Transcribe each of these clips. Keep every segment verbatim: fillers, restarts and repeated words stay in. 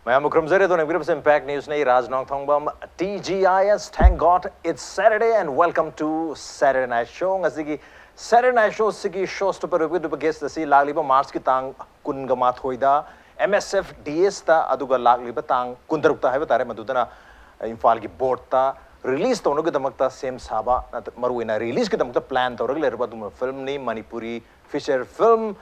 ꯃꯌꯥꯝꯕꯨ ꯈꯨꯔꯨꯝꯖꯔꯤ꯫ ꯑꯗꯣ ꯌꯦꯡꯕꯤꯔꯤꯕꯁꯤ Impact Newsꯅꯤ꯫ Raj Nongthongbam, T G I S, thank God it's Saturday and welcome to Saturday Night Show꯫ ꯉꯁꯤꯒꯤ Saturday Night Showꯁꯤꯒꯤ show stopper ꯑꯣꯏꯕꯤꯒꯗꯕ guest ꯑꯁꯤ ꯂꯥꯛꯂꯤꯕ Marchꯀꯤ ꯇꯥꯡ ꯀꯨꯟꯒ ꯃꯥꯊꯣꯏꯗ M S F D Sꯇ, ꯑꯗꯨꯒ ꯂꯥꯛꯂꯤꯕ ꯇꯥꯡ ꯀꯨꯟꯇꯔꯨꯛꯇ ꯍꯥꯏꯕ ꯇꯥꯔꯦ, ꯃꯗꯨꯗꯅ ꯏꯝꯐꯥꯜꯒꯤ boardꯇ release ꯇꯧꯅꯕꯒꯤꯗꯃꯛꯇ ꯁꯦꯝ ꯁꯥꯕ, ꯅꯠꯇ-, ꯃꯔꯨꯑꯣꯏꯅ releaseꯀꯤꯗꯃꯛꯇ plan ꯇꯧꯔꯒ ꯂꯩꯔꯕ ꯑꯗꯨꯒꯨꯝꯕ filmꯅꯤ꯫ ꯃꯅꯤꯄꯨꯔꯤ feature film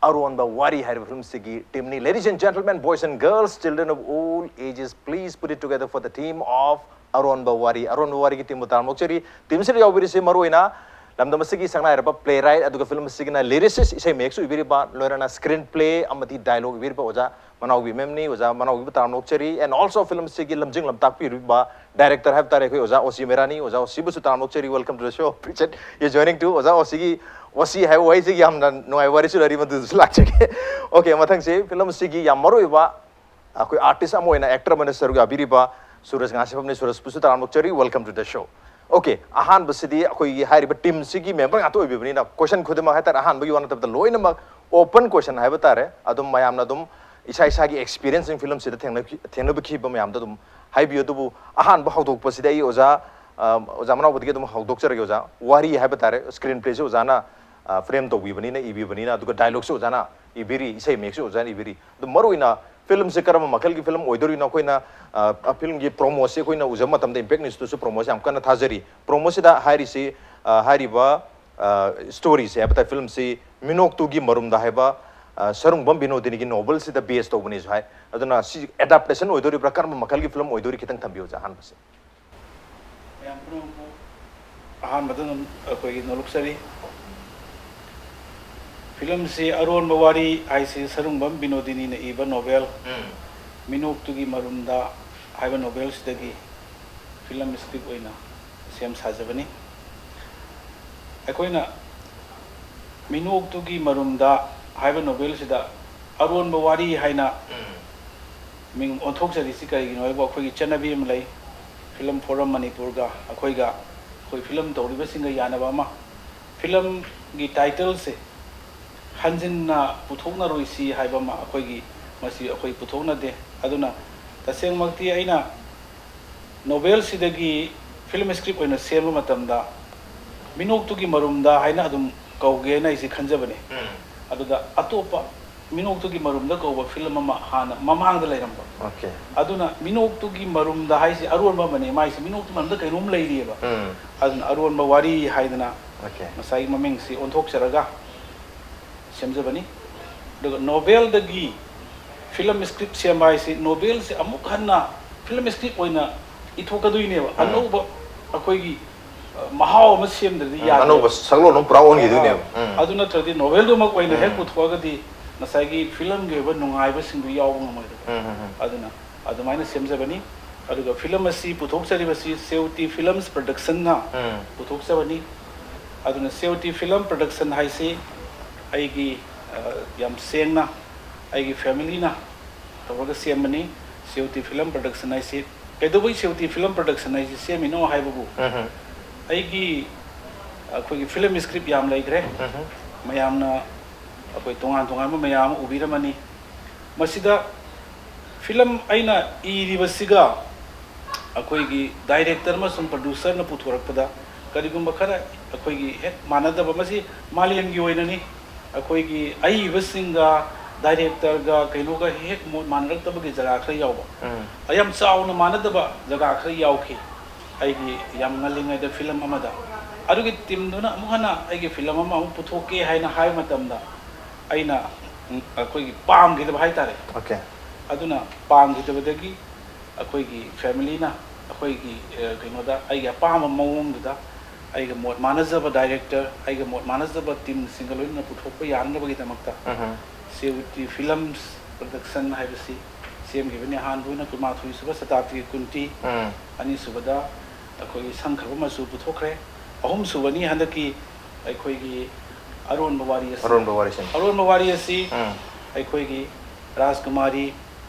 ꯑꯔꯣꯟꯕ ꯋꯥꯔꯤ ꯍꯥꯏꯔꯤꯕ filmꯁꯤꯒꯤ teamꯅꯤ꯫ Ladies and gentlemen, boys and girls, children of all ages, please put it together for the team of ꯑꯔꯣꯟꯕ ꯋꯥꯔꯤ꯫ ꯑꯔꯣꯟꯕ ꯋꯥꯔꯤꯒꯤ teamꯕꯨ ꯇꯔꯥꯝꯅ ꯑꯣꯛꯆꯔꯤ꯫ Teamꯁꯤꯗ ꯌꯥꯎꯕꯤꯔꯤꯁꯤ ꯃꯔꯨꯑꯣꯏꯅ ꯂꯝꯗꯝ ꯑꯁꯤꯒꯤ ꯁꯛꯅꯥꯏꯔꯕ playwright, ꯑꯗꯨꯒ film ꯑꯁꯤꯒꯤꯅ lyricist, ꯏꯁꯩ ꯃꯌꯦꯛꯁꯨ ꯏꯕꯤꯔꯤꯕ, ꯂꯣꯏꯅꯅ screenplay ꯑꯃꯗꯤ dialogue ꯏꯕꯤꯔꯤꯕ ꯑꯣꯖꯥ ꯃꯅꯥꯎꯕꯤ ꯃꯦꯝꯅꯤ꯫ ꯑꯣꯖꯥ ꯃꯅꯥꯎꯕꯤꯕꯨ ꯇꯔꯥꯝꯅ ꯑꯣꯛꯆꯔꯤ꯫ And also film ꯑꯁꯤꯒꯤ ꯂꯝꯖꯤꯡ ꯂꯝꯇꯥꯛꯄꯤꯔꯤꯕ director ꯍꯥꯏꯕ ꯇꯥꯔꯦ, ꯑꯩꯈꯣꯏ ꯑꯣꯖꯥ ꯑꯣ ꯁꯤ ꯃꯦꯔꯥꯅꯤ꯫ ꯑꯣꯖꯥ ꯑꯣ ꯁꯤꯕꯨꯁꯨ ꯇꯔꯥꯝꯅ ꯑꯣꯛꯆꯔꯤ꯫ Welcome to the show꯫ Appreciate you joining too꯫ ꯑꯣꯖꯥ ꯑꯣ ꯁꯤꯒꯤ ꯑꯣ ꯁꯤ ꯍꯥꯏꯕ ꯋꯥꯍꯩꯁꯤꯒꯤ ꯌꯥꯝꯅ ꯅꯨꯡꯉꯥꯏꯕ ꯋꯥꯔꯤꯁꯨ ꯂꯩꯔꯤ, ꯃꯗꯨꯗꯁꯨ ꯂꯥꯛꯆꯒꯦ꯫ Okay, ꯃꯊꯪꯁꯤ film ꯑꯁꯤꯒꯤ ꯌꯥꯝ ꯃꯔꯨꯑꯣꯏꯕ ꯑꯩꯈꯣꯏ artist ꯑꯃ ꯑꯣꯏꯅ actor ꯑꯃ ꯑꯣꯏꯅ ꯁꯔꯨꯛ ꯌꯥꯕꯤꯔꯤꯕ ꯁꯨꯔꯖ ꯉꯥꯁꯤꯐꯝꯅꯤ꯫ ꯁꯨꯔꯖꯄꯨꯁꯨ ꯇꯔꯥꯝꯅ ꯑꯣꯛꯆꯔꯤ꯫ Welcome to the show꯫ Okay, ꯑꯍꯥꯟꯕꯁꯤꯗꯤ ꯑꯩꯈꯣꯏꯒꯤ ꯍꯥꯏꯔꯤꯕ teamꯁꯤꯒꯤ member ꯉꯥꯛꯇ ꯑꯣꯏꯕꯤꯕꯅꯤꯅ question ꯈꯨꯗꯤꯡꯃꯛ ꯍꯥꯏꯇꯥꯔꯦ, ꯑꯍꯥꯟꯕꯒꯤ ꯋꯥ ꯅꯠꯇꯕꯗ ꯂꯣꯏꯅꯃꯛ open question ꯍꯥꯏꯕ ꯇꯥꯔꯦ꯫ ꯑꯗꯨꯝ ꯃꯌꯥꯝꯅ ꯑꯗꯨꯝ ꯏꯁꯥ ꯏꯁꯥꯒꯤ experienceꯁꯤꯡ filmꯁꯤꯗ ꯊꯦꯡꯅꯈꯤ-, ꯊꯦꯡꯅꯕꯤꯈꯤꯕ ꯃꯌꯥꯝꯗ ꯑꯗꯨꯝ ꯍꯥꯏꯕꯤꯌꯨ꯫ ꯑꯗꯨꯕꯨ ꯑꯍꯥꯟꯕ ꯍꯧꯗꯣꯛꯄꯁꯤꯗ ꯑꯩ ꯑꯣꯖꯥ, ꯑ, ꯑꯣꯖꯥ ꯃꯅꯥꯎꯕꯗꯒꯤ ꯑꯗꯨꯝ ꯍꯧꯗꯣꯛꯆꯔꯒꯦ ꯑꯣꯖꯥ꯫ ꯋꯥꯔꯤ ꯍꯥꯏꯕ ꯇꯥꯔꯦ, screenplayꯁꯨ ꯑꯣꯖꯥꯅ, ꯑ, frame ꯇꯧꯕꯤꯕꯅꯤꯅ, ꯏꯕꯤꯕꯅꯤꯅ, ꯑꯗꯨꯒ dialogueꯁꯨ ꯑꯣꯖꯥꯅ ꯏꯕꯤꯔꯤ, ꯏꯁꯩ ꯃꯌꯦꯛꯁꯨ ꯑꯣꯖꯥꯅ ꯏꯕꯤꯔꯤ꯫ ꯑꯗꯨ ꯃꯔꯨꯑꯣꯏꯅ filmꯁꯦ ꯀꯔꯝꯕ ꯃꯈꯜꯒꯤ film ꯑꯣꯏꯗꯣꯔꯤꯅꯣ? ꯑꯩꯈꯣꯏꯅ, ꯑ, filmꯒꯤ promoꯁꯦ ꯑꯩꯈꯣꯏꯅ ꯎꯖꯕ ꯃꯇꯝꯗ Impact Newsꯇꯁꯨ promoꯁꯦ ꯌꯥꯝ ꯀꯟꯅ ꯊꯥꯖꯔꯤ꯫ Promoꯁꯤꯗ ꯍꯥꯏꯔꯤꯁꯤ, ꯑ, ꯍꯥꯏꯔꯤꯕ, ꯑ, storyꯁꯦ ꯍꯥꯏꯕ ꯇꯥꯔꯦ, filmꯁꯤ ꯃꯤꯅꯣꯛꯇꯨꯒꯤ ꯃꯔꯨꯝꯗ ꯍꯥꯏꯕ, ꯑ, ꯁꯔꯨꯡꯕꯝ ꯕꯤꯅꯣꯗꯤꯅꯤꯒꯤ novelꯁꯤꯗ base ꯇꯧꯕꯅꯦꯁꯨ ꯍꯥꯏ꯫ ꯑꯗꯨꯅ ꯁꯤ adaptation ꯑꯣꯏꯗꯣꯔꯤꯕ꯭ꯔꯥ, ꯀꯔꯝꯕ ꯃꯈꯜꯒꯤ film ꯑꯣꯏꯗꯣꯔꯤ, ꯈꯤꯇꯪ ꯊꯝꯕꯤꯌꯨ ꯑꯣꯖꯥ ꯑꯍꯥꯟꯕꯁꯦ꯫ ꯃꯌꯥꯝ ꯄꯨꯝꯅꯃꯛꯄꯨ ꯑꯍꯥꯟꯕꯗ ꯑꯗꯨꯝ ꯑꯩꯈꯣꯏꯒꯤ ꯅꯣꯂꯨꯛꯆꯔꯤ꯫ Filmꯁꯤ ꯑꯔꯣꯟꯕ ꯋꯥꯔꯤ ꯍꯥꯏꯁꯤ ꯁꯔꯨꯡꯕꯝ ꯕꯤꯅꯣꯗꯤꯅꯤꯅ ꯏꯕ novel ꯎꯝ꯫ ꯃꯤꯅꯣꯛꯇꯨꯒꯤ ꯃꯔꯨꯝꯗ ꯍꯥꯏꯕ novelꯁꯤꯗꯒꯤ film script ꯑꯣꯏꯅ ꯁꯦꯝ ꯁꯥꯖꯕꯅꯤ꯫ ꯑꯩꯈꯣꯏꯅ ꯃꯤꯅꯣꯛꯇꯨꯒꯤ ꯃꯔꯨꯝꯗ ꯍꯥꯏꯕ novelꯁꯤꯗ ꯑꯔꯣꯟꯕ ꯋꯥꯔꯤ ꯍꯥꯏꯅ ꯎꯝ꯫ ꯃꯤꯡ ꯑꯣꯟꯊꯣꯛꯆꯔꯤꯁꯤ ꯀꯔꯤꯒꯤꯅꯣ ꯍꯥꯏꯕꯨ, ꯑꯩꯈꯣꯏꯒꯤ ꯆꯠꯅꯕꯤ ꯑꯃ ꯂꯩ, Film Forum ꯃꯅꯤꯄꯨꯔꯒ ꯑꯩꯈꯣꯏꯒ, ꯑꯩꯈꯣꯏ film ꯇꯧꯔꯤꯕꯁꯤꯡꯒ ꯌꯥꯅꯕ ꯑꯃ, filmꯒꯤ titleꯁꯦ ꯍꯟꯖꯤꯟꯅ ꯄꯨꯊꯣꯛꯅꯔꯣꯏꯁꯤ ꯍꯥꯏꯕ ꯑꯃ ꯑꯩꯈꯣꯏꯒꯤ, ꯃꯁꯤ ꯑꯩꯈꯣꯏ ꯄꯨꯊꯣꯛꯅꯗꯦ꯫ ꯑꯗꯨꯅ ꯇꯁꯦꯡꯃꯛꯇꯤ ꯑꯩꯅ ꯅꯣꯕꯦꯜꯁꯤꯗꯒꯤ ꯐꯤꯂꯝ ꯁ꯭ꯀ꯭ꯔꯤꯞ ꯑꯣꯏꯅ ꯁꯦꯝꯕ ꯃꯇꯝꯗ ꯃꯤꯅꯣꯛꯇꯨꯒꯤ ꯃꯔꯨꯝꯗ ꯍꯥꯏꯅ ꯑꯗꯨꯝ ꯀꯧꯒꯦꯅ ꯑꯩꯁꯦ ꯈꯟꯖꯕꯅꯤ꯫ ꯑꯗꯨꯗ ꯑꯇꯣꯞꯄ ꯃꯤꯅꯣꯛꯇꯨꯒꯤ ꯃꯔꯨꯝꯗ ꯀꯧꯕ ꯐꯤꯂꯝ ꯑꯃ ꯍꯥꯟꯅ ꯃꯃꯥꯡꯗ ꯂꯩꯔꯝꯕ꯫ ꯑꯣꯀꯦ꯫ ꯑꯗꯨꯅ ꯃꯤꯅꯣꯛꯇꯨꯒꯤ ꯃꯔꯨꯝꯗ ꯍꯥꯏꯁꯦ ꯑꯔꯣꯟꯕ ꯑꯃꯅꯦ, ꯃꯥꯏꯁꯦ ꯃꯤꯅꯣꯛꯇꯨꯒꯤ ꯃꯔꯨꯝꯗ ꯀꯩꯅꯣꯝ ꯂꯩꯔꯤꯑꯕ꯫ ꯎꯝ꯫ ꯑꯗꯨꯅ ꯑꯔꯣꯟꯕ ꯋꯥꯔꯤ ꯍꯥꯏꯗꯅ ꯑꯣꯀꯦ꯫ ꯉꯁꯥꯏꯒꯤ ꯃꯃꯤꯡꯁꯤ ꯑꯣꯟꯊꯣꯛꯆꯔꯒ ꯁꯦꯝꯖꯕꯅꯤ꯫ ꯑꯗꯨꯒ ꯅꯣꯕꯦꯜꯗꯒꯤ ꯐꯤꯂꯝ ꯁ꯭ꯀ꯭ꯔꯤꯞ ꯁꯦꯝꯕ ꯍꯥꯏꯁꯤ ꯅꯣꯕꯦꯜꯁꯦ ꯑꯃꯨꯛ ꯍꯟꯅ ꯐꯤꯂꯝ ꯁ꯭ꯀ꯭ꯔꯤꯞ ꯑꯣꯏꯅ ꯏꯊꯣꯛꯀꯗꯣꯏꯅꯦꯕ꯫ ꯎꯝ꯫ ꯑꯅꯧꯕ ꯑꯩꯈꯣꯏꯒꯤ, ꯑ, ꯃꯍꯥꯎ ꯑꯃ ꯁꯦꯝꯗ꯭ꯔꯗꯤ ꯎꯝ, ꯌꯥꯗꯦ꯫ ꯑꯅꯧꯕ ꯁꯛꯂꯣꯟ ꯑꯃ ꯄꯨꯔꯥ ꯑꯣꯟꯈꯤꯗꯣꯏꯅꯦꯕ꯫ ꯎꯝ꯫ ꯑꯗꯨ ꯅꯠꯇ꯭ꯔꯗꯤ ꯅꯣꯕꯦꯜꯗꯨꯃꯛ ꯑꯣꯏꯅ ꯍꯦꯛ ꯎꯝ꯫ ꯄꯨꯊꯣꯛꯑꯒꯗꯤ ꯉꯁꯥꯏꯒꯤ ꯐꯤꯂꯝꯒꯤ ꯑꯣꯏꯕ ꯅꯨꯡꯉꯥꯏꯕꯁꯤꯡꯗꯨ ꯌꯥꯎꯕ ꯉꯝꯃꯣꯏꯗꯕ꯫ ꯎꯝ, ꯎꯝ, ꯎꯝ꯫ ꯑꯗꯨꯅ ꯑꯗꯨꯃꯥꯏꯅ ꯁꯦꯝꯖꯕꯅꯤ꯫ ꯑꯗꯨꯒ ꯐꯤꯂꯝ ꯑꯁꯤ ꯄꯨꯊꯣꯛꯆꯔꯤꯕꯁꯤ ꯁꯦꯎꯇꯤ ꯐꯤꯂꯝꯁ ꯄ꯭ꯔꯗꯛꯁꯟꯅ ꯎꯝ꯫ ꯄꯨꯊꯣꯛꯆꯕꯅꯤ꯫ ꯑꯗꯨꯅ ꯁꯦꯎꯇꯤ ꯐꯤꯂꯝ ꯄ꯭ꯔꯗꯛꯁꯟ ꯍꯥꯏꯁꯤ ꯑꯩꯒꯤ, ꯑ, ꯌꯥꯝ ꯁꯦꯡꯅ ꯑꯩꯒꯤ ꯐꯦꯃꯤꯂꯤꯅ ꯇꯧꯔꯒ ꯁꯦꯝꯕꯅꯤ꯫ ꯁꯦꯎꯇꯤ ꯐꯤꯂꯝ ꯄ꯭ꯔꯗꯛꯁꯟ ꯍꯥꯏꯁꯤ ꯀꯩꯗꯧꯕꯩ ꯁꯦꯎꯇꯤ ꯐꯤꯂꯝ ꯄ꯭ꯔꯗꯛꯁꯟ ꯍꯥꯏꯁꯤ ꯁꯦꯝꯃꯤꯅꯣ ꯍꯥꯏꯕꯕꯨ, ꯎꯝ, ꯎꯝ꯫ ꯑꯩꯒꯤ, ꯑꯩꯈꯣꯏꯒꯤ ꯐꯤꯂꯝ ꯁ꯭ꯀ꯭ꯔꯤꯞ ꯌꯥꯝ ꯂꯩꯈ꯭ꯔꯦ꯫ ꯎꯝ, ꯎꯝ꯫ ꯃꯌꯥꯝꯅ ꯑꯩꯈꯣꯏ ꯇꯣꯉꯥꯟ ꯇꯣꯉꯥꯟꯕ ꯃꯌꯥꯝ ꯑꯃ ꯎꯕꯤꯔꯝꯃꯅꯤ꯫ ꯃꯁꯤꯗ ꯐꯤꯂꯝ ꯑꯩꯅ ꯏꯔꯤꯕꯁꯤꯒ ꯑꯩꯈꯣꯏꯒꯤ ꯗꯥꯏꯔꯦꯛꯇꯔ ꯑꯃꯁꯨꯡ ꯄ꯭ꯔꯗ꯭ꯌꯨꯁꯔꯅ ꯄꯨꯊꯣꯔꯛꯄꯗ ꯀꯔꯤꯒꯨꯝꯕ ꯈꯔ ꯑꯩꯈꯣꯏꯒꯤ ꯍꯦꯛ ꯃꯥꯟꯅꯗꯕ, ꯃꯁꯤ ꯃꯥꯂꯦꯝꯒꯤ ꯑꯣꯏꯅꯅꯤ, ꯑꯩꯈꯣꯏꯒꯤ ꯑꯏꯕꯁꯤꯡꯒ ꯗꯥꯏꯔꯦꯛꯇꯔꯒ ꯀꯩꯅꯣꯒ ꯍꯦꯛ ꯃꯣꯠ ꯃꯥꯟꯅꯔꯛꯇꯕꯒꯤ ꯖꯒꯥ ꯈꯔ ꯌꯥꯎꯕ꯫ ꯎꯝ꯫ ꯌꯥꯝ ꯆꯥꯎꯅ ꯃꯥꯟꯅꯗꯕ ꯖꯒꯥ ꯈꯔ ꯌꯥꯎꯈꯤ꯫ ꯑꯩꯒꯤ ꯌꯥꯝ ꯉꯜꯂꯤꯉꯩꯗ ꯐꯤꯂꯝ ꯑꯃꯗ, ꯑꯗꯨꯒꯤ ꯇꯤꯝꯗꯨꯅ ꯑꯃꯨꯛ ꯍꯟꯅ ꯑꯩꯒꯤ ꯐꯤꯂꯝ ꯑꯃ ꯑꯃꯨꯛ ꯄꯨꯊꯣꯛꯀꯦ ꯍꯥꯏꯅ ꯍꯥꯏꯕ ꯃꯇꯝꯗ ꯑꯩꯅ, ꯎꯝ, ꯑꯩꯈꯣꯏꯒꯤ ꯄꯥꯝꯈꯤꯗꯕ ꯍꯥꯏꯇꯥꯔꯦ꯫ ꯑꯣꯀꯦ꯫ ꯑꯗꯨꯅ ꯄꯥꯝꯈꯤꯗꯕꯗꯒꯤ ꯑꯩꯈꯣꯏꯒꯤ ꯐꯦꯃꯤꯂꯤꯅ ꯑꯩꯈꯣꯏꯒꯤ, ꯑ, ꯀꯩꯅꯣꯗ ꯑꯩꯒꯤ ꯑꯄꯥꯝꯕ ꯃꯑꯣꯡꯗꯨꯗ ꯑꯩꯒ ꯃꯣꯠ ꯃꯥꯟꯅꯖꯕ ꯗꯥꯏꯔꯦꯛꯇꯔ, ꯑꯩꯒ ꯃꯣꯠ ꯃꯥꯟꯅꯖꯕ ꯇꯤꯝꯁꯤꯡꯒ ꯂꯣꯏꯅꯅ ꯄꯨꯊꯣꯛꯄ ꯌꯥꯅꯅꯕꯒꯤꯗꯃꯛꯇ ꯎꯝ, ꯎꯝ꯫ ꯁꯦꯎꯇꯤ ꯐꯤꯂꯝꯁ ꯄ꯭ꯔꯗꯛꯁꯟ ꯍꯥꯏꯕꯁꯤ ꯁꯦꯝꯈꯤꯕꯅꯤ꯫ ꯑꯍꯥꯟꯕ ꯑꯣꯏꯅ ꯀꯨꯟꯃꯥꯊꯣꯏ ꯁꯨꯕ ꯁꯇꯥꯕꯗꯤꯒꯤ ꯀꯨꯟꯇꯤ, ꯎꯝ꯫ ꯑꯅꯤꯁꯨꯕꯗ ꯑꯩꯈꯣꯏꯒꯤ ꯁꯪꯈ꯭ꯔꯕ ꯃꯆꯨ ꯄꯨꯊꯣꯛꯈ꯭ꯔꯦ, ꯑꯍꯨꯝꯁꯨꯕꯅꯤ ꯍꯟꯗꯛꯀꯤ ꯑꯩꯈꯣꯏꯒꯤ ꯑꯔꯣꯟꯕ ꯋꯥꯔꯤ ꯑꯁꯤ꯫ ꯑꯔꯣꯟꯕ ꯋꯥꯔꯤꯁꯤꯅꯤ꯫ ꯑꯔꯣꯟꯕ ꯋꯥꯔꯤ ꯑꯁꯤ ꯎꯝ꯫ ꯑꯩꯈꯣꯏꯒꯤ ꯔꯥꯖꯀꯨꯃꯥꯔꯤ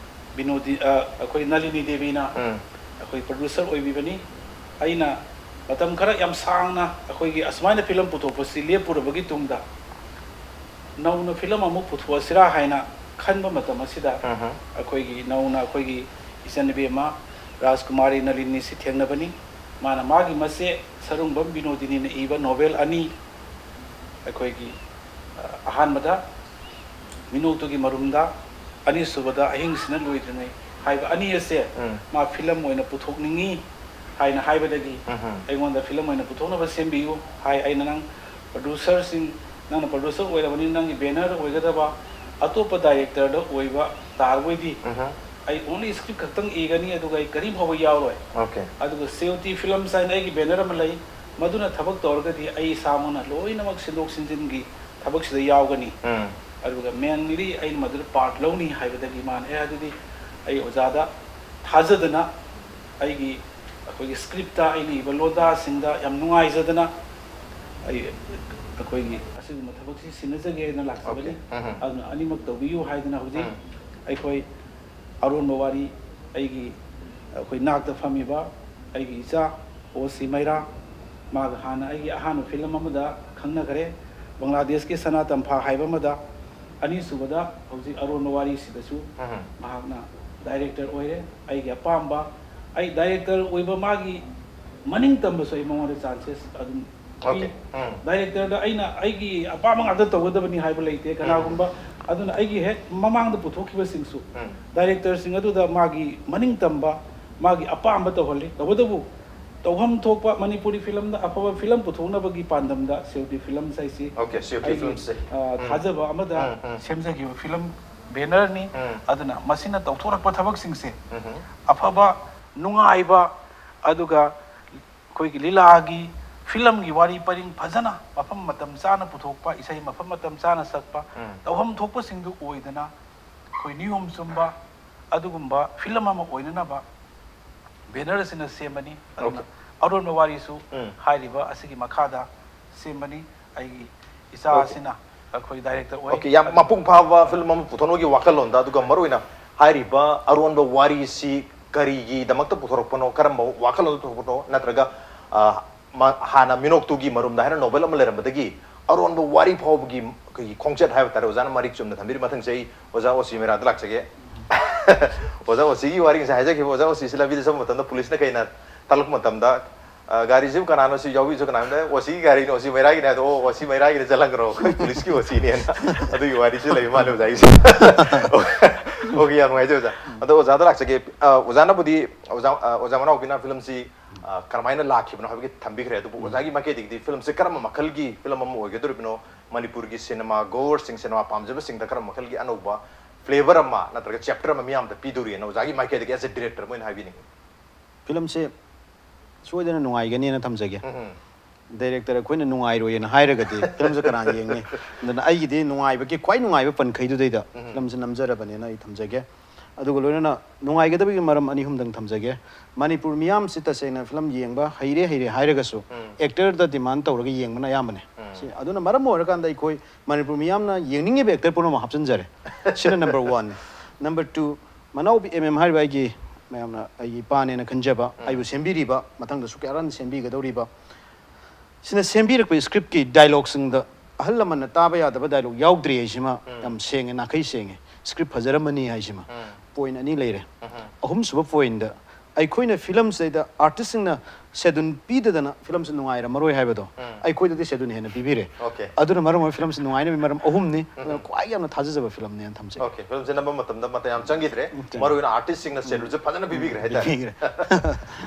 ꯕꯤꯅꯣꯗꯤ, ꯑ, ꯑꯩꯈꯣꯏ ꯅꯂꯤꯅꯤ ꯗꯦꯕꯤꯅ ꯎꯝ꯫ ꯑꯩꯈꯣꯏ ꯄ꯭ꯔꯗ꯭ꯌꯨꯁꯔ ꯑꯣꯏꯕꯤꯕꯅꯤ꯫ ꯑꯩꯅ ꯃꯇꯝ ꯈꯔ ꯌꯥꯝ ꯁꯥꯡꯅ ꯑꯩꯈꯣꯏꯒꯤ ꯑꯁꯨꯃꯥꯏꯅ ꯐꯤꯂꯝ ꯄꯨꯊꯣꯛꯄꯁꯤ ꯂꯦꯞꯄꯨꯔꯕꯒꯤ ꯇꯨꯡꯗ ꯅꯧꯅ ꯐꯤꯂꯝ ꯑꯃꯨꯛ ꯄꯨꯊꯣꯛꯑꯁꯤꯔꯥ ꯍꯥꯏꯅ ꯈꯟꯕ ꯃꯇꯝ ꯑꯁꯤꯗ ꯑꯩꯈꯣꯏꯒꯤ ꯅꯧꯅ ꯑꯩꯈꯣꯏꯒꯤ ꯏꯆꯟꯅꯨꯄꯤ ꯑꯃ ꯔꯥꯖꯀꯨꯃꯥꯔꯤ ꯅꯂꯤꯅꯤꯁꯤ ꯊꯦꯡꯅꯕꯅꯤ꯫ ꯃꯥꯅ ꯃꯥꯒꯤ ꯃꯆꯦ ꯁꯔꯨꯡꯕꯝ ꯕꯤꯅꯣꯗꯤꯅꯤꯅ ꯏꯕ ꯅꯣꯚꯦꯜ ꯑꯅꯤ, ꯑꯩꯈꯣꯏꯒꯤ, ꯑ, ꯑꯍꯥꯟꯕꯗ ꯃꯤꯅꯣꯛꯇꯨꯒꯤ ꯃꯔꯨꯝꯗ, ꯑꯅꯤꯁꯨꯕꯗ ꯑꯍꯤꯡꯁꯤꯅ ꯂꯣꯏꯗ꯭ꯔꯤꯉꯩ ꯍꯥꯏꯕ ꯑꯅꯤ ꯑꯁꯦ ꯎꯝ꯫ ꯃꯥ ꯐꯤꯂꯝ ꯑꯣꯏꯅ ꯄꯨꯊꯣꯛꯅꯤꯡꯉꯤ ꯍꯥꯏꯅ ꯍꯥꯏꯕꯗꯒꯤ ꯎꯝ꯫ ꯑꯩꯉꯣꯟꯗ ꯐꯤꯂꯝ ꯑꯣꯏꯅ ꯄꯨꯊꯣꯛꯅꯕ ꯁꯦꯝꯕꯤꯌꯨ ꯍꯥꯏ꯫ ꯑꯩꯅ ꯅꯪ ꯄ꯭ꯔꯣꯗ꯭ꯌꯨꯁꯔꯁꯤꯡ, ꯅꯪꯅ ꯄ꯭ꯔꯣꯗ꯭ꯌꯨꯁꯔ ꯑꯣꯏꯔꯕꯅꯤꯅ ꯅꯪꯒꯤ ꯕꯦꯅꯔ ꯑꯣꯏꯒꯗꯕ ꯑꯇꯣꯞꯄ ꯗꯥꯏꯔꯦꯛꯇꯔꯗ ꯑꯣꯏꯕ ꯇꯥꯔꯕꯣꯏꯗꯤ ꯎꯝ꯫ ꯑꯩ only script ꯈꯛꯇꯪ ꯏꯒꯅꯤ, ꯑꯗꯨꯒ ꯑꯩ ꯀꯔꯤꯝ ꯐꯥꯎꯕ ꯌꯥꯎꯔꯣꯏ꯫ ꯑꯣꯀꯦ꯫ ꯑꯗꯨꯒ ꯁꯦꯌꯣꯇꯤ ꯐꯤꯂꯝꯁ ꯍꯥꯏꯅ ꯑꯩꯒꯤ ꯕꯦꯅꯔ ꯑꯃ ꯂꯩ, ꯃꯗꯨꯅ ꯊꯕꯛ ꯇꯧꯔꯒꯗꯤ ꯑꯩ ꯏꯁꯥꯃꯛꯅ ꯂꯣꯏꯅꯃꯛ ꯁꯤꯟꯗꯣꯛ ꯁꯤꯟꯖꯤꯟꯒꯤ ꯊꯕꯛꯁꯤꯗ ꯌꯥꯎꯒꯅꯤ꯫ ꯎꯝ꯫ ꯑꯗꯨꯒ mainly ꯑꯩꯅ ꯃꯗꯨꯗ ꯄꯥꯔꯠ ꯂꯧꯅꯤ ꯍꯥꯏꯕꯗꯒꯤ ꯃꯥꯅ, "ꯑꯦ, ꯑꯗꯨꯗꯤ ꯑꯩ ꯑꯣꯖꯥꯗ ꯊꯥꯖꯗꯅ ꯑꯩꯒꯤ, ꯑꯩꯈꯣꯏꯒꯤ ꯁ꯭ꯀ꯭ꯔꯤꯞꯇ ꯑꯩꯅ ꯏꯕ ꯂꯣꯟꯗꯥꯁꯤꯡꯗ ꯌꯥꯝ ꯅꯨꯡꯉꯥꯏꯖꯗꯅ ꯑꯩ ꯑꯩꯈꯣꯏꯒꯤ ꯑꯁꯤꯒꯨꯝꯕ ꯊꯕꯛꯁꯤ ꯁꯤꯟꯅꯖꯒꯦ" ꯍꯥꯏꯅ ꯂꯥꯛꯆꯕꯅꯤ꯫ ꯑꯣꯀꯦ꯫ ꯎꯝ꯫ ꯑꯗꯨꯅ ꯑꯅꯤꯃꯛ ꯇꯧꯕꯤꯌꯨ ꯍꯥꯏꯗꯅ ꯍꯧꯖꯤꯛ ꯎꯝ꯫ ꯑꯩꯈꯣꯏ ꯑꯔꯣꯟꯕ ꯋꯥꯔꯤ, ꯑꯩꯒꯤ, ꯑꯩꯈꯣꯏ ꯅꯥꯛꯇ ꯐꯝꯃꯤꯕ ꯑꯩꯒꯤ ꯏꯆꯥ ꯑꯣ ꯁꯤ ꯃꯩꯔꯥ, ꯃꯥꯒ ꯍꯥꯟꯅ ꯑꯩꯒꯤ ꯑꯍꯥꯟꯕ ꯐꯤꯂꯝ ꯑꯃꯗ ꯈꯪꯅꯈ꯭ꯔꯦ, ꯕꯪꯒ꯭ꯂꯥꯗꯦꯁꯀꯤ ꯁꯅꯥ ꯇꯝꯐꯥ ꯍꯥꯏꯕ ꯑꯃꯗ꯫ ꯑꯅꯤꯁꯨꯕꯗ ꯍꯧꯖꯤꯛ ꯑꯔꯣꯟꯕ ꯋꯥꯔꯤꯁꯤꯗꯁꯨ ꯎꯝ꯫ ꯃꯍꯥꯛꯅ ꯗꯥꯏꯔꯦꯛꯇꯔ ꯑꯣꯏꯔꯦ꯫ ꯑꯩꯒꯤ ꯑꯄꯥꯝꯕ, ꯑꯩ ꯗꯥꯏꯔꯦꯛꯇꯔ ꯑꯣꯏꯕ ꯃꯥꯒꯤ ꯃꯅꯤꯡ ꯇꯝꯕꯁꯨ ꯑꯩ ꯃꯉꯣꯟꯗ ꯆꯥꯟꯁꯦꯁ ꯑꯗꯨꯝ ꯄꯤ꯫ ꯑꯣꯀꯦ꯫ ꯎꯝ꯫ ꯗꯥꯏꯔꯦꯛꯇꯔꯗ ꯑꯩꯅ ꯑꯩꯒꯤ ꯑꯄꯥꯝꯕ ꯉꯥꯛꯇ ꯇꯧꯒꯗꯕꯅꯤ ꯍꯥꯏꯕ ꯂꯩꯇꯦ꯫ ꯎꯝ꯫ ꯀꯅꯥꯒꯨꯝꯕ ꯑꯗꯨꯅ ꯑꯩꯒꯤ ꯍꯦꯛ ꯃꯃꯥꯡꯗ ꯄꯨꯊꯣꯛꯈꯤꯕꯁꯤꯡꯁꯨ ꯎꯝ꯫ ꯗꯥꯏꯔꯦꯛꯇꯔꯁꯤꯡ ꯑꯗꯨꯗ ꯃꯥꯒꯤ ꯃꯅꯤꯡ ꯇꯝꯕ, ꯃꯥꯒꯤ ꯑꯄꯥꯝꯕ ꯇꯧꯍꯜꯂꯤ꯫ ꯇꯧꯕꯇꯕꯨ ꯇꯧꯐꯝ ꯊꯣꯛꯄ ꯃꯅꯤꯄꯨꯔꯤ ꯐꯤꯂꯝꯗ ꯑꯐꯕ ꯐꯤꯂꯝ ꯄꯨꯊꯣꯛꯅꯕꯒꯤ ꯄꯥꯟꯗꯝꯗ ꯁꯦꯌꯣꯇꯤ ꯐꯤꯂꯝꯁ ꯍꯥꯏꯁꯤ ꯑꯣꯀꯦ, ꯁꯦꯌꯣꯇꯤ ꯑꯩꯒꯤ, ꯐꯤꯂꯝꯁꯁꯦ꯫ ꯑ, ꯎꯝ꯫ ꯊꯥꯖꯕ ꯑꯃꯗ ꯎꯝ, ꯎꯝ꯫ ꯁꯦꯝꯖꯈꯤꯕ ꯐꯤꯂꯝ ꯕꯦꯅꯔꯅꯤ꯫ ꯎꯝ꯫ ꯑꯗꯨꯅ ꯃꯁꯤꯅ ꯇꯧꯊꯣꯔꯛꯄ ꯊꯕꯛꯁꯤꯡꯁꯦ ꯎꯝ꯫ ꯑꯐꯕ, ꯅꯨꯡꯉꯥꯏꯕ, ꯑꯗꯨꯒ ꯑꯩꯈꯣꯏꯒꯤ ꯂꯤꯂꯥꯒꯤ, ꯐꯤꯂꯝꯒꯤ ꯋꯥꯔꯤ ꯄꯔꯤꯡ ꯐꯖꯅ ꯃꯐꯝ ꯃꯇꯝ ꯆꯥꯅ ꯄꯨꯊꯣꯛꯄ, ꯏꯁꯩ ꯃꯐꯝ ꯃꯇꯝ ꯆꯥꯅ ꯁꯛꯄ, ꯎꯝ꯫ ꯇꯧꯐꯝ ꯊꯣꯛꯄꯁꯤꯡꯗꯨ ꯑꯣꯏꯗꯅ ꯑꯩꯈꯣꯏ ꯅꯤꯌꯣꯝ ꯆꯨꯝꯕ ꯑꯗꯨꯒꯨꯝꯕ ꯐꯤꯂꯝ ꯑꯃ ꯑꯣꯏꯅꯅꯕ ꯕꯦꯅꯔ ꯑꯁꯤꯅ ꯁꯦꯝꯕꯅꯤ꯫ ꯑꯗꯨꯅ ꯑꯣꯀꯦ꯫ ꯑꯔꯣꯟꯕ ꯋꯥꯔꯤꯁꯨ ꯎꯝ꯫ ꯍꯥꯏꯔꯤꯕ ꯑꯁꯤꯒꯤ ꯃꯈꯥꯗ ꯁꯦꯝꯕꯅꯤ꯫ ꯑꯩꯒꯤ ꯏꯆꯥ ꯑꯣꯀꯦ꯫ ꯑꯁꯤꯅ ꯑꯩꯈꯣꯏ ꯗꯥꯏꯔꯦꯛꯇꯔ ꯑꯣꯏ꯫ ꯑꯣꯀꯦ, ꯌꯥꯝ ꯑꯗꯨꯅ ꯃꯄꯨꯡ ꯐꯥꯕ ꯐꯤꯂꯝ ꯑꯃ ꯄꯨꯊꯣꯛꯅꯕꯒꯤ ꯋꯥꯈꯜꯂꯣꯟꯗ, ꯑꯗꯨꯒ ꯃꯔꯨꯑꯣꯏꯅ ꯍꯥꯏꯔꯤꯕ ꯑꯔꯣꯟꯕ ꯋꯥꯔꯤꯁꯤ ꯀꯔꯤꯒꯤꯗꯃꯛꯇ ꯄꯨꯊꯣꯔꯛꯄꯅꯣ, ꯀꯔꯝꯕ ꯋꯥꯈꯜꯂꯣꯟꯗ ꯄꯨꯊꯣꯛꯄꯅꯣ, ꯅꯠꯇ꯭ꯔꯒ, ꯑ, ꯃ-, ꯍꯥꯟꯅ ꯃꯤꯅꯣꯛꯇꯨꯒꯤ ꯃꯔꯨꯝꯗ ꯍꯥꯏꯅ ꯅꯣꯕꯦꯜ ꯑꯃ ꯂꯩꯔꯝꯕꯗꯒꯤ ꯑꯔꯣꯟꯕ ꯋꯥꯔꯤ ꯐꯥꯎꯕꯒꯤ ꯑꯩꯈꯣꯏꯒꯤ ꯈꯣꯡꯆꯠ ꯍꯥꯏꯕ ꯇꯥꯔꯦ, ꯑꯣꯖꯥꯅ ꯃꯔꯤꯛ ꯆꯨꯝꯅ ꯊꯝꯕꯤꯔꯤ꯫ ꯃꯊꯪꯁꯦ ꯑꯩ ꯑꯣꯖꯥ ꯑꯣꯁꯤ ꯃꯩꯔꯥꯗ ꯂꯥꯛꯆꯒꯦ꯫ ꯑꯣꯖꯥ ꯑꯣꯁꯤꯒꯤ ꯋꯥꯔꯤ ꯉꯁꯥꯏ ꯍꯥꯏꯖꯈꯤꯕ, ꯑꯣꯖꯥ ꯑꯣꯁꯤꯁꯤ ꯂꯝꯕꯤꯗ ꯆꯠꯄ ꯃꯇꯝꯗ ꯄꯨꯂꯤꯁꯅ ꯀꯩꯅ ꯇꯥꯛꯂꯛꯄ ꯃꯇꯝꯗ, "ꯑ, ꯒꯥꯔꯤꯁꯤꯕꯨ ꯀꯅꯥꯅꯣ, ꯁꯤ ꯌꯥꯎꯕꯤꯁꯨ ꯀꯅꯥꯅꯣ?" "ꯑꯣꯁꯤꯒꯤ ꯒꯥꯔꯤꯅꯤ, ꯑꯣꯁꯤ ꯃꯩꯔꯥꯒꯤꯅꯤ" ꯍꯥꯏꯗꯣ, "ꯑꯣ, ꯑꯣꯁꯤ ꯃꯩꯔꯥꯒꯤꯅꯤ, ꯆꯠꯍꯟꯈ꯭ꯔꯣ, ꯑꯩꯈꯣꯏ ꯄꯨꯂꯤꯁꯀꯤ ꯑꯣꯁꯤꯅꯦꯅ"꯫ ꯑꯗꯨꯒꯤ ꯋꯥꯔꯤꯁꯨ ꯂꯩꯕ ꯃꯥꯜꯂꯦ ꯑꯣꯖꯥꯒꯤꯁꯦ꯫ ꯑꯣꯀꯦ, ꯌꯥꯝ ꯅꯨꯡꯉꯥꯏꯖꯩ ꯑꯣꯖꯥ꯫ ꯑꯗꯣ ꯑꯣꯖꯥꯗ ꯂꯥꯛꯆꯒꯦ꯫ ꯑ, ꯑꯣꯖꯥꯅꯕꯨꯗꯤ, ꯑꯣꯖꯥ, ꯑ, ꯑꯣꯖꯥ ꯃꯅꯥꯎꯕꯤꯅ ꯐꯤꯂꯝꯁꯤ, ꯑ, ꯀꯔꯝꯍꯥꯏꯅ ꯂꯥꯛꯈꯤꯕꯅꯣ ꯍꯥꯏꯕꯒꯤ ꯊꯝꯕꯤꯈ꯭ꯔꯦ, ꯑꯗꯨꯕꯨ ꯑꯣꯖꯥꯒꯤ ꯃꯥꯏꯀꯩꯗꯒꯤꯗꯤ ꯐꯤꯂꯝꯁꯦ ꯀꯔꯝꯕ ꯃꯈꯜꯒꯤ ꯐꯤꯂꯝ ꯑꯃ ꯑꯣꯏꯒꯗꯧꯔꯤꯕꯅꯣ? ꯃꯅꯤꯄꯨꯔꯒꯤ ꯁꯤꯅꯦꯃꯥ ꯒꯣꯋꯔꯁꯤꯡ, ꯁꯤꯅꯦꯃꯥ ꯄꯥꯝꯖꯕꯁꯤꯡꯗ ꯀꯔꯝꯕ ꯃꯈꯜꯒꯤ ꯑꯅꯧꯕ ꯐ꯭ꯂꯦꯕꯔ ꯑꯃ ꯅꯠꯇ꯭ꯔꯒ ꯆꯦꯞꯇꯔ ꯑꯃ ꯃꯤꯌꯥꯝꯗ ꯄꯤꯗꯧꯔꯤꯅ ꯑꯣꯖꯥꯒꯤ ꯃꯥꯏꯀꯩꯗꯒꯤ as a director ꯑꯃ ꯑꯣꯏꯅ ꯍꯥꯏꯕꯤꯅꯤꯡꯉꯤ? ꯐꯤꯂꯝꯁꯦ ꯁꯣꯏꯗꯅ ꯅꯨꯡꯉꯥꯏꯒꯅꯤꯅ ꯊꯝꯖꯒꯦ꯫ ꯎꯝ꯫ ꯗꯥꯏꯔꯦꯛꯇꯔ ꯑꯩꯈꯣꯏꯅ ꯅꯨꯡꯉꯥꯏꯔꯣꯏꯅ ꯍꯥꯏꯔꯒꯗꯤ ꯐꯤꯂꯝꯁꯦ ꯀꯅꯥꯅ ꯌꯦꯡꯅꯤ? ꯑꯗꯨꯅ ꯑꯩꯒꯤꯗꯤ ꯅꯨꯡꯉꯥꯏꯕꯒꯤ ꯈ꯭ꯋꯥꯏ ꯅꯨꯡꯉꯥꯏꯕ ꯄꯟꯈꯩꯗꯨꯗꯩꯗ ꯎꯝ꯫ ꯐꯤꯂꯝꯁꯦ ꯅꯝꯖꯔꯕꯅꯦꯅ ꯑꯩ ꯊꯝꯖꯒꯦ꯫ ꯑꯗꯨꯒ ꯂꯣꯏꯅꯅ ꯅꯨꯡꯉꯥꯏꯒꯗꯕꯒꯤ ꯃꯔꯝ ꯑꯅꯤ ꯑꯍꯨꯝꯗꯪ ꯊꯝꯖꯒꯦ꯫ ꯃꯅꯤꯄꯨꯔ ꯃꯤꯌꯥꯝꯁꯤ ꯇꯁꯦꯡꯅ ꯐꯤꯂꯝ ꯌꯦꯡꯕ ꯍꯩꯔꯦ ꯍꯩꯔꯦ ꯍꯥꯏꯔꯒꯁꯨ ꯎꯝ꯫ ꯑꯦꯛꯇꯔꯗ ꯗꯤꯃꯥꯟ ꯇꯧꯔꯒ ꯌꯦꯡꯕꯅ ꯑꯌꯥꯝꯕꯅꯦ꯫ ꯎꯝ꯫ ꯁꯤ, ꯑꯗꯨꯅ ꯃꯔꯝ ꯑꯣꯏꯔꯀꯥꯟꯗ ꯑꯩꯈꯣꯏ ꯃꯅꯤꯄꯨꯔ ꯃꯤꯌꯥꯝꯅ ꯌꯦꯡꯅꯤꯡꯉꯤꯕ ꯑꯦꯛꯇꯔ ꯄꯨꯝꯅꯃꯛ ꯍꯥꯞꯆꯤꯟꯖꯔꯦ꯫ ꯁꯤꯅ ꯅꯝꯕꯔ ꯋꯥꯟꯅꯤ꯫ ꯅꯝꯕꯔ ꯇꯨ, ꯃꯅꯥꯎꯕꯤ ꯑꯦꯝ ꯑꯦꯝ ꯍꯥꯏꯔꯤꯕ ꯑꯩꯒꯤ, ꯃꯌꯥꯝꯅ ꯑꯩꯒꯤ ꯏꯄꯥꯅꯦꯅ ꯈꯟꯖꯕ, ꯎꯝ꯫ ꯑꯩꯕꯨ ꯁꯦꯝꯕꯤꯔꯤꯕ, ꯃꯊꯪꯗꯁꯨ ꯀꯌꯥꯔꯛ ꯍꯟꯅ ꯁꯦꯝꯕꯤꯒꯗꯧꯔꯤꯕ, ꯁꯤꯅ ꯁꯦꯝꯕꯤꯔꯛꯄ ꯁ꯭ꯀ꯭ꯔꯤꯞꯀꯤ ꯗꯥꯏꯂꯣꯛꯁꯤꯡꯗ ꯑꯍꯜ ꯂꯃꯟꯅ ꯇꯥꯕ ꯌꯥꯗꯕ ꯗꯥꯏꯂꯣꯛ ꯌꯥꯎꯗ꯭ꯔꯤ ꯍꯥꯏꯁꯤꯃ ꯎꯝ꯫ ꯌꯥꯝ ꯁꯦꯡꯉꯦ, ꯅꯥꯈꯩ ꯁꯦꯡꯉꯦ꯫ ꯁ꯭ꯀ꯭ꯔꯤꯞ ꯐꯖꯔꯝꯃꯅꯤ ꯍꯥꯏꯁꯤꯃ꯫ ꯎꯝ꯫ ꯄꯣꯏꯟ ꯑꯅꯤ ꯂꯩꯔꯦ꯫ ꯎꯝ꯫ ꯑꯍꯨꯝꯁꯨꯕ ꯄꯣꯏꯟꯗ, ꯑꯩꯈꯣꯏꯅ ꯐꯤꯂꯝꯁꯤꯗꯩꯗ ꯑꯥꯔꯇꯤꯁꯁꯤꯡꯅ ꯁꯦꯗꯨꯟ ꯄꯤꯗꯗꯅ ꯐꯤꯂꯝꯁꯤ ꯅꯨꯡꯉꯥꯏꯔꯝꯃꯔꯣꯏ ꯍꯥꯏꯕꯗꯣ ꯎꯝ꯫ ꯑꯩꯈꯣꯏꯗꯗꯤ ꯁꯦꯗꯨꯟ ꯍꯦꯟꯅ ꯄꯤꯕꯤꯔꯦ꯫ ꯑꯣꯀꯦ꯫ ꯑꯗꯨꯅ ꯃꯔꯝ ꯑꯣꯏꯔꯒ ꯐꯤꯂꯝꯁꯤ ꯅꯨꯡꯉꯥꯏꯅꯕꯒꯤ ꯃꯔꯝ ꯑꯍꯨꯝꯅꯤ꯫ ꯎꯝ꯫ ꯑꯗꯨꯅ ꯈ꯭ꯋꯥꯏ ꯌꯥꯝꯅ ꯊꯥꯖꯖꯕ ꯐꯤꯂꯝꯅꯦꯅ ꯊꯝꯖꯩ꯫ ꯑꯣꯀꯦ, ꯐꯤꯂꯝꯁꯦ ꯅꯝꯕ ꯃꯇꯝꯗ ꯃꯇꯝ ꯌꯥꯝ ꯆꯪꯈꯤꯗ꯭ꯔꯦ꯫ ꯎꯝ, ꯆꯪ- ꯃꯔꯨꯑꯣꯏꯅ ꯑꯥꯔꯇꯤꯁꯁꯤꯡꯅ ꯁꯦꯗꯨꯜꯁꯦ ꯐꯖꯅ ꯄꯤꯕꯤꯈ꯭ꯔꯦ ꯍꯥꯏꯇꯥꯔꯦ꯫ ꯄꯤꯕꯤꯈ꯭ꯔꯦ꯫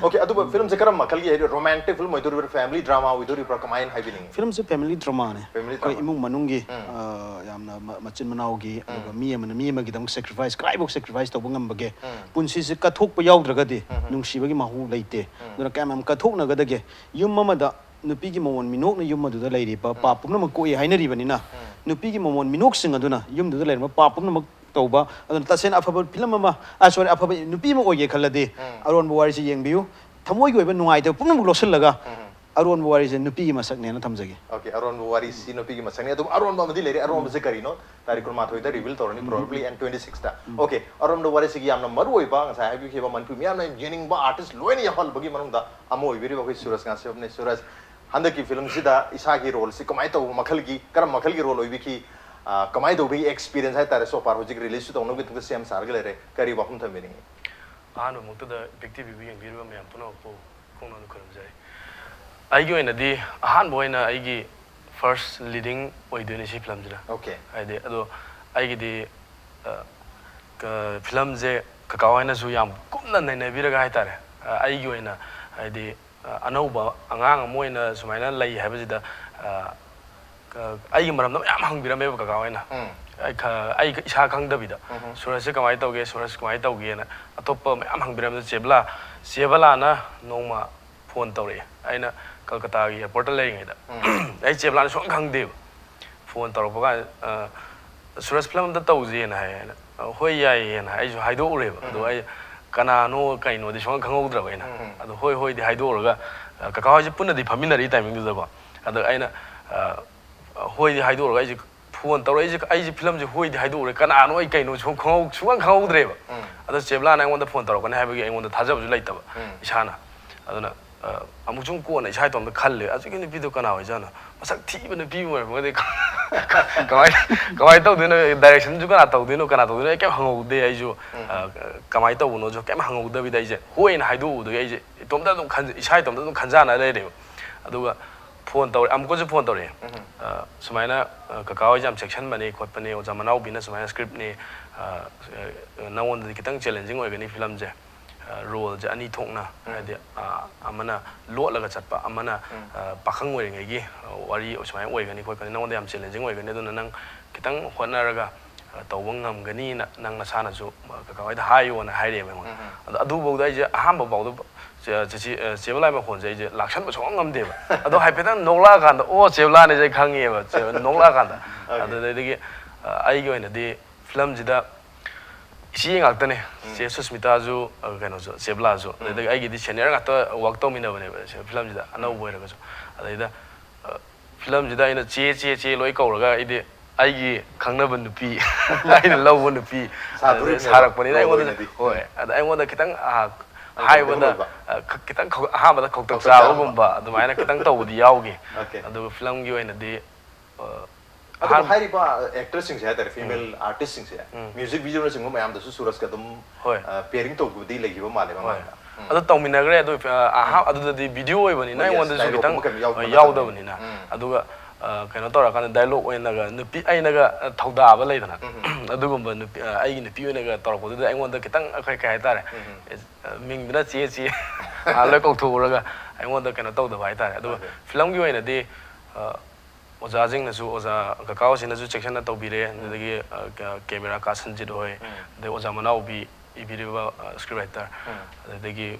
ꯑꯣꯀꯦ, ꯑꯗꯨꯕꯨ ꯐꯤꯂꯝꯁꯦ ꯀꯔꯝꯕ ꯃꯈꯜꯒꯤ ꯍꯥꯏꯗꯤ, ꯔꯣꯃꯥꯟꯇꯤꯛ ꯐꯤꯂꯝ ꯑꯣꯏꯗꯣꯔꯤꯕ꯭ꯔꯥ, ꯐꯦꯃꯤꯂꯤ ꯗ꯭ꯔꯃꯥ ꯑꯣꯏꯗꯣꯔꯤꯕ꯭ꯔꯥ, ꯀꯃꯥꯏꯅ ꯍꯥꯏꯕꯤꯅꯤꯡꯉꯤ? ꯐꯤꯂꯝꯁꯦ ꯐꯦꯃꯤꯂꯤ ꯗ꯭ꯔꯃꯥꯅꯦ꯫ ꯐꯦꯃꯤꯂꯤ ꯑꯩꯈꯣꯏ ꯗ꯭ꯔꯃꯥ꯫ ꯏꯃꯨꯡ ꯃꯅꯨꯡꯒꯤ, ꯎꯝ꯫ ꯑ, ꯌꯥꯝꯅ ꯃ-, ꯃꯆꯤꯟ ꯃꯅꯥꯎꯒꯤ, ꯎꯝ꯫ ꯑꯗꯨꯒ ꯃꯤ ꯑꯃꯅ ꯃꯤ ꯑꯃꯒꯤꯗꯃꯛ ꯁꯦꯀ꯭ꯔꯤꯐꯥꯏꯁ, ꯀꯗꯥꯏꯐꯥꯎ ꯁꯦꯀ꯭ꯔꯤꯐꯥꯏꯁ ꯇꯧꯕ ꯉꯝꯕꯒꯦ? ꯎꯝ꯫ ꯄꯨꯟꯁꯤꯁꯦ ꯀꯠꯊꯣꯛꯄ ꯌꯥꯎꯗ꯭ꯔꯒꯗꯤ ꯎꯝ꯫ ꯅꯨꯡꯁꯤꯕꯒꯤ ꯃꯍꯥꯎ ꯂꯩꯇꯦ꯫ ꯎꯝ꯫ ꯑꯗꯨꯅ ꯀꯌꯥꯝ ꯌꯥꯝ ꯀꯠꯊꯣꯛꯅꯒꯗꯒꯦ? ꯌꯨꯝ ꯑꯃꯗ ꯅꯨꯄꯤꯒꯤ ꯃꯃꯣꯟ ꯃꯤꯅꯣꯛꯅ ꯌꯨꯝ ꯑꯗꯨꯗ ꯂꯩꯔꯤꯕ ꯎꯝ꯫ ꯄꯥꯞ ꯄꯨꯝꯅꯃꯛ ꯀꯣꯛꯏ ꯍꯥꯏꯅꯔꯤꯕꯅꯤꯅ, ꯎꯝ꯫ ꯅꯨꯄꯤꯒꯤ ꯃꯃꯣꯟ ꯃꯤꯅꯣꯛꯁꯤꯡ ꯑꯗꯨꯅ ꯌꯨꯝꯗꯨꯗ ꯂꯩꯔꯝꯕ ꯄꯥꯞ ꯄꯨꯝꯅꯃꯛ ꯇꯧꯕ, ꯑꯗꯨꯅ ꯇꯁꯦꯡꯅ ꯑꯐꯕ ꯐꯤꯂꯝ ꯑꯃ, ꯑ, ꯁꯣꯔꯤ, ꯑꯐꯕ ꯅꯨꯄꯤ ꯑꯃ ꯑꯣꯏꯒꯦ ꯈꯜꯂꯗꯤ ꯎꯝ꯫ ꯑꯔꯣꯟꯕ ꯋꯥꯔꯤꯁꯤ ꯌꯦꯡꯕꯤꯌꯨ꯫ ꯊꯃꯣꯏꯒꯤ ꯑꯣꯏꯕ ꯅꯨꯡꯉꯥꯏꯇꯕ ꯄꯨꯝꯅꯃꯛ ꯂꯧꯁꯤꯜꯂꯒ ꯎꯝ꯫ ꯑꯔꯣꯟꯕ ꯋꯥꯔꯤꯁꯦ ꯅꯨꯄꯤꯒꯤ ꯃꯁꯛꯅꯦꯅ ꯊꯝꯖꯒꯦ꯫ ꯑꯣꯀꯦ, ꯑꯔꯣꯟꯕ ꯋꯥꯔꯤꯁꯤ ꯅꯨꯄꯤꯒꯤ ꯃꯁꯛꯅꯤ꯫ ꯑꯗꯨꯕꯨ ꯑꯔꯣꯟꯕ ꯑꯃꯗꯤ ꯂꯩꯔꯦ꯫ ꯑꯔꯣꯟꯕꯁꯦ ꯀꯔꯤꯅꯣ? ꯇꯥꯔꯤꯛ ꯀꯨꯟꯃꯥꯊꯣꯏꯗ ꯔꯤꯚꯤꯜ ꯇꯧꯔꯅꯤ, ꯎꯝ꯫ Probably and twenty sixꯇ꯫ ꯎꯝ꯫ ꯑꯣꯀꯦ, ꯑꯔꯣꯟꯕ ꯋꯥꯔꯤꯁꯤꯒꯤ ꯌꯥꯝꯅ ꯃꯔꯨ ꯑꯣꯏꯕ, ꯉꯁꯥꯏ ꯍꯥꯏꯕꯤꯈꯤꯕ, ꯃꯅꯤꯄꯨꯔ ꯃꯤꯌꯥꯝꯅ ꯌꯥꯝ ꯌꯦꯡꯅꯤꯡꯕ ꯑꯥꯔꯇꯤꯁ ꯂꯣꯏꯅ ꯌꯥꯎꯍꯜꯂꯕꯒꯤ ꯃꯅꯨꯡꯗ ꯑꯃ ꯑꯣꯏꯕꯤꯔꯤꯕ ꯑꯩꯈꯣꯏ ꯁꯨꯔꯖ ꯉꯥꯁꯦꯞꯅꯦ꯫ ꯁꯨꯔꯖ, ꯍꯟꯗꯛꯀꯤ ꯐꯤꯂꯝꯁꯤꯗ ꯏꯁꯥꯒꯤ ꯔꯣꯜꯁꯤ ꯀꯃꯥꯏꯅ ꯇꯧꯕ ꯃꯈꯜꯒꯤ, ꯀꯔꯝꯕ ꯃꯈꯜꯒꯤ ꯔꯣꯜ ꯑꯣꯏꯕꯤꯈꯤ? ꯑ, ꯀꯃꯥꯏꯅ ꯇꯧꯕꯤꯈꯤ ꯑꯦꯛꯁꯄꯤꯔꯤꯌꯦꯟꯁ ꯍꯥꯏꯇꯥꯔꯦ? So far ꯍꯧꯖꯤꯛ ꯔꯤꯂꯤꯁꯁꯨ ꯇꯧꯅꯕꯒꯤ ꯃꯇꯨꯡꯗ ꯁꯦꯝ ꯁꯥꯔꯒ ꯂꯩꯔꯦ, ꯀꯔꯤ ꯋꯥꯐꯝ ꯊꯝꯕꯤꯅꯤꯡꯉꯤ? ꯑꯍꯥꯟꯕꯃꯛꯇꯗ ꯏꯄꯤꯛ ꯇꯤꯚꯤꯕꯨ ꯌꯦꯡꯕꯤꯔꯤꯕ ꯃꯌꯥꯝ ꯄꯨꯝꯅꯃꯛꯄꯨ ꯈꯣꯡꯅꯥꯅ ꯈꯨꯔꯨꯝꯖꯔꯤ꯫ ꯑꯩꯒꯤ ꯑꯣꯏꯅꯗꯤ ꯑꯍꯥꯟꯕ ꯑꯣꯏꯅ ꯑꯩꯒꯤ ꯐꯥꯔꯁ ꯂꯤꯗꯤꯡ ꯑꯣꯏꯗꯣꯏꯅꯤ ꯁꯤ ꯐꯤꯂꯝꯁꯤꯗ꯫ ꯑꯣꯀꯦ꯫ ꯍꯥꯏꯗꯤ ꯑꯗꯣ ꯑꯩꯒꯤꯗꯤ ꯑ, ꯀ- ꯐꯤꯂꯝꯁꯦ ꯀꯀꯥ ꯍꯣꯏꯅꯁꯨ ꯌꯥꯝ ꯀꯨꯞꯅ ꯅꯩꯅꯕꯤꯔꯒ ꯍꯥꯏꯇꯥꯔꯦ, ꯑ, ꯑꯩꯒꯤ ꯑꯣꯏꯅ ꯍꯥꯏꯗꯤ ꯑ, ꯑꯅꯧꯕ ꯑꯉꯥꯡ ꯑꯃ ꯑꯣꯏꯅ ꯁꯨꯃꯥꯏꯅ ꯂꯩ ꯍꯥꯏꯕꯁꯤꯗ ꯑ, ꯀ- ꯑꯩꯒꯤ ꯃꯔꯝꯗ ꯃꯌꯥꯝ ꯍꯪꯕꯤꯔꯝꯃꯦꯕ ꯀꯀꯥ ꯍꯣꯏꯅ꯫ ꯎꯝ꯫ ꯑꯩ ꯈ- ꯑꯩ ꯏꯁꯥ ꯈꯪꯗꯕꯤꯗ ꯎꯝ꯫ ꯁꯨꯔꯖꯁꯦ ꯀꯃꯥꯏꯅ ꯇꯧꯒꯦ, ꯁꯨꯔꯖ ꯀꯃꯥꯏꯅ ꯇꯧꯒꯦꯅ ꯑꯇꯣꯞꯄ ꯃꯌꯥꯝ ꯍꯪꯕꯤꯔꯝꯕꯗ ꯆꯦꯕꯂꯥ, ꯆꯦꯕꯂꯥꯅ ꯅꯣꯡꯃ ꯐꯣꯟ ꯇꯧꯔꯛꯑꯦ꯫ ꯑꯩꯅ ꯀꯜꯀꯇꯥꯒꯤ ꯑꯦꯌꯥꯔꯄꯣꯔꯠꯇ ꯂꯩꯔꯤꯉꯩꯗ ꯑꯩ ꯆꯦꯕꯂꯥꯅ ꯁꯨꯡꯈꯪ ꯈꯪꯗꯦꯕ꯫ ꯐꯣꯟ ꯇꯧꯔꯛꯄ ꯀꯥꯟꯗ ꯑ, ꯁꯨꯔꯖ ꯐꯤꯂꯝ ꯑꯝꯇ ꯇꯧꯁꯦꯅ ꯍꯥꯏꯌꯦꯅ꯫ "ꯑ, ꯍꯣꯏ ꯌꯥꯏꯌꯦꯅ" ꯑꯩꯁꯨ ꯍꯥꯏꯗꯣꯛꯎꯔꯦꯕ꯫ ꯑꯗꯣ ꯑꯩ ꯀꯅꯥꯅꯣ ꯀꯩꯅꯣꯗꯤ ꯁꯨꯡꯈꯪ ꯈꯪꯍꯧꯗ꯭ꯔꯕ ꯑꯩꯅ꯫ ꯑꯗꯣ ꯍꯣꯏ ꯍꯣꯏꯗꯤ ꯍꯥꯏꯗꯣꯛꯎꯔꯒ ꯑ, ꯀꯀꯥ ꯍꯣꯏꯁꯦ ꯄꯨꯟꯅꯗꯤ ꯐꯝꯃꯤꯟꯅꯔꯤ ꯇꯥꯏꯃꯤꯡꯗꯨꯗꯀꯣ꯫ ꯑꯗꯣ ꯑꯩꯅ ꯑ, ꯍꯣꯏꯗꯤ ꯍꯥꯏꯗꯣꯛꯎꯔꯒ ꯑꯩꯁꯦ ꯐꯣꯟ ꯇꯧꯔꯛꯏꯁꯦ, ꯑꯩꯁꯦ ꯐꯤꯂꯝꯁꯦ ꯍꯣꯏꯗꯤ ꯍꯥꯏꯗꯣꯛꯎꯔꯦ, ꯀꯅꯥꯅꯣ ꯑꯩ ꯀꯩꯅꯣ ꯁꯨꯡ ꯈꯪꯍꯧ- ꯁꯨꯡꯈꯪ ꯈꯪꯍꯧꯗ꯭ꯔꯦꯕ꯫ ꯑꯗꯣ ꯆꯦꯕꯂꯥꯅ ꯑꯩꯉꯣꯟꯗ ꯐꯣꯟ ꯇꯧꯔꯛꯀꯅꯤ ꯍꯥꯏꯕꯒꯤ ꯑꯩꯉꯣꯟꯗ ꯊꯥꯖꯕꯁꯨ ꯂꯩꯇꯕ ꯏꯁꯥꯅ꯫ ꯑꯗꯨꯅ ꯑ, ꯑꯃꯨꯛꯁꯨ ꯀꯣꯟꯅ ꯏꯁꯥ ꯏꯇꯣꯝꯇ ꯈꯜꯂꯦ, "ꯑꯁꯤꯒꯤ ꯅꯨꯄꯤꯗꯣ ꯀꯅꯥ ꯑꯣꯏꯖꯥꯠꯅꯣ? ꯃꯁꯛ ꯊꯤꯕ ꯅꯨꯄꯤ ꯑꯃ ꯑꯣꯏꯔꯝꯃꯒꯗꯤ ꯀꯃꯥꯏꯅ ꯀꯃꯥꯏꯅ ꯇꯧꯗꯣꯏꯅꯣ? ꯗꯥꯏꯔꯦꯛꯁꯟꯁꯨ ꯀꯅꯥ ꯇꯧꯗꯣꯏꯅꯣ, ꯀꯅꯥ ꯇꯧꯗꯣꯏꯅꯣ?" ꯑꯩ ꯀꯩꯝ ꯍꯪꯍꯧꯗꯦ꯫ ꯑꯩꯁꯨ ꯑ, ꯀꯃꯥꯏꯅ ꯇꯧꯕꯅꯣꯁꯨ ꯀꯩꯝ ꯍꯪꯍꯧꯗꯕꯤꯗ ꯑꯩꯁꯦ ꯍꯣꯏꯅ ꯍꯥꯏꯗꯣꯛꯎꯕꯗꯒꯤ ꯑꯩꯁꯦ ꯏꯇꯣꯝꯇ ꯑꯗꯨꯝ ꯈꯟ- ꯏꯁꯥ ꯏꯇꯣꯝꯇ ꯑꯗꯨꯝ ꯈꯟꯖꯥꯟꯅ ꯂꯩꯔꯦꯕ꯫ ꯑꯗꯨꯒ ꯐꯣꯟ ꯇꯧꯔꯦ, ꯑꯃꯨꯛꯀꯁꯨ ꯐꯣꯟ ꯇꯧꯔꯛꯑꯦ꯫ ꯑ, ꯁꯨꯃꯥꯏꯅ ꯑ, ꯀꯀꯥ ꯍꯣꯏꯁꯦ ꯌꯥꯝ ꯆꯦꯛꯁꯤꯟꯕꯅꯦ ꯈꯣꯠꯄꯅꯦ, ꯑꯣꯖꯥ ꯃꯅꯥꯎꯕꯤꯅ ꯁꯨꯃꯥꯏꯅ ꯁ꯭ꯀ꯭ꯔꯤꯞꯅꯦ, ꯑ, ꯑ, ꯅꯉꯣꯟꯗꯗꯤ ꯈꯤꯇꯪ ꯆꯦꯂꯦꯟꯖꯤꯡ ꯑꯣꯏꯒꯅꯤ ꯐꯤꯂꯝꯁꯦ꯫ ꯑ, ꯔꯣꯜꯁꯦ ꯑꯅꯤ ꯊꯣꯛꯅ, ꯍꯥꯏꯗꯤ ꯑ, ꯑꯃꯅ ꯂꯣꯠꯂꯒ ꯆꯠꯄ, ꯑꯃꯅ ꯑ, ꯄꯥꯈꯪ ꯑꯣꯏꯔꯤꯉꯩꯒꯤ ꯑ, ꯋꯥꯔꯤ ꯁꯨꯃꯥꯏꯅ ꯑꯣꯏꯒꯅꯤ ꯈꯣꯠꯀꯅꯤ, ꯅꯉꯣꯟꯗ ꯌꯥꯝ ꯆꯦꯂꯦꯟꯖꯤꯡ ꯑꯣꯏꯒꯅꯤ, ꯑꯗꯨꯅ ꯅꯪ ꯈꯤꯇꯪ ꯍꯣꯠꯅꯔꯒ ꯑ, ꯇꯧꯕ ꯉꯝꯒꯅꯤꯅ ꯅꯪ ꯅꯁꯥꯅꯁꯨ ꯑ, ꯀꯀꯥ ꯍꯣꯏꯗ ꯍꯥꯏꯌꯣꯅ ꯍꯥꯏꯔꯛꯑꯦꯕ ꯑꯩꯉꯣꯟꯗ꯫ ꯑꯗꯣ ꯑꯗꯨꯐꯥꯎꯗ ꯑꯩꯁꯦ ꯑꯍꯥꯟꯕ ꯐꯥꯎꯗ ꯆꯦ- ꯆꯦꯆꯦ ꯑ, ꯆꯦꯕꯂꯥꯏ ꯃꯈꯣꯟꯁꯦ ꯑꯩꯁꯦ ꯂꯥꯛꯁꯟꯕ ꯁꯨꯡꯉꯝ ꯉꯝꯗꯦꯕ꯫ ꯑꯗꯣ ꯍꯥꯏꯐꯦꯠꯇꯪ ꯅꯣꯛꯂꯛꯑꯀꯥꯟꯗ, "ꯑꯣ, ꯆꯦꯕꯂꯥꯅꯦꯁꯦ" ꯑꯩ ꯈꯪꯉꯦꯕ, ꯆꯦ- ꯅꯣꯛꯂꯛꯑꯀꯥꯟꯗ꯫ ꯑꯗꯨꯗꯩꯗꯒꯤ ꯑ, ꯑꯩꯒꯤ ꯑꯣꯏꯅꯗꯤ ꯐꯤꯂꯝꯁꯤꯗ ꯏꯆꯦ ꯉꯥꯛꯇꯅꯦ꯫ ꯆꯦ ꯁꯨꯁꯃꯤꯇꯥꯁꯨ ꯑ, ꯀꯩꯅꯣꯁꯨ, ꯆꯦꯕꯂꯥꯁꯨ, ꯑꯗꯩꯗꯒꯤ ꯑꯩꯒꯤꯗꯤ ꯁꯦꯅꯤꯌꯔ ꯉꯥꯛꯇ ꯋꯥꯛ ꯇꯧꯃꯤꯟꯅꯕꯅꯦꯕ ꯁꯤ ꯐꯤꯂꯝꯁꯤꯗ, ꯑꯅꯧꯕ ꯑꯣꯏꯔꯒꯁꯨ꯫ ꯑꯗꯩꯗ ꯑ, ꯐꯤꯂꯝꯁꯤꯗ ꯑꯩꯅ "ꯆꯦ, ꯆꯦ, ꯆꯦ" ꯂꯣꯏ ꯀꯧꯔꯒ ꯑꯩꯗꯤ ꯑꯩꯒꯤ ꯈꯪꯅꯕ ꯅꯨꯄꯤ, ꯑꯩꯅ ꯂꯧꯕ ꯅꯨꯄꯤ ꯁꯥꯗꯣꯔꯤꯕꯅꯦꯕ, ꯁꯥꯔꯛꯄꯅꯤꯅ ꯔꯣꯜ ꯑꯩꯉꯣꯟꯗ, ꯑꯣꯏꯅꯗꯤ꯫ ꯍꯣꯏ, ꯑꯗ ꯑꯩꯉꯣꯟꯗ ꯈꯤꯇꯪ ꯑ, ꯍꯥꯏꯕꯗ, ꯑ, ꯈ-, ꯈꯤꯇꯪ ꯈꯧ-, ꯑꯍꯥꯟꯕꯗ ꯈꯧꯇꯛ ꯈꯧꯇꯛ ꯆꯥꯕ꯫ ꯆꯥꯕꯒꯨꯝꯕ ꯑꯗꯨꯃꯥꯏꯅ ꯈꯤꯇꯪ ꯇꯧꯕꯗꯤ ꯌꯥꯎꯈꯤ꯫ Okay. ꯑꯗꯨꯒ ꯐꯤꯂꯝꯒꯤ ꯑꯣꯏꯅꯗꯤ, ꯑ, ꯑꯗꯨꯕꯨ ꯑꯍꯥꯟ- ꯍꯥꯏꯔꯤꯕ actressꯁꯤꯡꯁꯦ ꯍꯥꯏꯇꯥꯔꯦ, female ꯎꯝ꯫ Artistꯁꯤꯡꯁꯦ, ꯎꯝ꯫ Music videoꯅꯆꯤꯡꯕ ꯃꯌꯥꯝꯗꯁꯨ ꯁꯨꯔꯖꯀ ꯑꯗꯨꯝ, ꯍꯣꯏ꯫ ꯑ, pairing ꯇꯧꯕꯗꯤ ꯂꯩꯈꯤꯕ ꯃꯥꯜꯂꯦ ꯍꯣꯏ꯫ ꯃꯃꯥꯡꯗ꯫ ꯎꯝ꯫ ꯑꯗꯨ ꯇꯧꯃꯤꯟꯅꯈ꯭ꯔꯦ꯫ ꯑꯗꯨ, ꯑ, ꯑꯍꯥ-, ꯎꯝ꯫ ꯑꯗꯨꯗꯗꯤ video ꯑꯣꯏꯕꯅꯤꯅ ꯍꯣꯏ, yes, ꯑꯩꯉꯣꯟꯗꯁꯨ dialogue ꯈꯤꯇꯪ, ꯑꯃ ꯀꯩꯝ ꯌꯥꯎꯕ ꯑ, ꯅꯠꯇꯕꯅꯤꯅ꯫ ꯌꯥꯎꯗꯕꯅꯤꯅ꯫ ꯎꯝ꯫ ꯑꯗꯨꯒ, ꯑ, ꯀꯩꯅꯣ ꯇꯧꯔꯀꯥꯟꯗ dialogue ꯑꯣꯏꯅꯒ ꯅꯨꯄꯤ ꯑꯩꯅꯒ, ꯑ, ꯊꯧꯗꯥꯕ ꯂꯩꯗꯅ, ꯎꯝ, ꯎꯝ꯫ ꯑꯗꯨꯒꯨꯝꯕ ꯅꯨꯄꯤ, ꯑ, ꯑꯩꯒꯤ ꯅꯨꯄꯤ ꯑꯣꯏꯅꯒ ꯇꯧꯔꯛꯄꯗꯨꯗ ꯑꯩꯉꯣꯟꯗ ꯈꯤꯇꯪ ꯑꯩꯈꯣꯏ ꯀꯩ ꯍꯥꯏꯇꯥꯔꯦ, ꯎꯝ, ꯎꯝ꯫ ꯑꯦ, ꯑ, ꯃꯤꯡꯗꯨꯅ ꯆꯦ ꯆꯦ, ꯑ, ꯂꯣꯏ ꯀꯧꯊꯣꯛꯎꯔꯒ ꯑꯩꯉꯣꯟꯗ ꯀꯩꯅꯣ ꯇꯧꯗꯕ ꯍꯥꯏꯇꯥꯔꯦ꯫ ꯑꯗꯨꯒ Okay. ꯐꯤꯂꯝꯒꯤ ꯑꯣꯏꯅꯗꯤ, ꯑ, ꯑꯣꯖꯥꯁꯤꯡꯅꯁꯨ, ꯑꯣꯖꯥ ꯀꯀꯥ ꯍꯣꯏꯁꯤꯅꯁꯨ ꯆꯦꯛꯁꯤꯟꯅ ꯇꯧꯕꯤꯔꯦ, ꯎꯝ꯫ ꯑꯗꯨꯗꯒꯤ, ꯑ, ꯀ-, camera ꯀꯥ ꯁꯟꯖꯤꯠ ꯍꯣꯏ, ꯎꯝ꯫ ꯑꯗꯩ ꯑꯣꯖꯥ ꯃꯅꯥꯎꯕꯤ ꯏꯕꯤꯔꯤꯕ, ꯑ, script writer, ꯎꯝ꯫ ꯑꯗꯨꯗꯒꯤ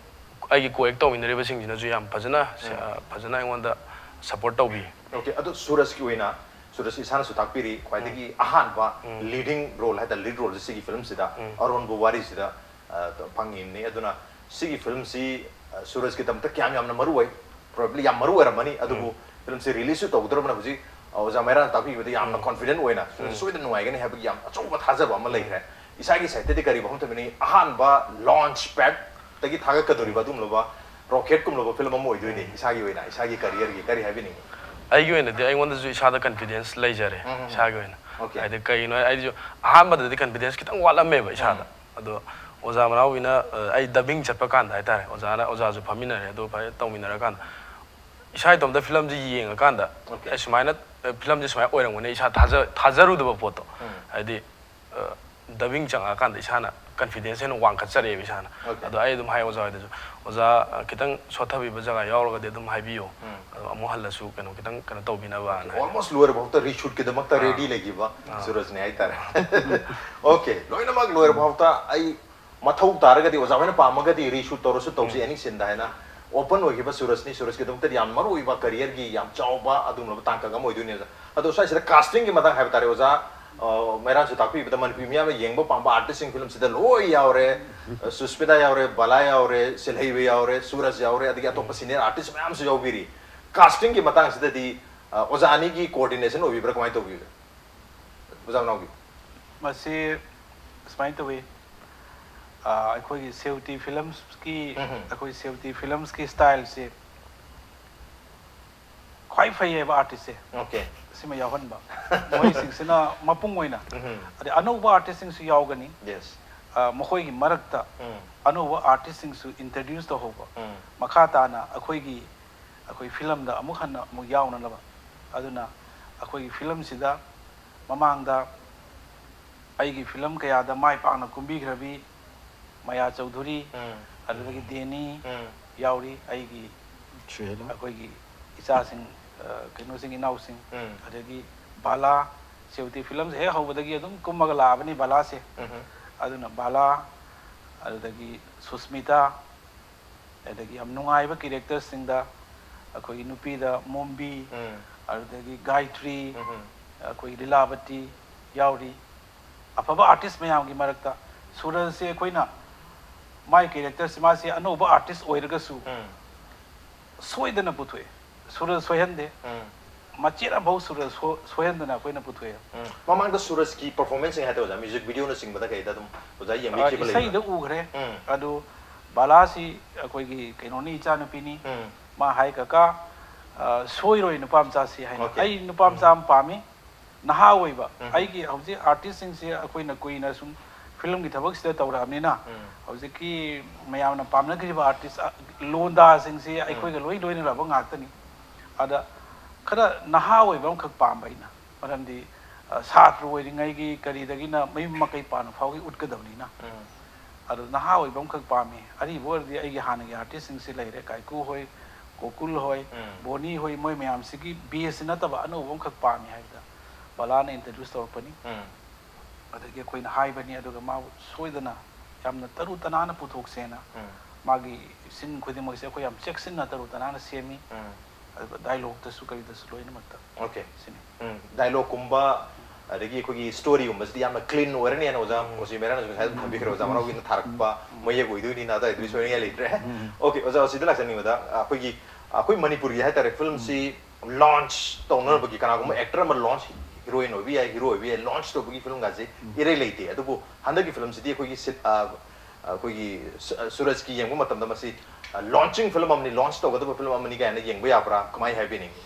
ꯑꯩꯒꯤ co-act ꯇꯧꯃꯤꯟꯅꯔꯤꯕꯁꯤꯡꯁꯤꯅꯁꯨ ꯌꯥꯝ ꯐꯖꯅ, ꯎꯝ꯫ ꯑ, ꯐꯖꯅ ꯑꯩꯉꯣꯟꯗ support ꯇꯧꯕꯤ꯫ Okay, ꯑꯗꯣ ꯁꯨꯔꯖꯀꯤ ꯑꯣꯏꯅ, ꯁꯨꯔꯖ ꯏꯁꯥꯅꯁꯨ ꯇꯥꯛꯄꯤꯔꯤ, ꯈ꯭ꯋꯥꯏꯗꯒꯤ ꯎꯝ꯫ ꯑꯍꯥꯟꯕ ꯎꯝ꯫ Leading role ꯍꯥꯏꯇꯥꯔꯦ, lead roleꯁꯦ ꯁꯤꯒꯤ ꯐꯤꯂꯝꯁꯤꯗ, ꯎꯝ꯫ ꯑꯔꯣꯟꯕ ꯋꯥꯔꯤꯁꯤꯗ, ꯑ, ꯐꯪꯉꯤꯕꯅꯤ꯫ ꯑꯗꯨꯅ ꯁꯤꯒꯤ ꯐꯤꯂꯝꯁꯤ, ꯑ, ꯁꯨꯔꯖꯀꯤꯗꯃꯛꯇ ꯀꯌꯥꯝ ꯌꯥꯝꯅ ꯃꯔꯨ ꯑꯣꯏ? Probably ꯌꯥꯝ ꯃꯔꯨ ꯑꯣꯏꯔꯝꯃꯅꯤ, ꯑꯗꯨꯕꯨ ꯎꯝ꯫ ꯐꯤꯂꯝꯁꯤ releaseꯁꯨ ꯇꯧꯒꯗꯧꯔꯕꯅ ꯍꯧꯖꯤꯛ, ꯑ, ꯑꯣꯖꯥ ꯃꯩꯔꯥꯅ ꯇꯥꯛꯄꯤꯕꯗ ꯌꯥꯝꯅ ꯎꯝ꯫ Confident ꯑꯣꯏꯅ ꯐꯤꯂꯝꯁꯤ ꯎꯝ꯫ ꯁꯣꯏꯗꯅ ꯅꯨꯡꯉꯥꯏꯒꯅꯤ ꯍꯥꯏꯕꯒꯤ ꯌꯥꯝ ꯑꯆꯧꯕ ꯊꯥꯖꯕ ꯑꯃ ꯎꯝ꯫ ꯂꯩꯈ꯭ꯔꯦ꯫ ꯏꯁꯥꯒꯤ sideꯇꯗꯤ ꯀꯔꯤ ꯋꯥꯐꯝ ꯊꯝꯕꯤꯅꯤꯡꯉꯤ? ꯑꯍꯥꯟꯕ launch padꯇꯒꯤ ꯊꯥꯒꯠꯀꯗꯧꯔꯤꯕ ꯎꯝ꯫ ꯑꯗꯨꯒꯨꯝꯂꯕ rocket ꯀꯨꯝꯂꯕ ꯐꯤꯂꯝ ꯑꯃ ꯑꯣꯏꯗꯣꯏꯅꯤ꯫ ꯎꯝ꯫ ꯏꯁꯥꯒꯤ ꯑꯣꯏꯅ, ꯏꯁꯥꯒꯤ careerꯒꯤ ꯀꯔꯤ ꯍꯥꯏꯕꯤꯅꯤꯡꯉꯤ? ꯑꯩꯒꯤ ꯑꯣꯏꯅꯗꯤ ꯑꯩꯉꯣꯟꯗꯁꯨ ꯏꯁꯥꯗ confidence ꯂꯩꯖꯔꯦ, ꯎꯝ, ꯎꯝ, ꯎꯝ꯫ ꯏꯁꯥꯒꯤ ꯑꯣꯏꯅ꯫ Okay꯫ ꯍꯥꯏꯗꯤ ꯀꯩꯒꯤꯅꯣ ꯍꯥꯏ-, ꯑꯩꯁꯨ ꯑꯍꯥꯟꯕꯗꯗꯤ confidence ꯈꯤꯇꯪ ꯋꯥꯠꯂꯝꯃꯦꯕ ꯏꯁꯥꯗ꯫ ꯎꯝ꯫ ꯑꯗꯣ ꯑꯣꯖꯥ ꯃꯅꯥꯎꯕꯤꯅ, ꯑ, ꯑꯩ dubbing ꯆꯠꯄ ꯀꯥꯟꯗ ꯍꯥꯏꯇꯥꯔꯦ, ꯑꯣꯖꯥꯅ, ꯑꯣꯖꯥꯁꯨ ꯐꯝꯃꯤꯟꯅꯔꯦ, ꯑꯗꯨ ꯐꯖꯅ ꯇꯧꯃꯤꯟꯅꯔꯀꯥꯟꯗ ꯏꯁꯥ ꯏꯇꯣꯝꯇ ꯐꯤꯂꯝꯁꯤ ꯌꯦꯡꯉꯀꯥꯟꯗ, Okay꯫ ꯑꯦ, ꯁꯨꯃꯥꯏꯅ, ꯑ, ꯐꯤꯂꯝꯁꯤ ꯁꯨꯃꯥꯏꯅ ꯑꯣꯏꯔꯝꯒꯅꯤ, ꯏꯁꯥ ꯊꯥꯖ-, ꯊꯥꯖꯔꯨꯗꯕ ꯄꯣꯠꯇꯣ꯫ ꯎꯝ꯫ ꯍꯥꯏꯗꯤ, ꯑ, dubbing ꯆꯪꯉꯛꯑꯀꯥꯟꯗ ꯏꯁꯥꯅ confidence ꯍꯦꯟꯅ ꯋꯥꯡꯈꯠꯆꯔꯛꯑꯦꯕ ꯏꯁꯥꯅ꯫ Okay꯫ ꯑꯗꯣ ꯑꯩ ꯑꯗꯨꯝ ꯍꯥꯏ ꯑꯣꯖꯥ ꯍꯣꯏꯗꯁꯨ, "ꯑꯣꯖꯥ, ꯑ, ꯈꯤꯇꯪ ꯁꯣꯠꯊꯕꯤꯕ ꯖꯒꯥ ꯌꯥꯎꯔꯒꯗꯤ ꯑꯗꯨꯝ ꯍꯥꯏꯕꯤꯌꯣ꯫ ꯎꯝ꯫ ꯑꯗꯣ ꯑꯃꯨꯛ ꯍꯜꯂꯁꯨ ꯀꯩꯅꯣ ꯈꯤꯇꯪ ꯀꯩꯅꯣ ꯇꯧꯕꯤꯅꯕꯅ" ꯍꯥꯏ꯫ Almost ꯂꯣꯏꯔꯐꯥꯎꯗ reshootꯀꯤꯗꯃꯛꯇ ꯑꯥ꯫ Ready ꯂꯩꯈꯤꯕ ꯑꯥ꯫ ꯁꯨꯔꯖꯅꯤ ꯍꯥꯏꯇꯥꯔꯦ꯫ Okay, ꯂꯣꯏꯅꯃꯛ ꯂꯣꯏꯔꯐꯥꯎꯗ ꯑꯩ ꯃꯊꯧ ꯇꯥꯔꯒꯗꯤ ꯑꯣꯖꯥ ꯍꯣꯏꯅ ꯄꯥꯝꯃꯒꯗꯤ reshoot ꯇꯧꯔꯁꯨ ꯇꯧꯁꯤ, ꯎꯝ꯫ Any sceneꯗ ꯍꯥꯏꯅ open ꯑꯣꯏꯈꯤꯕ ꯁꯨꯔꯖꯅꯤ꯫ ꯁꯨꯔꯖꯀꯤꯗꯃꯛꯇꯗꯤ ꯌꯥꯝ ꯃꯔꯨ ꯑꯣꯏꯕ careerꯒꯤ ꯌꯥꯝ ꯆꯥꯎꯕ ꯑꯗꯨꯒꯨꯝꯂꯕ ꯇꯥꯡꯀꯛ ꯑꯃ ꯑꯣꯏꯗꯣꯏꯅꯦ ꯑꯣꯖꯥ꯫ ꯑꯗꯣ ꯁ꯭ꯋꯥꯏꯁꯤꯗ castingꯒꯤ ꯃꯇꯥꯡ ꯍꯥꯏꯕ ꯇꯥꯔꯦ ꯑꯣꯖꯥ, ꯑ, ꯃꯩꯔꯥꯟꯁꯨ ꯇꯥꯛꯄꯤꯕꯗ ꯃꯅꯤꯄꯨꯔꯤ ꯃꯤꯌꯥꯝꯅ ꯌꯦꯡꯕ ꯄꯥꯝꯕ artistꯁꯤꯡ ꯐꯤꯂꯝꯁꯤꯗ ꯂꯣꯏ ꯌꯥꯎꯔꯦ꯫ ꯑ, ꯁꯨꯁꯃꯤꯇꯥ ꯌꯥꯎꯔꯦ, ꯕꯂꯥ ꯌꯥꯎꯔꯦ, ꯁꯤꯜꯍꯩꯕ ꯌꯥꯎꯔꯦ, ꯁꯨꯔꯖ ꯌꯥꯎꯔꯦ, ꯑꯗꯒꯤ ꯑꯇꯣꯞꯄ senior artist ꯃꯌꯥꯝꯁꯨ ꯌꯥꯎꯕꯤꯔꯤ꯫ Castingꯒꯤ ꯃꯇꯥꯡꯁꯤꯗꯗꯤ, ꯑ, ꯑꯣꯖꯥ ꯑꯅꯤꯒꯤ coordination ꯑꯣꯏꯕꯤꯕ꯭ꯔꯥ, ꯀꯃꯥꯏꯅ ꯇꯧꯕꯤꯕ꯭ꯔꯥ? ꯑꯣꯖꯥ ꯃꯅꯥꯎꯕꯤ꯫ ꯃꯁꯤ ꯁꯨꯃꯥꯏꯅ ꯇꯧꯏ, ꯑꯩꯈꯣꯏꯒꯤ ꯁꯦꯎꯇꯤ ꯐꯤꯂꯝꯁꯀꯤ ꯑꯩꯈꯣꯏ ꯁꯦꯎꯇꯤ ꯐꯤꯂꯝꯁꯀꯤ ꯁ꯭ꯇꯥꯏꯜꯁꯦ ꯈ꯭ꯋꯥꯏ ꯐꯩꯌꯦꯕ ꯑꯥꯔꯇꯤꯁꯁꯦ꯫ Okay. ꯁꯤꯃ ꯌꯥꯎꯍꯟꯕ꯫ ꯃꯣꯏꯁꯤꯡꯁꯤꯅ ꯃꯄꯨꯡ ꯑꯣꯏꯅ꯫ ꯎꯝ. ꯑꯗꯩ ꯑꯅꯧꯕ ꯑꯥꯔꯇꯤꯁꯁꯤꯡꯁꯨ ꯌꯥꯎꯒꯅꯤ꯫ Yes. ꯑ, ꯃꯈꯣꯏꯒꯤ ꯃꯔꯛꯇ ꯎꯝ. ꯑꯅꯧꯕ ꯑꯥꯔꯇꯤꯁꯁꯤꯡꯁꯨ ꯏꯟꯇ꯭ꯔꯗ꯭ꯌꯨꯁ ꯇꯧꯍꯧꯕ꯫ ꯎꯝ. ꯃꯈꯥ ꯇꯥꯅ ꯑꯩꯈꯣꯏꯒꯤ ꯑꯩꯈꯣꯏ ꯐꯤꯂꯝꯗ ꯑꯃꯨꯛ ꯍꯟꯅ ꯑꯃꯨꯛ ꯌꯥꯎꯅꯅꯕ꯫ ꯑꯗꯨꯅ ꯑꯩꯈꯣꯏꯒꯤ ꯐꯤꯂꯝꯁꯤꯗ ꯃꯃꯥꯡꯗ ꯑꯩꯒꯤ ꯐꯤꯂꯝ ꯀꯌꯥꯗ ꯃꯥꯏ ꯄꯥꯛꯅ ꯀꯨꯝꯕꯤꯈ꯭ꯔꯕꯤ ꯃꯌꯥ ꯆꯧꯙꯨꯔꯤ, ꯎꯝ. ꯑꯗꯨꯗꯒꯤ ꯗꯦꯅꯤ ꯎꯝ. ꯌꯥꯎꯔꯤ, ꯑꯩꯒꯤ ꯁꯨꯍꯦꯂꯥ꯫ ꯑꯩꯈꯣꯏꯒꯤ ꯏꯆꯥꯁꯤꯡ, ꯑ, ꯀꯩꯅꯣꯁꯤꯡ, ꯏꯅꯥꯎꯁꯤꯡ, ꯎꯝ. ꯑꯗꯒꯤ ꯕꯥꯂꯥ, ꯁꯦꯎꯇꯤ ꯐꯤꯂꯝꯁꯦ ꯍꯦꯛ ꯍꯧꯕꯗꯒꯤ ꯑꯗꯨꯝ ꯀꯨꯝꯃꯒ ꯂꯥꯛꯑꯕꯅꯤ ꯕꯥꯂꯥꯁꯦ꯫ ꯎꯝ. ꯑꯗꯨꯅ ꯕꯥꯂꯥ, ꯑꯗꯨꯗꯒꯤ ꯁꯨꯁꯃꯤꯇꯥ, ꯑꯗꯒꯤ ꯌꯥꯝ ꯅꯨꯡꯉꯥꯏꯕ ꯀꯦꯔꯦꯛꯇꯔꯁꯤꯡꯗ ꯑꯩꯈꯣꯏꯒꯤ ꯅꯨꯄꯤꯗ ꯃꯣꯝꯕꯤ, ꯎꯝ. ꯑꯗꯨꯗꯒꯤ ꯒꯥꯏꯇ꯭ꯔꯤ, ꯎꯝ. ꯑꯩꯈꯣꯏ ꯂꯤꯂꯥꯕꯇꯤ ꯌꯥꯎꯔꯤ꯫ ꯑꯐꯕ ꯑꯥꯔꯇꯤꯁ ꯃꯌꯥꯝꯒꯤ ꯃꯔꯛꯇ ꯁꯨꯔꯖꯁꯦ ꯑꯩꯈꯣꯏꯅ ꯃꯥꯏ ꯀꯦꯔꯦꯛꯇꯔꯁꯦ ꯃꯥꯁꯦ ꯑꯅꯧꯕ ꯑꯥꯔꯇꯤꯁ ꯑꯣꯏꯔꯒꯁꯨ ꯎꯝ. ꯁꯣꯏꯗꯅ ꯄꯨꯊꯣꯛꯑꯦ꯫ ꯁꯨꯔꯖ ꯁꯣꯏꯍꯟꯗꯦ꯫ ꯎꯝ. ꯃꯆꯦꯠ ꯑꯃꯐꯥꯎ ꯁꯨꯔꯖ ꯁꯣ-, ꯁꯣꯏꯍꯟꯗꯅ ꯑꯩꯈꯣꯏꯅ ꯄꯨꯊꯣꯛꯑꯦ꯫ ꯎꯝ. ꯃꯃꯥꯡꯗ ꯁꯨꯔꯖꯀꯤ ꯄꯔꯐꯣꯔꯃꯦꯟꯁꯁꯤꯡ ꯍꯥꯏꯇꯥꯔꯦ ꯑꯣꯖꯥ, ꯃ꯭ꯌꯨꯖꯤꯛ ꯚꯤꯗꯤꯑꯣꯅꯆꯤꯡꯕꯗ ꯀꯩꯗ ꯑꯗꯨꯝ ꯑꯣꯖꯥ ꯑ, ꯌꯦꯡꯕꯤꯈꯤꯕ ꯂꯩꯕ꯭ꯔꯥ? ꯏꯁꯩꯗ ꯎꯈ꯭ꯔꯦ꯫ ꯎꯝ. ꯑꯗꯨ ꯕꯥꯂꯥꯁꯤ ꯑꯩꯈꯣꯏꯒꯤ ꯀꯩꯅꯣꯅꯤ, ꯏꯆꯥꯅꯨꯄꯤꯅꯤ꯫ ꯎꯝ. ꯃꯥ ꯍꯥꯏ, "ꯀꯀꯥ, ꯑ, ꯁꯣꯏꯔꯣꯏ ꯅꯨꯄꯥ ꯃꯆꯥꯁꯤ" ꯍꯥꯏꯅ꯫ Okay. ꯑꯩ ꯅꯨꯄꯥ ꯃꯆꯥ ꯑꯃ ꯄꯥꯝꯃꯤ, ꯅꯍꯥ ꯑꯣꯏꯕ꯫ ꯎꯝ. ꯑꯩꯒꯤ ꯍꯧꯖꯤꯛ ꯑꯥꯔꯇꯤꯁꯁꯤꯡꯁꯦ ꯑꯩꯈꯣꯏꯅ ꯀꯨꯏꯅ ꯁꯨꯝ ꯐꯤꯂꯝꯒꯤ ꯊꯕꯛꯁꯤꯗ ꯇꯧꯔꯛꯑꯕꯅꯤꯅ ꯎꯝ. ꯍꯧꯖꯤꯛꯀꯤ ꯃꯌꯥꯝꯅ ꯄꯥꯝꯅꯈ꯭ꯔꯤꯕ ꯑꯥꯔꯇꯤꯁ, ꯑ, ꯂꯣꯟꯗꯥꯁꯤꯡꯁꯦ ꯑꯩꯈꯣꯏꯒ ꯂꯣꯏ ꯂꯣꯏꯅꯔꯕ ꯉꯥꯛꯇꯅꯤ꯫ ꯑꯗ ꯈꯔ ꯅꯍꯥ ꯑꯣꯏꯕ ꯑꯃꯈꯛ ꯄꯥꯝꯕ ꯑꯩꯅ, ꯃꯔꯝꯗꯤ, ꯑ, ꯁꯥꯇ꯭ꯔ ꯑꯣꯏꯔꯤꯉꯩꯒꯤ ꯀꯔꯤꯗꯒꯤꯅ ꯃꯌꯨꯝ ꯃꯀꯩ ꯄꯥꯟꯕ ꯐꯥꯎꯒꯤ ꯎꯠꯀꯗꯕꯅꯤꯅ꯫ ꯎꯝ. ꯑꯗꯣ ꯅꯍꯥ ꯑꯣꯏꯕ ꯑꯃꯈꯛ ꯄꯥꯝꯃꯤ꯫ ꯑꯔꯤꯕ ꯑꯣꯏꯔꯗꯤ ꯑꯩꯒꯤ ꯍꯥꯟꯅꯒꯤ ꯑꯥꯔꯇꯤꯁꯁꯤꯡꯁꯤ ꯂꯩꯔꯦ, ꯀꯥꯏꯀꯨ ꯍꯣꯏ, ꯒꯣꯀꯨꯜ ꯍꯣꯏ, ꯎꯝ. ꯕꯣꯅꯤ ꯍꯣꯏ, ꯃꯣꯏ ꯃꯌꯥꯝꯁꯤꯒꯤ ꯕꯦꯁꯁꯤ ꯅꯠꯇꯕ ꯑꯅꯧꯕ ꯑꯃꯈꯛ ꯄꯥꯝꯃꯤ ꯍꯥꯏꯕꯗ ꯕꯂꯥꯅ ꯏꯟꯇ꯭ꯔꯗ꯭ꯌꯨꯁ ꯇꯧꯔꯛꯄꯅꯤ꯫ ꯎꯝ. ꯑꯗꯒꯤ ꯑꯩꯈꯣꯏꯅ ꯍꯥꯏꯕꯅꯤ, ꯑꯗꯨꯒ ꯃꯥꯕꯨ ꯁꯣꯏꯗꯅ ꯌꯥꯝꯅ ꯇꯔꯨ ꯇꯅꯥꯟꯅ ꯄꯨꯊꯣꯛꯁꯦꯅ꯫ ꯎꯝ. ꯃꯥꯒꯤ ꯁꯤꯟ ꯈꯨꯗꯤꯡꯃꯛꯁꯦ ꯑꯩꯈꯣꯏ ꯌꯥꯝ ꯆꯦꯛꯁꯤꯟꯅ ꯇꯔꯨ ꯇꯅꯥꯟꯅ ꯁꯦꯝꯃꯤ꯫ ꯎꯝ. ꯑꯗꯨꯒ ꯗꯥꯏꯂꯣꯛꯇꯁꯨ ꯀꯔꯤꯗꯁꯨ ꯂꯣꯏꯅꯃꯛꯇ꯫ Okay. ꯁꯤꯅꯤ꯫ ꯎꯝ. ꯗꯥꯏꯂꯣꯛꯀꯨꯝꯕ ꯑꯗꯒꯤ ꯑꯩꯈꯣꯏꯒꯤ ꯁ꯭ꯇꯣꯔꯤꯒꯨꯝꯕꯁꯤꯗꯤ ꯌꯥꯝꯅ ꯀ꯭ꯂꯤꯟ ꯑꯣꯏꯔꯅꯤ ꯍꯥꯏꯅ ꯑꯣꯖꯥ ꯀꯣꯁꯤ ꯃꯦꯔꯥꯅꯁꯨ ꯉꯁꯥꯏ ꯑꯗꯨꯝ ꯊꯝꯕꯤꯈ꯭ꯔꯦ꯫ ꯑꯣꯖꯥ ꯃꯅꯥꯎꯒꯤꯅ ꯊꯥꯔꯛꯄ ꯃꯌꯦꯛ ꯑꯣꯏꯗꯣꯏꯅꯤꯅ ꯑꯗꯨꯋꯥꯏꯗꯨꯗꯤ ꯁꯣꯏꯅꯤꯡꯉꯥꯏ ꯂꯩꯇ꯭ꯔꯦ꯫ Okay, ꯑꯣꯖꯥ, ꯁꯤꯗ ꯂꯥꯛꯆꯅꯤꯡꯕꯗ ꯑꯩꯈꯣꯏꯒꯤ, ꯑꯩꯈꯣꯏ ꯃꯅꯤꯄꯨꯔꯒꯤ ꯍꯥꯏꯇꯥꯔꯦ, ꯐꯤꯂꯝꯁꯤ ꯂꯣꯟꯆ ꯇꯧꯅꯅꯕꯒꯤ ꯀꯅꯥꯒꯨꯝꯕ ꯑꯦꯛꯇꯔ ꯑꯃ ꯂꯣꯟꯆ, ꯍꯤꯔꯣꯏꯟ ꯑꯣꯏꯕ ꯌꯥꯏ, ꯍꯤꯔꯣ ꯑꯣꯏꯕ ꯌꯥꯏ, ꯂꯣꯟꯆ ꯇꯧꯕꯒꯤ ꯐꯤꯂꯝꯒꯁꯦ ꯏꯔꯩ ꯂꯩꯇꯦ꯫ ꯑꯗꯨꯕꯨ ꯍꯟꯗꯛꯀꯤ ꯐꯤꯂꯝꯁꯤꯗꯤ ꯑꯩꯈꯣꯏꯒꯤ ꯁꯤꯠ-, ꯑ, ꯑꯩꯈꯣꯏꯒꯤ ꯁꯨ- ꯁꯨꯔꯖꯀꯤ ꯌꯦꯡꯕ ꯃꯇꯝꯗ ꯃꯁꯤ ꯂꯣꯟꯆꯤꯡ ꯐꯤꯂꯝ ꯑꯃꯅꯤ, ꯂꯣꯟꯆ ꯇꯧꯒꯗꯕ ꯐꯤꯂꯝ ꯑꯃꯅꯤ ꯀꯥꯏꯅ ꯌꯦꯡꯕ ꯌꯥꯕ꯭ꯔꯥ? ꯀꯃꯥꯏꯅ ꯍꯥꯏꯕꯤꯅꯤꯡꯉꯤ?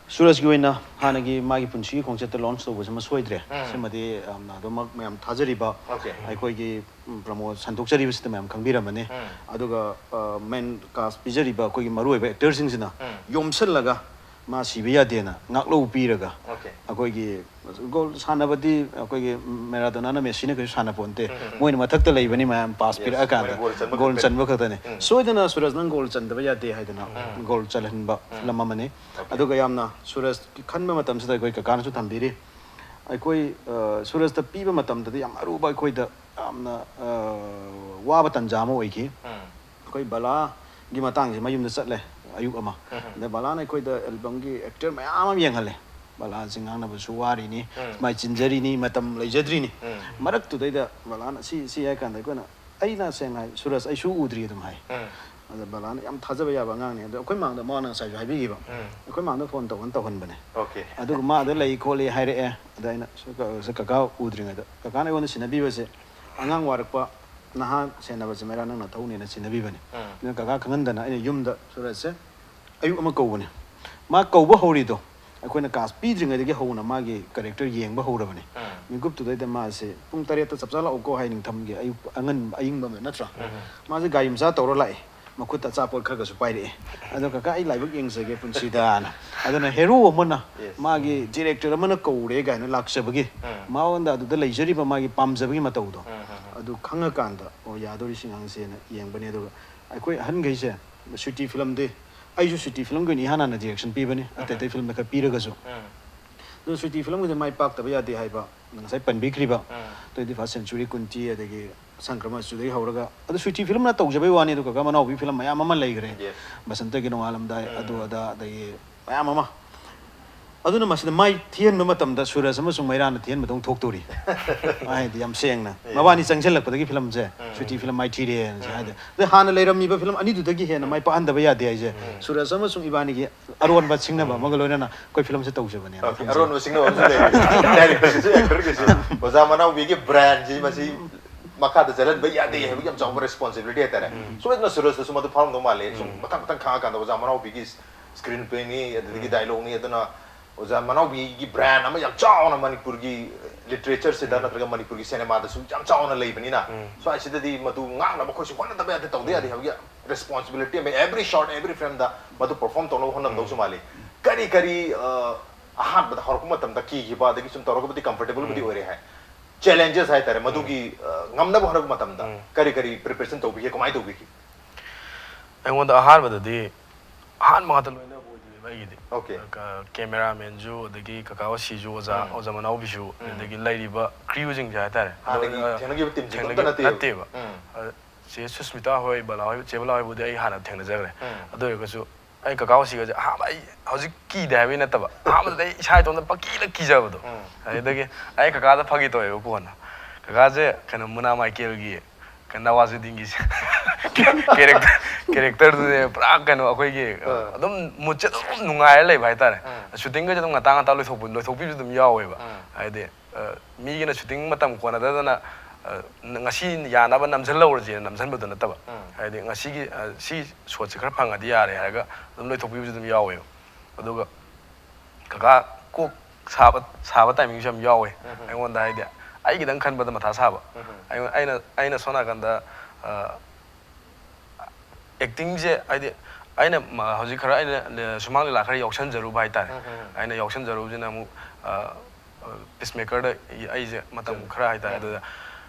ꯁꯨꯔꯖꯀꯤ ꯑꯣꯏꯅ ꯍꯥꯟꯅꯒꯤ ꯃꯥꯒꯤ ꯄꯨꯟꯁꯤꯒꯤ ꯈꯣꯡꯆꯠꯇ ꯂꯣꯟꯆ ꯇꯧꯕꯁꯤꯃ ꯁꯣꯏꯗ꯭ꯔꯦ꯫ ꯎꯝ. ꯁꯤꯃꯗꯤ ꯌꯥꯝꯅ ꯑꯗꯨꯃꯛ ꯃꯌꯥꯝ ꯊꯥꯖꯔꯤꯕ, Okay. ꯑꯩꯈꯣꯏꯒꯤ ꯎꯝ, ꯄ꯭ꯔꯃꯣꯗ ꯁꯟꯗꯣꯛꯆꯔꯤꯕꯁꯤꯗ ꯃꯌꯥꯝ ꯈꯪꯕꯤꯔꯝꯃꯅꯤ꯫ ꯎꯝ. ꯑꯗꯨꯒ ꯃꯦꯟ ꯀꯥꯁ ꯄꯤꯖꯔꯤꯕ ꯑꯩꯈꯣꯏꯒꯤ ꯃꯔꯨ ꯑꯣꯏꯕ ꯑꯦꯛꯇꯔꯁꯤꯡꯁꯤꯅ ꯎꯝ. ꯌꯣꯝꯁꯤꯜꯂꯒ ꯃꯥ ꯁꯤꯕ ꯌꯥꯗꯦꯅ ꯉꯥꯛꯂꯧ ꯄꯤꯔꯒ Okay. ꯑꯩꯈꯣꯏꯒꯤ ꯒꯣꯜ ꯁꯥꯟꯅꯕꯗꯤ ꯑꯩꯈꯣꯏꯒꯤ ꯃꯦꯔꯥꯗꯣꯅꯥꯅ ꯃꯦꯁꯤꯅ ꯀꯩꯁꯨ ꯁꯥꯟꯅ ꯄꯣꯟꯇꯦ꯫ ꯎꯝ, ꯎꯝ, ꯎꯝ. ꯃꯣꯏꯅ ꯃꯊꯛꯇ ꯂꯩꯕꯅꯤ, ꯃꯌꯥꯝ ꯄꯥꯁ Yes, ꯄꯤꯔꯛꯑꯀꯥꯟꯗ ꯃꯣꯏꯅ ꯒꯣꯜ ꯆꯟꯕ ꯒꯣꯜ ꯈꯛꯇꯅꯤ. ꯆꯟꯕ ꯈꯛꯇꯅꯤ꯫ ꯎꯝ. ꯁꯣꯏꯗꯅ ꯁꯨꯔꯖ ꯅꯪ ꯒꯣꯜ ꯆꯟꯗꯕ ꯌꯥꯗꯦ ꯍꯥꯏꯗꯅ ꯎꯝ. ꯒꯣꯜ ꯆꯜꯍꯟꯕ ꯎꯝ. ꯐꯤꯂꯝ ꯑꯃꯅꯤ꯫ Okay. ꯑꯗꯨꯒ ꯌꯥꯝꯅ ꯁꯨꯔꯖꯀꯤ ꯈꯟꯕ ꯃꯇꯝꯁꯤꯗ ꯑꯩꯈꯣꯏ ꯀꯀꯥꯅꯁꯨ ꯊꯝꯕꯤꯔꯤ꯫ ꯑꯩꯈꯣꯏ ꯑ, ꯁꯨꯔꯖꯇ ꯄꯤꯕ ꯃꯇꯝꯗꯗꯤ ꯌꯥꯝ ꯑꯔꯨꯕ, ꯑꯩꯈꯣꯏꯗ ꯌꯥꯝꯅ ꯑ, ꯋꯥꯕ ꯇꯥꯟꯖꯥ ꯑꯃ ꯑꯣꯏꯈꯤ꯫ ꯎꯝ. ꯑꯩꯈꯣꯏ ꯕꯂꯥꯒꯤ ꯃꯇꯥꯡꯁꯦ ꯃꯌꯨꯝꯗ ꯆꯠꯂꯦ ꯑꯌꯨꯛ ꯑꯃ꯫ ꯎꯝ. ꯑꯗ ꯕꯂꯥꯅ ꯑꯩꯈꯣꯏꯗ ꯑꯦꯜꯕꯝꯒꯤ ꯑꯦꯛꯇꯔ ꯃꯌꯥꯝ ꯑꯃ ꯌꯦꯡꯍꯜꯂꯦ꯫ ꯕꯂꯥꯁꯤ ꯉꯥꯡꯅꯕꯁꯨ ꯋꯥꯔꯤꯅꯤ, ꯎꯝ. ꯁꯨꯃꯥꯏꯅ ꯆꯤꯟꯖꯔꯤꯅꯤ, ꯃꯇꯝ ꯂꯩꯖꯗ꯭ꯔꯤꯅꯤ꯫ ꯎꯝ. ꯃꯔꯛꯇꯨꯗꯩꯗ ꯕꯂꯥꯅ ꯁꯤ ꯁꯤ ꯍꯥꯏ ꯀꯥꯟꯗ ꯑꯩꯈꯣꯏꯅ, ꯑꯩꯅ ꯁꯦꯡꯅ ꯍꯥꯏ, "ꯁꯨꯔꯖ, ꯑꯩꯁꯨ ꯎꯗ꯭ꯔꯤ" ꯑꯗꯨꯝ ꯍꯥꯏ꯫ ꯎꯝ. ꯑꯗ ꯕꯂꯥꯅ ꯌꯥꯝ ꯊꯥꯖꯕ ꯌꯥꯕ ꯑꯉꯥꯡꯅꯤ꯫ ꯑꯗꯣ ꯑꯩꯈꯣꯏ ꯃꯥꯡꯗ ꯃꯥꯅ ꯉꯁꯥꯏꯁꯨ ꯍꯥꯏꯕꯤꯈꯤꯕ, ꯎꯝ. ꯑꯩꯈꯣꯏ ꯃꯥꯡꯗ ꯐꯣꯟ ꯇꯧꯍꯟ ꯇꯧꯍꯟꯕꯅꯦ꯫ Okay. ꯑꯗꯨꯒ ꯃꯥ ꯑꯗ ꯂꯩ ꯈꯣꯠꯂꯤ ꯍꯥꯏꯔꯛꯑꯦ꯫ ꯑꯗ ꯑꯩꯅ, "ꯁꯤ ꯀ-, ꯁꯤ ꯀꯀꯥ ꯎꯗ꯭ꯔꯤꯉꯩꯗ", ꯀꯀꯥꯅ ꯑꯩꯉꯣꯟꯗ ꯁꯤꯟꯅꯕꯤꯕꯁꯦ, ꯑꯉꯥꯡ ꯋꯥꯔꯛꯄ, ꯅꯍꯥ ꯁꯦꯟꯅꯕꯁꯦ ꯃꯩꯔꯥ ꯅꯪꯅ ꯊꯧꯅꯦꯅ ꯁꯤꯟꯅꯕꯤꯕꯅꯦ꯫ ꯎꯝ. ꯑꯗꯨꯅ ꯀꯀꯥ ꯈꯪꯍꯟꯗꯅ ꯑꯩꯅ ꯌꯨꯝꯗ ꯁꯨꯔꯖꯁꯦ ꯑꯌꯨꯛ ꯑꯃ ꯀꯧꯕꯅꯦ꯫ ꯃꯥ ꯀꯧꯕ ꯍꯧꯔꯤꯗꯣ ꯑꯩꯈꯣꯏꯅ ꯀꯥꯁ ꯄꯤꯗ꯭ꯔꯤꯉꯩꯗꯒꯤ ꯍꯧꯅ ꯃꯥꯒꯤ ꯀꯦꯔꯦꯛꯇꯔ ꯌꯦꯡꯕ ꯍꯧꯔꯕꯅꯦ꯫ ꯎꯝ. ꯃꯤꯀꯨꯞꯇꯨꯗꯩꯗ ꯃꯥꯁꯦ ꯄꯨꯡ ꯇꯔꯦꯠꯇ ꯆꯞ ꯆꯥ ꯂꯥꯛꯎꯀꯣ ꯍꯥꯏ, ꯅꯤꯡꯊꯝꯒꯤ ꯑꯌꯨꯛ ꯑꯉꯟꯕ ꯑꯌꯤꯡꯕ ꯑꯃ ꯅꯠꯇ꯭ꯔꯥ? ꯎꯝ. ꯃꯥꯁꯦ ꯒꯥꯔꯤ ꯃꯆꯥ ꯇꯧꯔ ꯂꯥꯛꯑꯦ, ꯃꯈꯨꯠꯇ ꯑꯆꯥꯄꯣꯠ ꯈꯔꯒꯁꯨ ꯄꯥꯏꯔꯛꯑꯦ꯫ ꯑꯗꯣ "ꯀꯀꯥ, ꯑꯩ ꯂꯥꯏꯕꯛ ꯌꯦꯡꯖꯒꯦ ꯄꯨꯟꯁꯤꯗꯅ"꯫ ꯑꯗꯨꯅ ꯍꯦꯔꯣ ꯑꯃꯅ Yes. ꯃꯥꯒꯤ ꯗꯤꯔꯦꯛꯇꯔ ꯑꯃꯅ ꯀꯧꯔꯦ ꯀꯥꯏꯅ ꯂꯥꯛꯆꯕꯒꯤ, ꯎꯝ. ꯃꯉꯣꯟꯗ ꯑꯗꯨꯗ ꯂꯩꯖꯔꯤꯕ ꯃꯥꯒꯤ ꯄꯥꯝꯖꯕꯒꯤ ꯃꯇꯧꯗꯣ, ꯎꯝ, ꯎꯝ, ꯎꯝ. ꯑꯗꯨ ꯈꯪꯉꯀꯥꯟꯗ, "ꯑꯣ, ꯌꯥꯗꯣꯔꯤ ꯁꯤ ꯑꯉꯥꯡꯁꯦꯅ" ꯌꯦꯡꯕꯅꯦ꯫ ꯑꯗꯨꯒ ꯑꯩꯈꯣꯏ ꯑꯍꯟꯈꯩꯁꯦ ꯁ꯭ꯋꯤꯇꯤ ꯐꯤꯂꯝꯗꯤ, ꯑꯩꯁꯨ ꯁ꯭ꯋꯤꯇꯤ ꯐꯤꯂꯝꯒꯤ ꯑꯣꯏꯅ ꯏꯍꯥꯟ ꯍꯥꯟꯅ ꯗꯤꯔꯦꯛꯁꯟ ꯄꯤꯕꯅꯤ, ꯑꯇꯩ ꯑꯇꯩ ꯐꯤꯂꯝꯗ ꯈꯔ ꯄꯤꯔꯒꯁꯨ꯫ ꯎꯝ. ꯑꯗꯨ ꯁ꯭ꯋꯤꯇꯤ ꯐꯤꯂꯝꯒꯤꯗꯤ ꯃꯥꯏ ꯄꯥꯛꯇꯕ ꯌꯥꯗꯦ ꯍꯥꯏꯕ ꯉꯁꯥꯏ ꯄꯟꯕꯤꯈ꯭ꯔꯤꯕ ꯎꯝ. ꯇ꯭ꯋꯦꯟꯇꯤ ꯐꯥꯔꯁ ꯁꯦꯟꯆꯨꯔꯤ ꯀꯨꯟꯇꯤ, ꯑꯗꯒꯤ ꯁꯪꯀ꯭ꯔꯃ ꯁꯨꯗꯒꯤ ꯍꯧꯔꯒ, ꯑꯗꯨ ꯁ꯭ꯋꯤꯇꯤ ꯐꯤꯂꯝꯅ ꯇꯧꯖꯕꯩ ꯋꯥꯅꯤ꯫ ꯑꯗꯨ ꯀꯀꯥ ꯃꯅꯥꯎꯕꯤ ꯐꯤꯂꯝ ꯃꯌꯥꯝ ꯑꯃ ꯂꯩꯈ꯭ꯔꯦ, Yes. ꯕꯁꯟꯇꯒꯤ ꯅꯣꯡꯉꯥꯜꯂꯝꯗꯥꯏ, ꯎꯝ. ꯑꯗꯨ ꯑꯗꯥ, ꯑꯗꯒꯤ ꯃꯌꯥꯝ ꯑꯃ꯫ ꯑꯗꯨꯅ ꯃꯁꯤꯗ ꯃꯥꯏ ꯊꯤꯍꯟꯕ ꯃꯇꯝꯗ ꯁꯨꯔꯖ ꯑꯃꯁꯨꯡ ꯃꯩꯔꯥꯅ ꯊꯤꯍꯟꯕꯗꯧ ꯊꯣꯛꯇꯣꯔꯤ꯫ ꯍꯥꯏꯗꯤ ꯌꯥꯝ ꯁꯦꯡꯅ Yeah. ꯃꯕꯥꯅꯤ ꯆꯪꯁꯤꯜꯂꯛꯄꯗꯒꯤ ꯐꯤꯂꯝꯁꯦ ꯎꯝ. ꯁ꯭ꯋꯤꯇꯤ ꯐꯤꯂꯝ ꯃꯥꯏ ꯊꯤꯔꯦꯅ ꯎꯝ. ꯍꯥꯏꯗꯤ, ꯑꯗꯩ ꯍꯥꯟꯅ ꯂꯩꯔꯝꯃꯤꯕ ꯐꯤꯂꯝ ꯑꯅꯤꯗꯨꯗꯒꯤ ꯍꯦꯟꯅ ꯃꯥꯏ ꯄꯥꯛꯍꯟꯗꯕ ꯌꯥꯗꯦ ꯍꯥꯏꯁꯦ꯫ ꯎꯝ. ꯁꯨꯔꯖ ꯑꯃꯁꯨꯡ ꯏꯕꯥꯅꯤꯒꯤ ꯑꯔꯣꯟꯕ ꯁꯤꯡꯅꯕ ꯑꯃꯒ ꯂꯣꯏꯅꯅ ꯑꯩꯈꯣꯏ ꯐꯤꯂꯝꯁꯦ ꯇꯧꯖꯕꯅꯦ꯫ Okay, ꯑꯔꯣꯟꯕ ꯁꯤꯡꯅꯕ ꯑꯃꯁꯨ ꯂꯩꯔꯤ꯫ ꯗꯥꯏꯔꯦꯛꯇꯔꯒꯤꯁꯨ ꯑꯦꯛꯇꯔꯒꯤꯁꯨ ꯑꯣꯖꯥ ꯃꯅꯥꯎꯕꯤꯒꯤ ꯕ꯭ꯔꯥꯟꯁꯤ ꯃꯁꯤ ꯃꯈꯥꯗ ꯆꯠꯍꯟꯕ ꯌꯥꯗꯦ ꯍꯥꯏꯕꯒꯤ ꯌꯥꯝ ꯆꯥꯎꯕ responsibility ꯍꯥꯏꯇꯥꯔꯦ꯫ ꯁꯣꯏꯗꯅ ꯁꯨꯔꯖꯇꯁꯨ ꯃꯗꯨ ꯐꯥꯎꯔꯝꯗꯧ ꯃꯥꯜꯂꯦ꯫ ꯁꯨꯝ ꯃꯊꯪ ꯃꯊꯪ ꯈꯪꯉꯀꯥꯟꯗ ꯑꯣꯖꯥ ꯃꯅꯥꯎꯕꯤꯒꯤ screenplay ꯅꯤ, ꯑꯗꯨꯗꯒꯤ dialogue ꯅꯤ, ꯑꯗꯨꯅ ꯑꯣꯖꯥ ꯃꯅꯥꯎꯕꯤꯒꯤ brand ꯑꯃ ꯌꯥꯝ ꯆꯥꯎꯅ ꯃꯅꯤꯄꯨꯔꯒꯤ literature ꯁꯤꯗ ꯅꯠꯇ꯭ꯔꯒ ꯃꯅꯤꯄꯨꯔꯒꯤ cinema ꯗꯁꯨ ꯌꯥꯝ ꯆꯥꯎꯅ ꯂꯩꯕꯅꯤꯅ, ꯁ꯭ꯋꯥꯏꯁꯤꯗꯗꯤ ꯃꯗꯨ ꯉꯥꯛꯅꯕ ꯑꯩꯈꯣꯏꯁꯨ ꯍꯣꯠꯅꯗꯕ ꯌꯥꯗꯦ, ꯇꯧꯗ ꯌꯥꯗꯦ ꯍꯥꯏꯕꯒꯤ responsibility ꯑꯃ, every shot, every frame ꯗ ꯃꯗꯨ perform ꯇꯧꯅꯕ ꯍꯣꯠꯅꯔꯝꯗꯧꯁꯨ ꯃꯥꯜꯂꯤ꯫ ꯀꯔꯤ ꯀꯔꯤ, ꯑ, ꯑꯍꯥꯟꯕꯗ ꯍꯧꯔꯛꯄ ꯃꯇꯝꯗ ꯀꯤꯈꯤꯕ, ꯑꯗꯒꯤ ꯁꯨꯝ ꯇꯧꯔꯒꯕꯨꯗꯤ comfortable ꯕꯨꯗꯤ ꯑꯣꯏꯔꯦ ꯍꯥꯏ, challenges ꯍꯥꯏꯇꯥꯔꯦ, ꯃꯗꯨꯒꯤ, ꯑ, ꯉꯝꯅꯕ ꯍꯣꯠꯅꯕ ꯃꯇꯝꯗ ꯀꯔꯤ ꯀꯔꯤ preparation ꯇꯧꯕꯤꯒꯦ, ꯀꯃꯥꯏꯅ ꯇꯧꯕꯤꯒꯦ? ꯑꯩꯉꯣꯟꯗ ꯑꯍꯥꯟꯕꯗꯗꯤ ꯑꯍꯥꯟꯕ ꯉꯥꯛꯇ ꯂꯣꯏꯅꯕ ꯑꯣꯏꯗꯣꯏꯅꯦꯕ ꯑꯩꯒꯤꯗꯤ꯫ Okay. ꯀ-, cameraman ꯁꯨ, ꯑꯗꯒꯤ ꯀꯀꯥ ꯋꯥꯁꯤꯁꯨ, ꯑꯣꯖꯥ, ꯑꯣꯖꯥ ꯃꯅꯥꯎꯕꯤꯁꯨ, ꯑꯗꯒꯤ ꯂꯩꯔꯤꯕ crew ꯁꯤꯡꯁꯦ ꯍꯥꯏꯇꯥꯔꯦ꯫ ꯑꯗꯣ, ꯍꯥꯟꯅꯒꯤ ꯑ, ꯊꯦꯡꯅꯈꯤꯕ team ꯁꯤꯡꯗꯣ ꯊꯦꯡꯅꯈꯤꯕ ꯑꯝꯇ ꯅꯠꯇꯦꯕ꯫ ꯅꯠꯇꯦꯕ꯫ ꯑ, ꯆꯦ ꯁꯨꯁꯃꯤꯇꯥ ꯍꯣꯏ, ꯕꯂꯥ ꯍꯣꯏ, ꯆꯦ ꯕꯂꯥ ꯍꯣꯏꯕꯨꯗꯤ ꯑꯩ ꯍꯥꯟꯅ ꯊꯦꯡꯅꯖꯈ꯭ꯔꯦ꯫ ꯑꯗꯨ ꯑꯣꯏꯔꯒꯁꯨ ꯑꯩ ꯀꯀꯥ ꯋꯥꯁꯤꯒꯁꯦ ꯑꯍꯥꯟꯕ ꯑꯩ ꯍꯧꯖꯤꯛ ꯀꯤꯗꯦ ꯍꯥꯏꯕꯒꯤ ꯅꯠꯇꯕ, ꯑꯍꯥꯟꯕꯗꯗꯤ ꯑꯩ ꯏꯁꯥ ꯏꯇꯣꯝꯇ ꯄꯪꯀꯤꯗ ꯀꯤꯖꯕꯗꯣ꯫ ꯑꯗꯨꯗꯒꯤ ꯑꯩ ꯀꯀꯥꯗ ꯐꯥꯒꯤ ꯇꯧꯋꯦꯕ ꯀꯣꯟꯅ꯫ ꯀꯀꯥꯁꯦ ꯀꯩꯅꯣ, ꯃꯨꯅꯥ ꯃꯥꯏꯀꯦꯜꯒꯤ ꯀꯩꯅꯣ, ꯅꯋꯥꯖꯨꯗꯤꯟꯒꯤꯁꯦ character, character ꯗꯨꯅꯦ ꯄꯨꯔꯥ ꯀꯩꯅꯣ ꯑꯩꯈꯣꯏꯒꯤ, ꯑꯗꯨꯝ mood ꯁꯦ ꯑꯗꯨꯝ ꯅꯨꯡꯉꯥꯏꯔ ꯂꯩꯕ ꯍꯥꯏꯇꯥꯔꯦ꯫ Shooting ꯒꯁꯦ ꯑꯗꯨꯝ ꯉꯟꯇꯥ ꯉꯟꯇꯥ ꯂꯣꯏꯊꯣꯛꯄ, ꯂꯣꯏꯊꯣꯛꯄꯤꯕꯁꯨ ꯑꯗꯨꯝ ꯌꯥꯎꯋꯦꯕ꯫ ꯍꯥꯏꯗꯤ, ꯑ, ꯃꯤꯒꯤꯅ shooting ꯃꯇꯝ ꯀꯣꯟꯅꯗꯗꯅ, ꯑ, ꯉꯁꯤ ꯌꯥꯅꯕ ꯅꯝꯁꯤꯜꯍꯧꯔꯁꯦꯅ ꯅꯝꯁꯤꯟꯕꯗꯣ ꯅꯠꯇꯕ꯫ ꯍꯥꯏꯗꯤ ꯉꯁꯤꯒꯤ, ꯑ, ꯁꯤ shot ꯁꯦ ꯈꯔ ꯐꯪꯉꯗꯤ ꯌꯥꯔꯦ ꯍꯥꯏꯔꯒ ꯑꯗꯨꯝ ꯂꯣꯏꯊꯣꯛꯄꯤꯕꯁꯨ ꯑꯗꯨꯝ ꯌꯥꯎꯋꯦꯕ꯫ ꯑꯗꯨꯒ ꯀꯀꯥ ꯀꯣꯛ ꯁꯥꯕ, ꯁꯥꯕ timing ꯁꯨ ꯌꯥꯝ ꯌꯥꯎꯋꯦ꯫ ꯑꯩꯉꯣꯟꯗ ꯍꯥꯏꯗꯤ ꯑꯩꯒꯤꯗꯪ ꯈꯟꯕꯗ ꯃꯊꯥ ꯁꯥꯕ꯫ ꯑꯩꯉꯣꯟ-, ꯑꯩꯅ, ꯑꯩꯅ ꯁꯣꯝ ꯅꯥꯀꯟꯗ, ꯑ, acting ꯁꯦ ꯍꯥꯏꯗꯤ ꯑꯩꯅ ꯃ-, ꯍꯧꯖꯤꯛ ꯈꯔ ꯑꯩꯅ ꯂ-, ꯁꯨꯃꯥꯡ ꯂꯤꯂꯥ ꯈꯔ ꯌꯥꯎꯁꯟꯖꯔꯨꯕ ꯍꯥꯏꯇꯥꯔꯦ꯫ ꯑꯩꯅ ꯌꯥꯎꯁꯟꯖꯔꯨꯕꯁꯤꯅ ꯑꯃꯨꯛ, ꯑ, ꯑ, Peacemaker ꯗ ꯑꯩ-, ꯑꯩꯁꯦ ꯃꯇꯝ ꯈꯔ ꯍꯥꯏꯇꯥꯔꯦ꯫ ꯑꯗꯨꯗ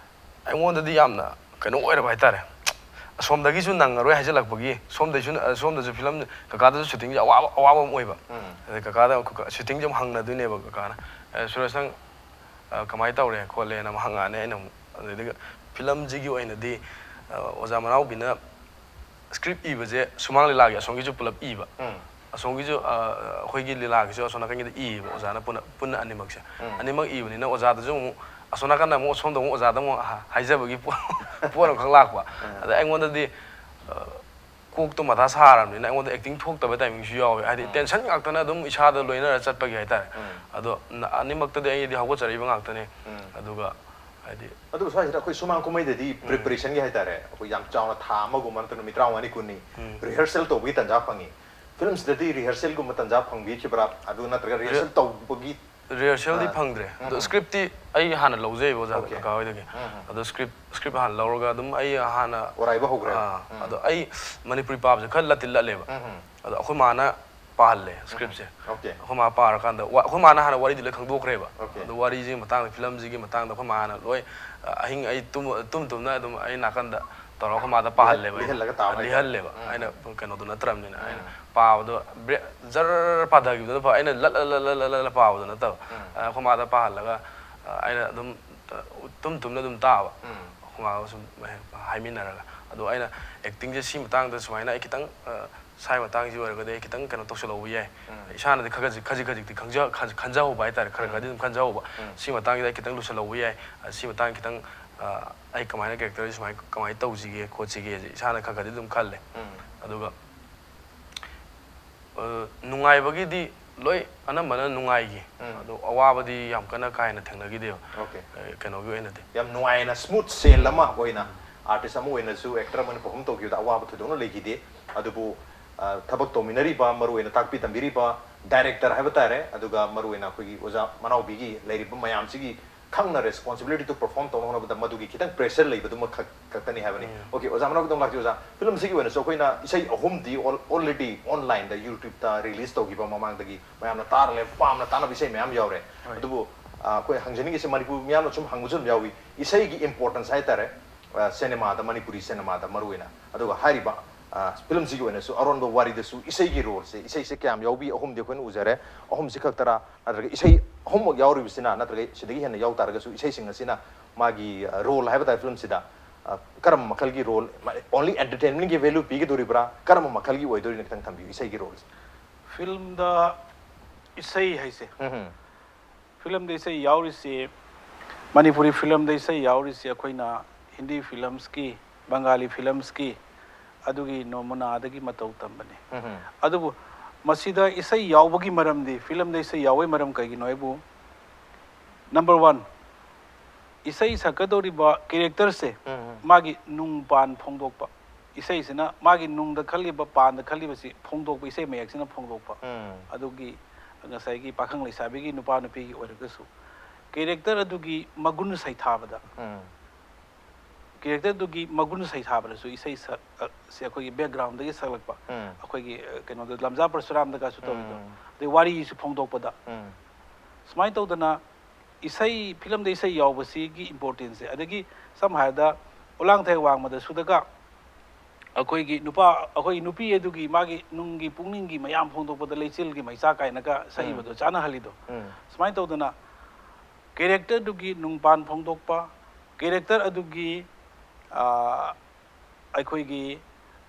ꯑꯩꯉꯣꯟꯗꯗꯤ ꯌꯥꯝꯅ ꯀꯩꯅꯣ ꯑꯣꯏꯔꯕ ꯍꯥꯏꯇꯥꯔꯦ꯫ ꯑꯁꯣꯝꯗꯒꯤꯁꯨ ꯅꯪꯉꯔꯣꯏ ꯍꯥꯏꯖꯤꯜꯂꯛꯄꯒꯤ, ꯁꯣꯝꯗꯩꯁꯨ, ꯑ, ꯁꯣꯝꯗꯁꯨ film, ꯀꯀꯥꯗꯁꯨ shooting ꯁꯦ ꯑꯋꯥꯕ, ꯑꯋꯥꯕ ꯑꯃ ꯑꯣꯏꯕ꯫ ꯑꯗꯩ ꯀꯀꯥꯗ ꯑꯃꯨꯛ, ꯀꯀꯥ, shooting ꯁꯦ ꯑꯃꯨꯛ ꯍꯪꯅꯗꯣꯏꯅꯦꯕ ꯀꯀꯥꯅ꯫ "ꯑꯦ, ꯁꯨꯔꯦꯁ, ꯅꯪ, ꯑ, ꯀꯃꯥꯏꯅ ꯇꯧꯔꯦ?" ꯈꯣꯠꯂꯦꯅ ꯑꯃꯨꯛ ꯍꯪꯉꯛꯑꯅꯤ꯫ ꯑꯩꯅ ꯑꯃꯨꯛ, ꯑꯗꯩꯗꯒꯤ film ꯁꯤꯒꯤ ꯑꯣꯏꯅꯗꯤ, ꯑ, ꯑꯣꯖꯥ ꯃꯅꯥꯎꯕꯤꯅ script ꯏꯕꯁꯦ ꯁꯨꯃꯥꯡ ꯂꯤꯂꯥꯒꯤ ꯑꯁꯣꯝꯒꯤꯁꯨ ꯄꯨꯂꯞ ꯏꯕ꯫ ꯑꯁꯣꯝꯒꯤꯁꯨ, ꯑ, ꯑꯩꯈꯣꯏꯒꯤ ꯂꯤꯂꯥꯒꯤꯁꯨ ꯑꯁꯣꯝ ꯅꯥꯀꯟꯒꯤꯗ ꯏꯌꯦꯕ ꯑꯣꯖꯥꯅ ꯄꯨꯟꯅ, ꯄꯨꯟꯅ ꯑꯅꯤꯃꯛꯁꯦ꯫ ꯑꯅꯤꯃꯛ ꯏꯕꯅꯤꯅ ꯑꯣꯖꯥꯗꯁꯨ ꯑꯃꯨꯛ ꯑꯁꯣꯝ ꯅꯥꯀꯟꯗ ꯑꯃꯨꯛ, ꯑꯁꯣꯝꯗ ꯑꯃꯨꯛ ꯑꯣꯖꯥꯗ ꯑꯃꯨꯛ ꯍꯥ-, ꯍꯥꯏꯖꯕꯒꯤ ꯄꯣ-, ꯄꯣꯠ ꯑꯃꯈꯛ ꯂꯥꯛꯄ꯫ ꯑꯗ ꯑꯩꯉꯣꯟꯗꯗꯤ, ꯑ, ꯀꯣꯛꯇꯣ ꯃꯊꯥ ꯁꯥꯔꯕꯅꯤꯅ ꯑꯩꯉꯣꯟꯗ acting ꯊꯣꯛꯇꯕ timing ꯁꯨ ꯌꯥꯎꯋꯦ꯫ ꯍꯥꯏꯗꯤ tension ꯉꯥꯛꯇꯅ ꯑꯗꯨꯝ ꯏꯁꯥꯗ ꯂꯣꯏꯅꯔ ꯆꯠꯄꯒꯤ ꯍꯥꯏꯇꯥꯔꯦ꯫ ꯑꯗꯣ ꯅ-, ꯑꯅꯤꯃꯛꯇꯗꯤ ꯑꯩꯗꯤ ꯍꯧꯒꯠꯆꯔꯛꯏꯕ ꯉꯥꯛꯇꯅꯦ꯫ ꯑꯗꯨꯒ ꯍꯥꯏꯗꯤ ꯑꯗꯨꯕꯨ ꯁ꯭ꯋꯥꯏꯁꯤꯗ ꯑꯩꯈꯣꯏ ꯁꯨꯃꯥꯡ ꯀꯨꯝꯍꯩꯗꯗꯤ ꯄ꯭ꯔꯤꯄꯔꯦꯁꯟꯒꯤ ꯍꯥꯏꯇꯥꯔꯦ, ꯑꯩꯈꯣꯏ ꯌꯥꯝ ꯆꯥꯎꯅ ꯊꯥ ꯑꯃꯒꯨꯝꯕ ꯅꯠꯇ꯭ꯔꯒ ꯅꯨꯃꯤꯠ ꯇꯔꯥꯃꯉꯥꯅꯤ ꯀꯨꯟꯅꯤ ꯔꯤꯍꯔꯁꯦꯜ ꯇꯧꯕꯒꯤ ꯇꯥꯟꯖꯥ ꯐꯪꯉꯤ꯫ ꯐꯤꯂꯝꯁꯤꯗꯗꯤ ꯔꯤꯍꯔꯁꯦꯜꯒꯨꯝꯕ ꯇꯥꯟꯖꯥ ꯐꯪꯕꯤꯈꯤꯕ꯭ꯔꯥ? ꯑꯗꯨ ꯅꯠꯇ꯭ꯔꯒ ꯔꯤꯍꯔꯁꯦꯜ ꯇꯧꯕꯒꯤ ꯔꯤꯍꯔꯁꯦꯜꯗꯤ ꯑꯥ, ꯐꯪꯗ꯭ꯔꯦ꯫ ꯑꯗꯣ ꯎꯝ꯫ ꯁ꯭ꯀ꯭ꯔꯤꯞꯇꯤ ꯑꯩ ꯍꯥꯟꯅ ꯂꯧꯖꯩꯕ ꯑꯣꯖꯥ Okay. ꯀꯀꯥ ꯍꯣꯏꯗꯒꯤ꯫ ꯎꯝ꯫ ꯑꯗꯣ ꯁ꯭ꯀ꯭ꯔꯤꯞ ꯁ꯭ꯀ꯭ꯔꯤꯞ ꯍꯥꯟꯅ ꯂꯧꯔꯒ ꯑꯗꯨꯝ ꯑꯩ ꯍꯥꯟꯅ ꯑꯣꯔꯥꯏꯕ ꯍꯧꯈ꯭ꯔꯦꯕ? ꯑꯥ, ꯎꯝ꯫ ꯑꯗꯣ ꯑꯩ ꯃꯅꯤꯄꯨꯔꯤ ꯄꯥꯕꯁꯦ ꯈꯔ ꯂꯠꯇꯤ ꯂꯠꯂꯦꯕ꯫ ꯎꯝ, ꯎꯝ꯫ ꯑꯗꯣ ꯑꯩꯈꯣꯏ ꯃꯥꯅ ꯄꯥꯍꯜꯂꯦ ꯁ꯭ꯀ꯭ꯔꯤꯞꯁꯦ꯫ Okay. ꯑꯩꯈꯣꯏ ꯃꯥ ꯄꯥꯔꯀꯥꯟꯗ ꯋꯥ- ꯑꯩꯈꯣꯏ ꯃꯥꯅ ꯍꯥꯟꯅ ꯋꯥꯔꯤꯗꯨ ꯂꯣꯏ ꯈꯪꯗꯣꯛꯈ꯭ꯔꯦꯕ꯫ Okay. ꯑꯗꯣ ꯋꯥꯔꯤꯁꯤꯒꯤ ꯃꯇꯥꯡꯗ, ꯐꯤꯂꯝꯁꯤꯒꯤ ꯃꯇꯥꯡꯗ ꯑꯩꯈꯣꯏ ꯃꯥꯅ ꯂꯣꯏ, ꯑ, ꯑꯍꯤꯡ ꯑꯩ ꯇꯨꯝ ꯇꯨꯝ ꯇꯨꯝꯅ ꯑꯗꯨꯝ ꯑꯩ ꯅꯥꯀꯟꯗ ꯇꯧꯔꯒ ꯑꯩꯈꯣꯏ ꯃꯥꯗ ꯄꯥꯍꯜꯂꯦꯕ ꯑꯩꯅ꯫ ꯂꯤꯍꯜꯂꯒ ꯇꯥꯕ ꯍꯥꯏꯇꯥꯔꯦ꯫ ꯂꯤꯍꯜꯂꯦꯕ꯫ ꯎꯝ꯫ ꯑꯩꯅ ꯀꯩꯅꯣꯗꯣ ꯅꯠꯇ꯭ꯔꯕꯅꯤꯅ ꯑꯩꯅ ꯎꯝ꯫ ꯄꯥꯕꯗꯣ ꯕ꯭ꯔꯦ- ꯖꯔ ꯄꯥꯊꯈꯤꯕꯗꯣ ꯑꯗꯨꯝ ꯐꯕ, ꯑꯩꯅ ꯂꯠ ꯂꯠ ꯂꯠ ꯂꯠ ꯂꯠ ꯂꯠ ꯄꯥꯕꯗꯣ ꯅꯠꯇꯕ꯫ ꯎꯝ꯫ ꯑ, ꯑꯩꯈꯣꯏ ꯃꯥꯗ ꯄꯥꯍꯜꯂꯒ, ꯑ, ꯑꯩꯅ ꯑꯗꯨꯝ, ꯑ, ꯇꯨꯝ ꯇꯨꯝꯅ ꯑꯗꯨꯝ ꯇꯥꯕ꯫ ꯎꯝ꯫ ꯑꯩꯈꯣꯏ ꯃꯥꯒ ꯁꯨꯝ ꯍꯥꯏꯃꯤꯟꯅꯔꯒ꯫ ꯑꯗꯣ ꯑꯩꯅ ꯑꯦꯛꯇꯤꯡꯁꯦ ꯁꯤ ꯃꯇꯥꯡꯗ ꯁꯨꯃꯥꯏꯅ ꯑꯩ ꯈꯤꯇꯪ, ꯑ, ꯁ꯭ꯋꯥꯏ ꯃꯇꯥꯡꯁꯤ ꯑꯣꯏꯔꯒꯗꯤ ꯑꯩ ꯈꯤꯇꯪ ꯀꯩꯅꯣ ꯇꯧꯁꯜꯍꯧꯕ ꯌꯥꯏ꯫ ꯎꯝ꯫ ꯏꯁꯥꯅꯗꯤ ꯈꯔ ꯈꯖꯤꯛ ꯈꯖꯤꯛ ꯈꯖꯤꯛꯇꯤ ꯈꯪꯖ- ꯈꯟ- ꯈꯟꯖꯍꯧꯕ ꯍꯥꯏꯇꯥꯔꯦ, ꯈꯔ ꯎꯝ꯫ ꯈꯔꯗꯤ ꯑꯗꯨꯝ ꯈꯟꯖꯍꯧꯕ꯫ ꯎꯝ꯫ ꯁꯤ ꯃꯇꯥꯡꯁꯤꯗ ꯑꯩ ꯈꯤꯇꯪ ꯂꯨꯁꯜꯍꯧꯕ ꯌꯥꯏ, ꯑ, ꯁꯤ ꯃꯇꯥꯡ ꯈꯤꯇꯪ, ꯑ, ꯑꯩ ꯀꯃꯥꯏꯅ ꯀꯦꯔꯦꯛꯇꯔꯁꯤ ꯁꯨꯃꯥꯏꯅ ꯀꯃꯥꯏꯅ ꯇꯧꯁꯤꯒꯦ ꯈꯣꯠꯁꯤꯒꯦꯁꯦ ꯏꯁꯥꯅ ꯈꯔ ꯈꯔꯗꯤ ꯑꯗꯨꯝ ꯈꯜꯂꯦ꯫ ꯎꯝ꯫ ꯑꯗꯨꯒ ꯑ, ꯅꯨꯡꯉꯥꯏꯕꯒꯤꯗꯤ ꯂꯣꯏ ꯑꯅꯝꯕꯅ ꯅꯨꯡꯉꯥꯏꯈꯤ꯫ ꯎꯝ꯫ ꯑꯗꯣ ꯑꯋꯥꯕꯗꯤ ꯌꯥꯝ ꯀꯟꯅ ꯀꯥ ꯍꯦꯟꯅ ꯊꯦꯡꯅꯈꯤꯗꯦꯕ꯫ Okay. ꯑ, ꯀꯩꯅꯣꯒꯤ ꯑꯣꯏꯅꯗꯤ꯫ ꯌꯥꯝ ꯅꯨꯡꯉꯥꯏꯅ, ꯁ꯭ꯃꯨꯠ ꯁꯦꯜ ꯑꯃ ꯑꯣꯏꯅ ꯑꯥꯔꯇꯤꯁ ꯑꯃ ꯑꯣꯏꯅꯁꯨ, ꯑꯦꯛꯇꯔ ꯑꯃ ꯑꯣꯏꯅ ꯄꯔꯐꯣꯝ ꯇꯧꯈꯤꯕꯗ ꯑꯋꯥꯕ ꯊꯣꯏꯗꯣꯛꯅ ꯂꯩꯈꯤꯗꯦ꯫ ꯑꯗꯨꯕꯨ, ꯑ, ꯊꯕꯛ ꯇꯧꯃꯤꯟꯅꯔꯤꯕ, ꯃꯔꯨꯑꯣꯏꯅ ꯇꯥꯛꯄꯤ ꯇꯝꯕꯤꯔꯤꯕ ꯗꯥꯏꯔꯦꯛꯇꯔ ꯍꯥꯏꯕ ꯇꯥꯔꯦ, ꯑꯗꯨꯒ ꯃꯔꯨꯑꯣꯏꯅ ꯑꯩꯈꯣꯏꯒꯤ ꯑꯣꯖꯥ ꯃꯅꯥꯎꯕꯤꯒꯤ ꯂꯩꯔꯤꯕ ꯃꯌꯥꯝꯁꯤꯒꯤ ꯈꯪꯅ ꯔꯦꯁꯄꯣꯟꯁꯤꯕꯤꯂꯤꯇꯤꯗꯨ ꯄꯔꯐꯣꯔꯝ ꯇꯧꯅꯕꯗ ꯃꯗꯨꯒꯤ ꯈꯤꯇꯪ ꯄ꯭ꯔꯦꯁꯔ ꯂꯩꯕꯗꯨꯃ ꯈꯛ ꯈꯛꯇꯅꯤ ꯍꯥꯏꯕꯅꯤ꯫ ꯎꯝ꯫ Okay, ꯑꯣꯖꯥ ꯃꯅꯥꯎꯒꯤꯗꯃꯛ ꯂꯥꯛꯆꯩ꯫ ꯑꯣꯖꯥ, ꯐꯤꯂꯝꯁꯤꯒꯤ ꯑꯣꯏꯅꯁꯨ ꯑꯩꯈꯣꯏꯅ ꯏꯁꯩ ꯑꯍꯨꯝꯗꯤ ꯑꯣꯜ- already online-ꯗ, YouTube-ꯇ release ꯇꯧꯈꯤꯕ ꯃꯃꯥꯡꯗꯒꯤ ꯃꯌꯥꯝꯅ ꯇꯥꯔ ꯂꯩ, ꯄꯥꯝꯅ ꯇꯥꯅꯕ ꯏꯁꯩ ꯃꯌꯥꯝ ꯌꯥꯎꯔꯦ꯫ ꯍꯣꯏ꯫ ꯑꯗꯨꯕꯨ, ꯑ, ꯑꯩꯈꯣꯏ ꯍꯪꯖꯅꯤꯡꯉꯤꯁꯦ, ꯃꯅꯤꯄꯨꯔ ꯃꯤꯌꯥꯝꯅ ꯁꯨꯝ ꯍꯪꯕꯁꯨ ꯑꯗꯨꯝ ꯌꯥꯎꯏ, ꯏꯁꯩꯒꯤ importance ꯍꯥꯏꯇꯥꯔꯦ, ꯑ, ꯁꯤꯅꯦꯃꯥꯗ, ꯃꯅꯤꯄꯨꯔꯤ ꯁꯤꯅꯦꯃꯥꯗ ꯃꯔꯨꯑꯣꯏꯅ, ꯑꯗꯨꯒ ꯍꯥꯏꯔꯤꯕ, ꯑ, ꯐꯤꯂꯝꯁꯤꯒꯤ ꯑꯣꯏꯅꯁꯨ ꯑꯔꯣꯟꯕ ꯋꯥꯔꯤꯗꯁꯨ ꯏꯁꯩꯒꯤ ꯔꯣꯜꯁꯦ, ꯏꯁꯩꯁꯦ ꯀꯌꯥꯝ ꯌꯥꯎꯕꯤ? ꯑꯍꯨꯝꯗꯤ ꯑꯩꯈꯣꯏꯅ ꯎꯖꯔꯦ, ꯑꯍꯨꯝꯁꯤ ꯈꯛꯇꯔꯥ, ꯅꯠꯇ꯭ꯔꯒ ꯏꯁꯩ ꯑꯍꯨꯝꯃꯛ ꯌꯥꯎꯔꯤꯕꯁꯤꯅ, ꯅꯠꯇ꯭ꯔꯒ ꯁꯤꯗꯒꯤ ꯍꯦꯟꯅ ꯌꯥꯎ ꯇꯥꯔꯒꯁꯨ ꯏꯁꯩꯁꯤꯡ ꯑꯁꯤꯅ ꯃꯥꯒꯤ, ꯑ, ꯔꯣꯜ ꯍꯥꯏꯕ ꯇꯥꯔꯦ ꯐꯤꯂꯝꯁꯤꯗ, ꯑ, ꯀꯔꯝꯕ ꯃꯈꯜꯒꯤ ꯔꯣꯜ, only entertainment-ꯒꯤ value ꯄꯤꯒꯗꯣꯔꯤꯕ꯭ꯔꯥ, ꯀꯔꯝꯕ ꯃꯈꯜꯒꯤ ꯑꯣꯏꯗꯣꯔꯤꯅꯣ, ꯈꯤꯇꯪ ꯊꯝꯕꯤꯌꯨ ꯏꯁꯩꯒꯤ ꯔꯣꯜꯁꯦ꯫ ꯐꯤꯂꯝꯗ ꯏꯁꯩ ꯍꯥꯏꯁꯦ, ꯎꯝ ꯍꯝ꯫ ꯐꯤꯂꯝꯗ ꯏꯁꯩ ꯌꯥꯎꯔꯤꯁꯤ, ꯃꯅꯤꯄꯨꯔꯤ ꯐꯤꯂꯝꯗ ꯏꯁꯩ ꯌꯥꯎꯔꯤꯁꯤ ꯑꯩꯈꯣꯏꯅ ꯍꯤꯟꯗꯤ ꯐꯤꯂꯝꯁꯀꯤ, ꯕꯪꯒꯥꯂꯤ ꯐꯤꯂꯝꯁꯀꯤ, ꯑꯗꯨꯒꯤ ꯅꯃꯨꯅꯥꯗꯒꯤ ꯃꯇꯧ ꯇꯝꯕꯅꯤ꯫ ꯎꯝ ꯍꯝ꯫ ꯑꯗꯨꯕꯨ ꯃꯁꯤꯗ ꯏꯁꯩ ꯌꯥꯎꯕꯒꯤ ꯃꯔꯝꯗꯤ, ꯐꯤꯂꯝꯗ ꯏꯁꯩ ꯌꯥꯎꯕꯒꯤ ꯃꯔꯝ ꯀꯩꯒꯤꯅꯣ ꯍꯥꯏꯕꯨ, number one, ꯏꯁꯩ ꯁꯛꯀꯗꯧꯔꯤꯕ ꯀꯦꯔꯦꯛꯇꯔꯁꯦ ꯎꯝ, ꯎꯝ. ꯃꯥꯒꯤ ꯅꯨꯡ ꯄꯥꯟ ꯐꯣꯡꯗꯣꯛꯄ, ꯏꯁꯩꯁꯤꯅ ꯃꯥꯒꯤ ꯅꯨꯡꯗ ꯈꯜꯂꯤꯕ, ꯄꯥꯟꯗ ꯈꯜꯂꯤꯕꯁꯤ ꯐꯣꯡꯗꯣꯛꯄ, ꯏꯁꯩ ꯃꯌꯦꯛꯁꯤꯅ ꯐꯣꯡꯗꯣꯛꯄ꯫ ꯎꯝ. ꯑꯗꯨꯒꯤ ꯉꯁꯥꯏꯒꯤ ꯄꯥꯈꯪ ꯂꯩꯁꯥꯕꯤꯒꯤ, ꯅꯨꯄꯥ ꯅꯨꯄꯤꯒꯤ ꯑꯣꯏꯔꯒꯁꯨ ꯀꯦꯔꯦꯛꯇꯔ ꯑꯗꯨꯒꯤ ꯃꯒꯨꯟ ꯁꯩꯊꯥꯕꯗ, ꯎꯝ. ꯀꯦꯔꯦꯛꯇꯔꯗꯨꯒꯤ ꯃꯒꯨꯟ ꯁꯩꯊꯥꯕꯗꯁꯨ ꯏꯁꯩ ꯁꯛ-, ꯑ, ꯁꯦ ꯑꯩꯈꯣꯏꯒꯤ ꯕꯦꯛꯒ꯭ꯔꯥꯎꯟꯗꯒꯤ ꯁꯛꯂꯛꯄ, ꯎꯝ. ꯑꯩꯈꯣꯏꯒꯤ, ꯑ, ꯀꯩꯅꯣꯗ, ꯂꯝꯖꯥ ꯄꯔꯁꯨꯔꯥꯝꯗꯒꯁꯨ ꯇꯧꯔꯤꯗꯣ, ꯎꯝ. ꯑꯗꯩ ꯋꯥꯔꯤꯁꯨ ꯐꯣꯡꯗꯣꯛꯄꯗ, ꯎꯝ. ꯁꯨꯃꯥꯏꯅ ꯇꯧꯗꯅ ꯏꯁꯩ, ꯐꯤꯂꯝꯗ ꯏꯁꯩ ꯌꯥꯎꯕꯁꯤꯒꯤ ꯏꯝꯄꯣꯔꯇꯦꯟꯁꯁꯦ, ꯑꯗꯒꯤ ꯁꯝꯅ ꯍꯥꯏꯔꯕꯗ, "ꯑꯣꯂꯥꯡꯊꯦꯛ ꯋꯥꯡꯃꯗ"ꯁꯨꯗꯒ ꯑꯩꯈꯣꯏꯒꯤ ꯅꯨꯄꯥ, ꯑꯩꯈꯣꯏꯒꯤ ꯅꯨꯄꯤ ꯑꯗꯨꯒꯤ ꯃꯥꯒꯤ ꯅꯨꯡꯒꯤ, ꯄꯨꯛꯅꯤꯡꯒꯤ ꯃꯌꯥꯝ ꯐꯣꯡꯗꯣꯛꯄꯗ "ꯂꯩꯆꯤꯜꯒꯤ ꯃꯩꯆꯥꯛ" ꯀꯥꯏꯅꯒ ꯁꯛꯏꯕꯗꯣ, ꯆꯥꯅꯍꯜꯂꯤꯗꯣ, ꯎꯝ. ꯁꯨꯃꯥꯏꯅ ꯇꯧꯗꯅ ꯀꯦꯔꯦꯛꯇꯔꯗꯨꯒꯤ ꯅꯨꯡꯄꯥꯟ ꯐꯣꯡꯗꯣꯛꯄ, ꯀꯦꯔꯦꯛꯇꯔ ꯑꯗꯨꯒꯤ, ꯑ, ꯑꯩꯈꯣꯏꯒꯤ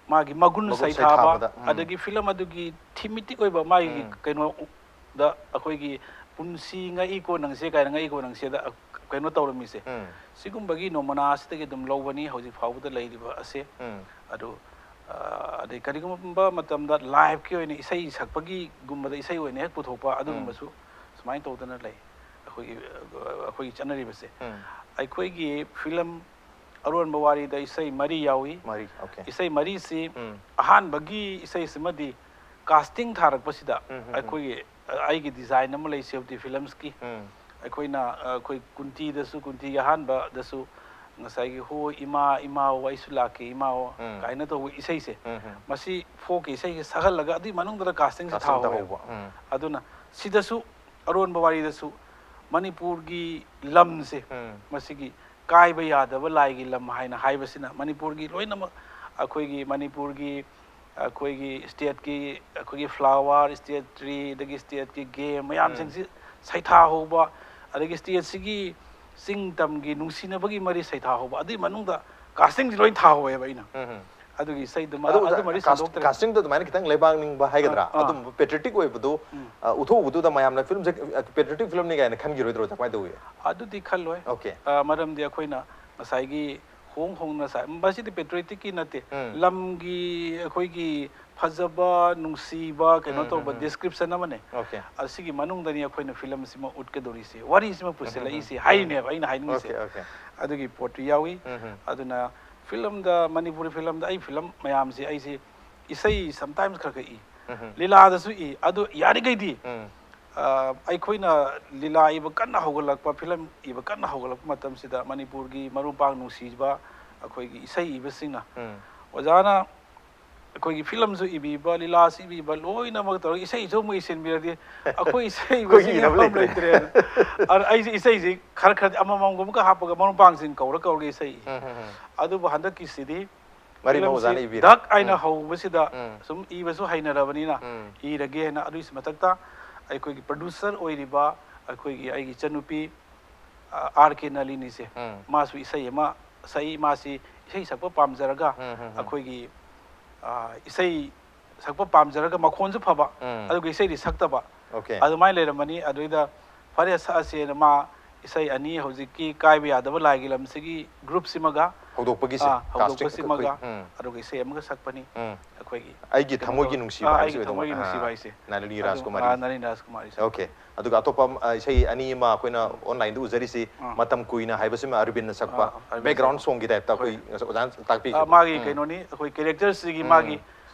ꯃꯥꯒꯤ ꯃꯒꯨꯟ ꯃꯒꯨꯟ ꯁꯩꯊꯥꯕ, ꯁꯩꯊꯥꯕꯗ, ꯎꯝ. ꯑꯗꯒꯤ ꯐꯤꯂꯝ ꯑꯗꯨꯒꯤ ꯊꯤꯃꯦꯇꯤꯛ ꯑꯣꯏꯕ ꯃꯥꯒꯤ ꯎꯝ. ꯀꯩꯅꯣꯗ, ꯑꯩꯈꯣꯏꯒꯤ "ꯄꯨꯟꯁꯤ ꯉꯛꯏꯀꯣ ꯅꯪꯁꯦ" ꯀꯥꯏꯅ, "ꯉꯛꯏꯀꯣ ꯅꯪꯁꯦꯗ" ꯀꯩꯅꯣ ꯇꯧꯔꯝꯃꯤꯁꯦ, ꯎꯝ. ꯁꯤꯒꯨꯝꯕꯒꯤ ꯅꯣꯃꯅꯥ ꯑꯁꯤꯗꯒꯤ ꯑꯗꯨꯝ ꯂꯧꯕꯅꯤ ꯍꯧꯖꯤꯛ ꯐꯥꯎꯕꯗ ꯂꯩꯔꯤꯕ ꯑꯁꯦ꯫ ꯎꯝ. ꯑꯗꯨ, ꯑ, ꯑꯗꯩ ꯀꯔꯤꯒꯨꯝꯕ ꯃꯇꯝꯗ ꯂꯥꯏꯐꯀꯤ ꯑꯣꯏꯅ ꯏꯁꯩ ꯁꯛꯄꯒꯤꯒꯨꯝꯕꯗ ꯏꯁꯩ ꯑꯣꯏꯅ ꯍꯦꯛ ꯄꯨꯊꯣꯛꯄ, ꯑꯗꯨꯒꯨꯝꯕꯁꯨ ꯁꯨꯃꯥꯏꯅ ꯇꯧꯗꯅ ꯂꯩ ꯑꯩꯈꯣꯏꯒꯤ, ꯑ, ꯑꯩꯈꯣꯏꯒꯤ ꯆꯠꯅꯔꯤꯕꯁꯦ꯫ ꯎꯝ. ꯑꯩꯈꯣꯏꯒꯤ ꯐꯤꯂꯝ ꯑꯔꯣꯟꯕ ꯋꯥꯔꯤꯗ ꯏꯁꯩ ꯃꯔꯤ ꯌꯥꯎꯏ꯫ ꯃꯔꯤ, okay. ꯏꯁꯩ ꯃꯔꯤꯁꯤ, ꯎꯝ. ꯑꯍꯥꯟꯕꯒꯤ ꯏꯁꯩꯁꯤꯃꯗꯤ ꯀꯥꯁꯇꯤꯡ ꯊꯥꯔꯛꯄꯁꯤꯗ ꯎꯝ, ꯎꯝ, ꯎꯝ. ꯑꯩꯈꯣꯏꯒꯤ, ꯑ, ꯑꯩꯒꯤ ꯗꯤꯖꯥꯏꯟ ꯑꯃ ꯂꯩ, ꯁꯦꯕꯇꯤ ꯐꯤꯂꯝꯁꯀꯤ꯫ ꯎꯝ. ꯑꯩꯈꯣꯏꯅ, ꯑ, ꯑꯩꯈꯣꯏ ꯀꯨꯟꯇꯤꯗꯁꯨ, ꯀꯨꯟꯇꯤꯒꯤ ꯑꯍꯥꯟꯕꯗꯁꯨ ꯉꯁꯥꯏꯒꯤ "ꯍꯣ ꯏꯃꯥ, ꯏꯃꯥ ꯑꯣ, ꯑꯩꯁꯨ ꯂꯥꯛꯀꯦ ꯏꯃꯥ ꯑꯣ" ꯎꯝ. ꯀꯥꯏꯅ ꯇꯧꯕ ꯏꯁꯩꯁꯦ, ꯎꯝ, ꯎꯝ. ꯃꯁꯤ ꯐꯣꯛꯀꯤ ꯏꯁꯩꯁꯦ ꯁꯛꯍꯜꯂꯒ ꯑꯗꯨꯒꯤ ꯃꯅꯨꯡꯗ ꯀꯥꯁꯇꯤꯡꯁꯦ Casting ꯊꯥꯍꯧꯋꯦꯕ꯫ ꯇꯧꯍꯧꯕ. ꯎꯝ. ꯑꯗꯨꯅ ꯁꯤꯗꯁꯨ, ꯑꯔꯣꯟꯕ ꯋꯥꯔꯤꯗꯁꯨ, ꯃꯅꯤꯄꯨꯔꯒꯤ ꯂꯝꯁꯦ, ꯎꯝ. ꯃꯁꯤꯒꯤ ꯀꯥꯏꯕ ꯌꯥꯗꯕ ꯂꯥꯏꯒꯤ ꯂꯝ ꯍꯥꯏꯅ ꯍꯥꯏꯕꯁꯤꯅ ꯃꯅꯤꯄꯨꯔꯒꯤ ꯂꯣꯏꯅꯃꯛ, ꯑꯩꯈꯣꯏꯒꯤ ꯃꯅꯤꯄꯨꯔꯒꯤ, ꯑꯩꯈꯣꯏꯒꯤ ꯁ꯭ꯇꯦꯠꯀꯤ, ꯑꯩꯈꯣꯏꯒꯤ ꯐ꯭ꯂꯥꯋꯔ, ꯁ꯭ꯇꯦꯠ ꯇ꯭ꯔꯤ, ꯑꯗꯒꯤ ꯁ꯭ꯇꯦꯠꯀꯤ ꯒꯦꯝ ꯃꯌꯥꯝꯁꯤꯡꯁꯤ ꯁꯩꯊꯥꯍꯧꯕ, ꯑꯗꯒꯤ ꯁ꯭ꯇꯦꯠꯁꯤꯒꯤ ꯆꯤꯡ ꯇꯝꯒꯤ ꯅꯨꯡꯁꯤꯅꯕꯒꯤ ꯃꯔꯤ ꯁꯩꯊꯥꯍꯧꯕ, ꯑꯗꯨꯒꯤ ꯃꯅꯨꯡꯗ ꯀꯥꯁꯇꯤꯡꯁꯤ ꯂꯣꯏ ꯊꯥꯍꯧꯋꯦꯕ ꯑꯩꯅ꯫ ꯎꯝ, ꯎꯝ. ꯑꯗꯨꯒꯤ ꯏꯁꯩꯗꯨꯃ, ꯑꯗꯨ ꯑꯗꯨꯃꯗꯤ ꯀꯥꯁ-, ꯁꯟꯗꯣꯛꯇ꯭ꯔꯦ꯫ ꯀꯥꯁꯇꯤꯡꯗꯣ ꯑꯗꯨꯃꯥꯏꯅ ꯈꯤꯇꯪ ꯂꯩꯕꯥꯛ ꯅꯤꯡꯕ ꯍꯥꯏꯒꯗ꯭ꯔꯥ? ꯑꯥ, ꯑꯥ. ꯑꯗꯨꯝꯕ ꯄꯦꯇ꯭ꯔꯤꯌꯣꯇꯤꯛ ꯑꯣꯏꯕꯗꯣ, ꯎꯝ. ꯑ, ꯎꯠꯊꯣꯛꯎꯕꯗꯨꯗ ꯃꯌꯥꯝꯅ ꯐꯤꯂꯝꯁꯦ, ꯑ, ꯄꯦꯇ꯭ꯔꯤꯌꯣꯇꯤꯛ ꯐꯤꯂꯝꯅꯤ ꯀꯥꯏꯅ ꯈꯟꯈꯤꯔꯣꯏꯗ꯭ꯔꯣ? ꯀꯃꯥꯏꯅ ꯇꯧꯏ? ꯑꯗꯨꯗꯤ ꯈꯜꯂꯣꯏ꯫ Okay. ꯑ, ꯃꯔꯝꯗꯤ ꯑꯩꯈꯣꯏꯅ ꯉꯁꯥꯏꯒꯤ ꯍꯣꯡ ꯍꯣꯡꯅ ꯁꯥꯏ꯫ ꯃꯁꯤꯗꯤ patrioticꯀꯤ ꯅꯠꯇꯦ꯫ ꯎꯝ꯫ ꯂꯝꯒꯤ ꯑꯩꯈꯣꯏꯒꯤ ꯐꯖꯕ, ꯅꯨꯡꯁꯤꯕ, ꯀꯩꯅꯣ ꯎꯝ, ꯇꯧꯕ ꯎꯝ, ꯎꯝ꯫ Description ꯑꯃꯅꯦ꯫ Okay꯫ ꯑꯁꯤꯒꯤ ꯃꯅꯨꯡꯗꯅꯤ ꯑꯩꯈꯣꯏꯅ ꯐꯤꯂꯝꯁꯤꯃ ꯎꯠꯀꯗꯧꯔꯤꯁꯦ, ꯋꯥꯔꯤꯁꯤꯃ ꯎꯝ, ꯎꯝ, ꯎꯝ, ꯄꯨꯁꯤꯜꯂꯛꯏꯁꯦ, ꯎꯝ꯫ ꯍꯥꯏꯔꯤꯅꯦꯕ ꯑꯩꯅ ꯍꯥꯏꯅꯤꯡꯉꯤꯁꯦ꯫ Okay, okay꯫ ꯑꯗꯨꯒꯤ ꯄꯣꯠꯇꯨ ꯌꯥꯎꯏ꯫ ꯎꯝ, ꯎꯝ꯫ ꯑꯗꯨꯅ ꯐꯤꯂꯝꯗ, ꯃꯅꯤꯄꯨꯔꯤ ꯐꯤꯂꯝꯗ ꯑꯩ ꯐꯤꯂꯝ ꯃꯌꯥꯝꯁꯦ ꯑꯩꯁꯦ ꯏꯁꯩ sometimes ꯈꯔ ꯈꯔ ꯏ꯫ ꯎꯝ, ꯎꯝ꯫ ꯂꯤꯂꯥꯗꯁꯨ ꯏ꯫ ꯑꯗꯨ ꯌꯥꯔꯤꯈꯩꯗꯤ, ꯎꯝ꯫ ꯑ, ꯑꯩꯈꯣꯏꯅ ꯂꯤꯂꯥ ꯏꯕ ꯀꯟꯅ ꯍꯧꯒꯠꯂꯛꯄ, ꯐꯤꯂꯝ ꯏꯕ ꯀꯟꯅ ꯍꯧꯒꯠꯂꯛꯄ ꯃꯇꯝꯁꯤꯗ ꯃꯅꯤꯄꯨꯔꯒꯤ ꯃꯔꯨꯞ ꯃꯄꯥꯡ ꯅꯨꯡꯁꯤꯕ ꯑꯩꯈꯣꯏꯒꯤ ꯏꯁꯩ ꯏꯕꯁꯤꯡꯅ, ꯎꯝ꯫ ꯑꯣꯖꯥꯅ ꯑꯩꯈꯣꯏꯒꯤ ꯐꯤꯂꯝꯁꯨ ꯏꯕꯤꯕ, ꯂꯤꯂꯥꯁꯨ ꯏꯕꯤꯕ, ꯂꯣꯏꯅꯃꯛ ꯇꯧꯔꯒ ꯏꯁꯩꯁꯨ ꯑꯃꯨꯛ ꯏꯁꯤꯟꯕꯤꯔꯗꯤ ꯑꯩꯈꯣꯏ ꯏꯁꯩ ꯑꯩꯈꯣꯏꯒꯤ ꯏꯕꯁꯤꯡꯒꯤ ꯏꯅꯕ ꯃꯐꯝ ꯂꯩꯇ꯭ꯔꯦ꯫ ꯂꯩꯇ꯭ꯔꯦꯅ꯫ ꯑꯗꯨꯅ ꯑꯩꯁꯦ ꯏꯁꯩꯁꯤ ꯈꯔ ꯈꯔꯗꯤ ꯑꯃꯃꯝꯒꯨꯝꯕꯒ ꯍꯥꯞꯄꯒ ꯃꯔꯨꯞ ꯃꯄꯥꯡꯁꯤꯡ ꯀꯧꯔ ꯀꯧꯔꯒ ꯏꯁꯩ ꯏ꯫ ꯎꯝ, ꯎꯝ, ꯎꯝ꯫ ꯑꯗꯨꯕꯨ ꯍꯟꯗꯛꯀꯤꯁꯤꯗꯤ ꯃꯔꯤꯃꯛ ꯐꯤꯂꯝꯁꯤ ꯑꯣꯖꯥꯅ ꯏꯕꯤꯔꯦ꯫ ꯙꯛ ꯍꯥꯏꯅ ꯎꯝ꯫ ꯍꯧꯕꯁꯤꯗ ꯎꯝ꯫ ꯁꯨꯝ ꯏꯕꯁꯨ ꯍꯩꯅꯔꯕꯅꯤꯅ ꯎꯝ꯫ ꯏꯔꯒꯦ ꯍꯥꯏꯅ, ꯑꯗꯨꯒꯤ ꯃꯊꯛꯇ ꯑꯩꯈꯣꯏꯒꯤ producer ꯑꯣꯏꯔꯤꯕ ꯑꯩꯈꯣꯏꯒꯤ ꯑꯩꯒꯤ ꯏꯆꯟꯅꯨꯄꯤ, ꯑ, R K ꯅꯂꯤꯅꯤꯁꯦ, ꯎꯝ꯫ ꯃꯥꯁꯨ ꯏꯁꯩ ꯑꯃ ꯁꯛꯏ꯫ ꯃꯥꯁꯤ ꯏꯁꯩ ꯁꯛꯄ ꯄꯥꯝꯖꯔꯒ ꯎꯝ, ꯎꯝ, ꯎꯝ꯫ ꯑꯩꯈꯣꯏꯒꯤ, ꯑ, ꯏꯁꯩ ꯁꯛꯄ ꯄꯥꯝꯖꯔꯒ ꯃꯈꯣꯟꯁꯨ ꯐꯕ, ꯎꯝ꯫ ꯑꯗꯨꯒ ꯏꯁꯩꯗꯤ ꯁꯛꯇꯕ, Okay꯫ ꯑꯗꯨꯃꯥꯏꯅ ꯂꯩꯔꯝꯕꯅꯤ꯫ ꯑꯗꯨꯗ ꯐꯔꯦ, ꯁꯛꯑꯁꯦꯅ ꯃꯥ ꯏꯁꯩ ꯑꯅꯤ, ꯍꯧꯖꯤꯛꯀꯤ ꯀꯥꯏꯕ ꯌꯥꯗꯕ ꯂꯥꯏꯒꯤ ꯂꯝꯁꯤꯒꯤ groupꯁꯤꯃꯒ, ꯍꯧꯗꯣꯛꯄꯒꯤꯁꯦ, ꯑꯥ, casting ꯍꯧꯗꯣꯛꯄꯁꯤꯃꯒ, ꯑꯩꯈꯣꯏ, ꯎꯝ꯫ ꯑꯗꯨꯒ ꯏꯁꯩ ꯑꯃꯒ ꯁꯛꯄꯅꯤ꯫ ꯎꯝ꯫ ꯑꯩꯈꯣꯏꯒꯤ ꯑꯩꯒꯤ ꯀꯩꯅꯣ ꯊꯃꯣꯏꯒꯤ ꯇꯧ-, ꯅꯨꯡꯁꯤꯕ ꯑꯥ, ꯍꯥꯏꯕꯁꯤ ꯑꯩꯒꯤ ꯑꯣꯏꯗꯧꯕ ꯊꯃꯣꯏꯒꯤ ꯃꯥꯜꯂꯦ꯫ ꯅꯨꯡꯁꯤꯕ ꯑꯥ, ꯍꯥꯏꯁꯦ꯫ ꯅꯥꯂꯤꯅꯤ ꯑꯗꯨ, ꯔꯥꯖꯀꯨꯃꯥꯔꯤ꯫ ꯑꯥ, ꯅꯥꯂꯤꯅꯤ ꯔꯥꯖꯀꯨꯃꯥꯔꯤꯁꯦ꯫ Okay꯫ ꯑꯗꯨꯒ ꯑꯇꯣꯞꯄ ꯑꯃ, ꯑ, ꯏꯁꯩ ꯑꯅꯤ ꯑꯃ ꯑꯩꯈꯣꯏꯅ ꯎꯝ꯫ Onlineꯗ ꯎꯖꯔꯤꯁꯤ, ꯑꯥ꯫ ꯃꯇꯝ ꯀꯨꯏꯅ ꯍꯥꯏꯕꯁꯤꯃ ꯑꯔꯕꯤꯟꯅ ꯁꯛꯄ, ꯑꯥ, ꯑꯔꯕꯤꯟ background ꯁꯛꯄ꯫ Songꯒꯤ typeꯇ ꯑꯩꯈꯣꯏ ꯍꯣꯏ꯫ ꯉꯁꯥꯏ ꯑꯣꯖꯥꯅ ꯇꯥꯛꯄꯤꯈꯤꯕ꯫ ꯑꯥ, ꯃꯥꯒꯤ ꯎꯝ꯫ ꯀꯩꯅꯣꯅꯤ, ꯑꯩꯈꯣꯏ characterꯁꯤꯒꯤ ꯎꯝ꯫ ꯃꯥꯒꯤ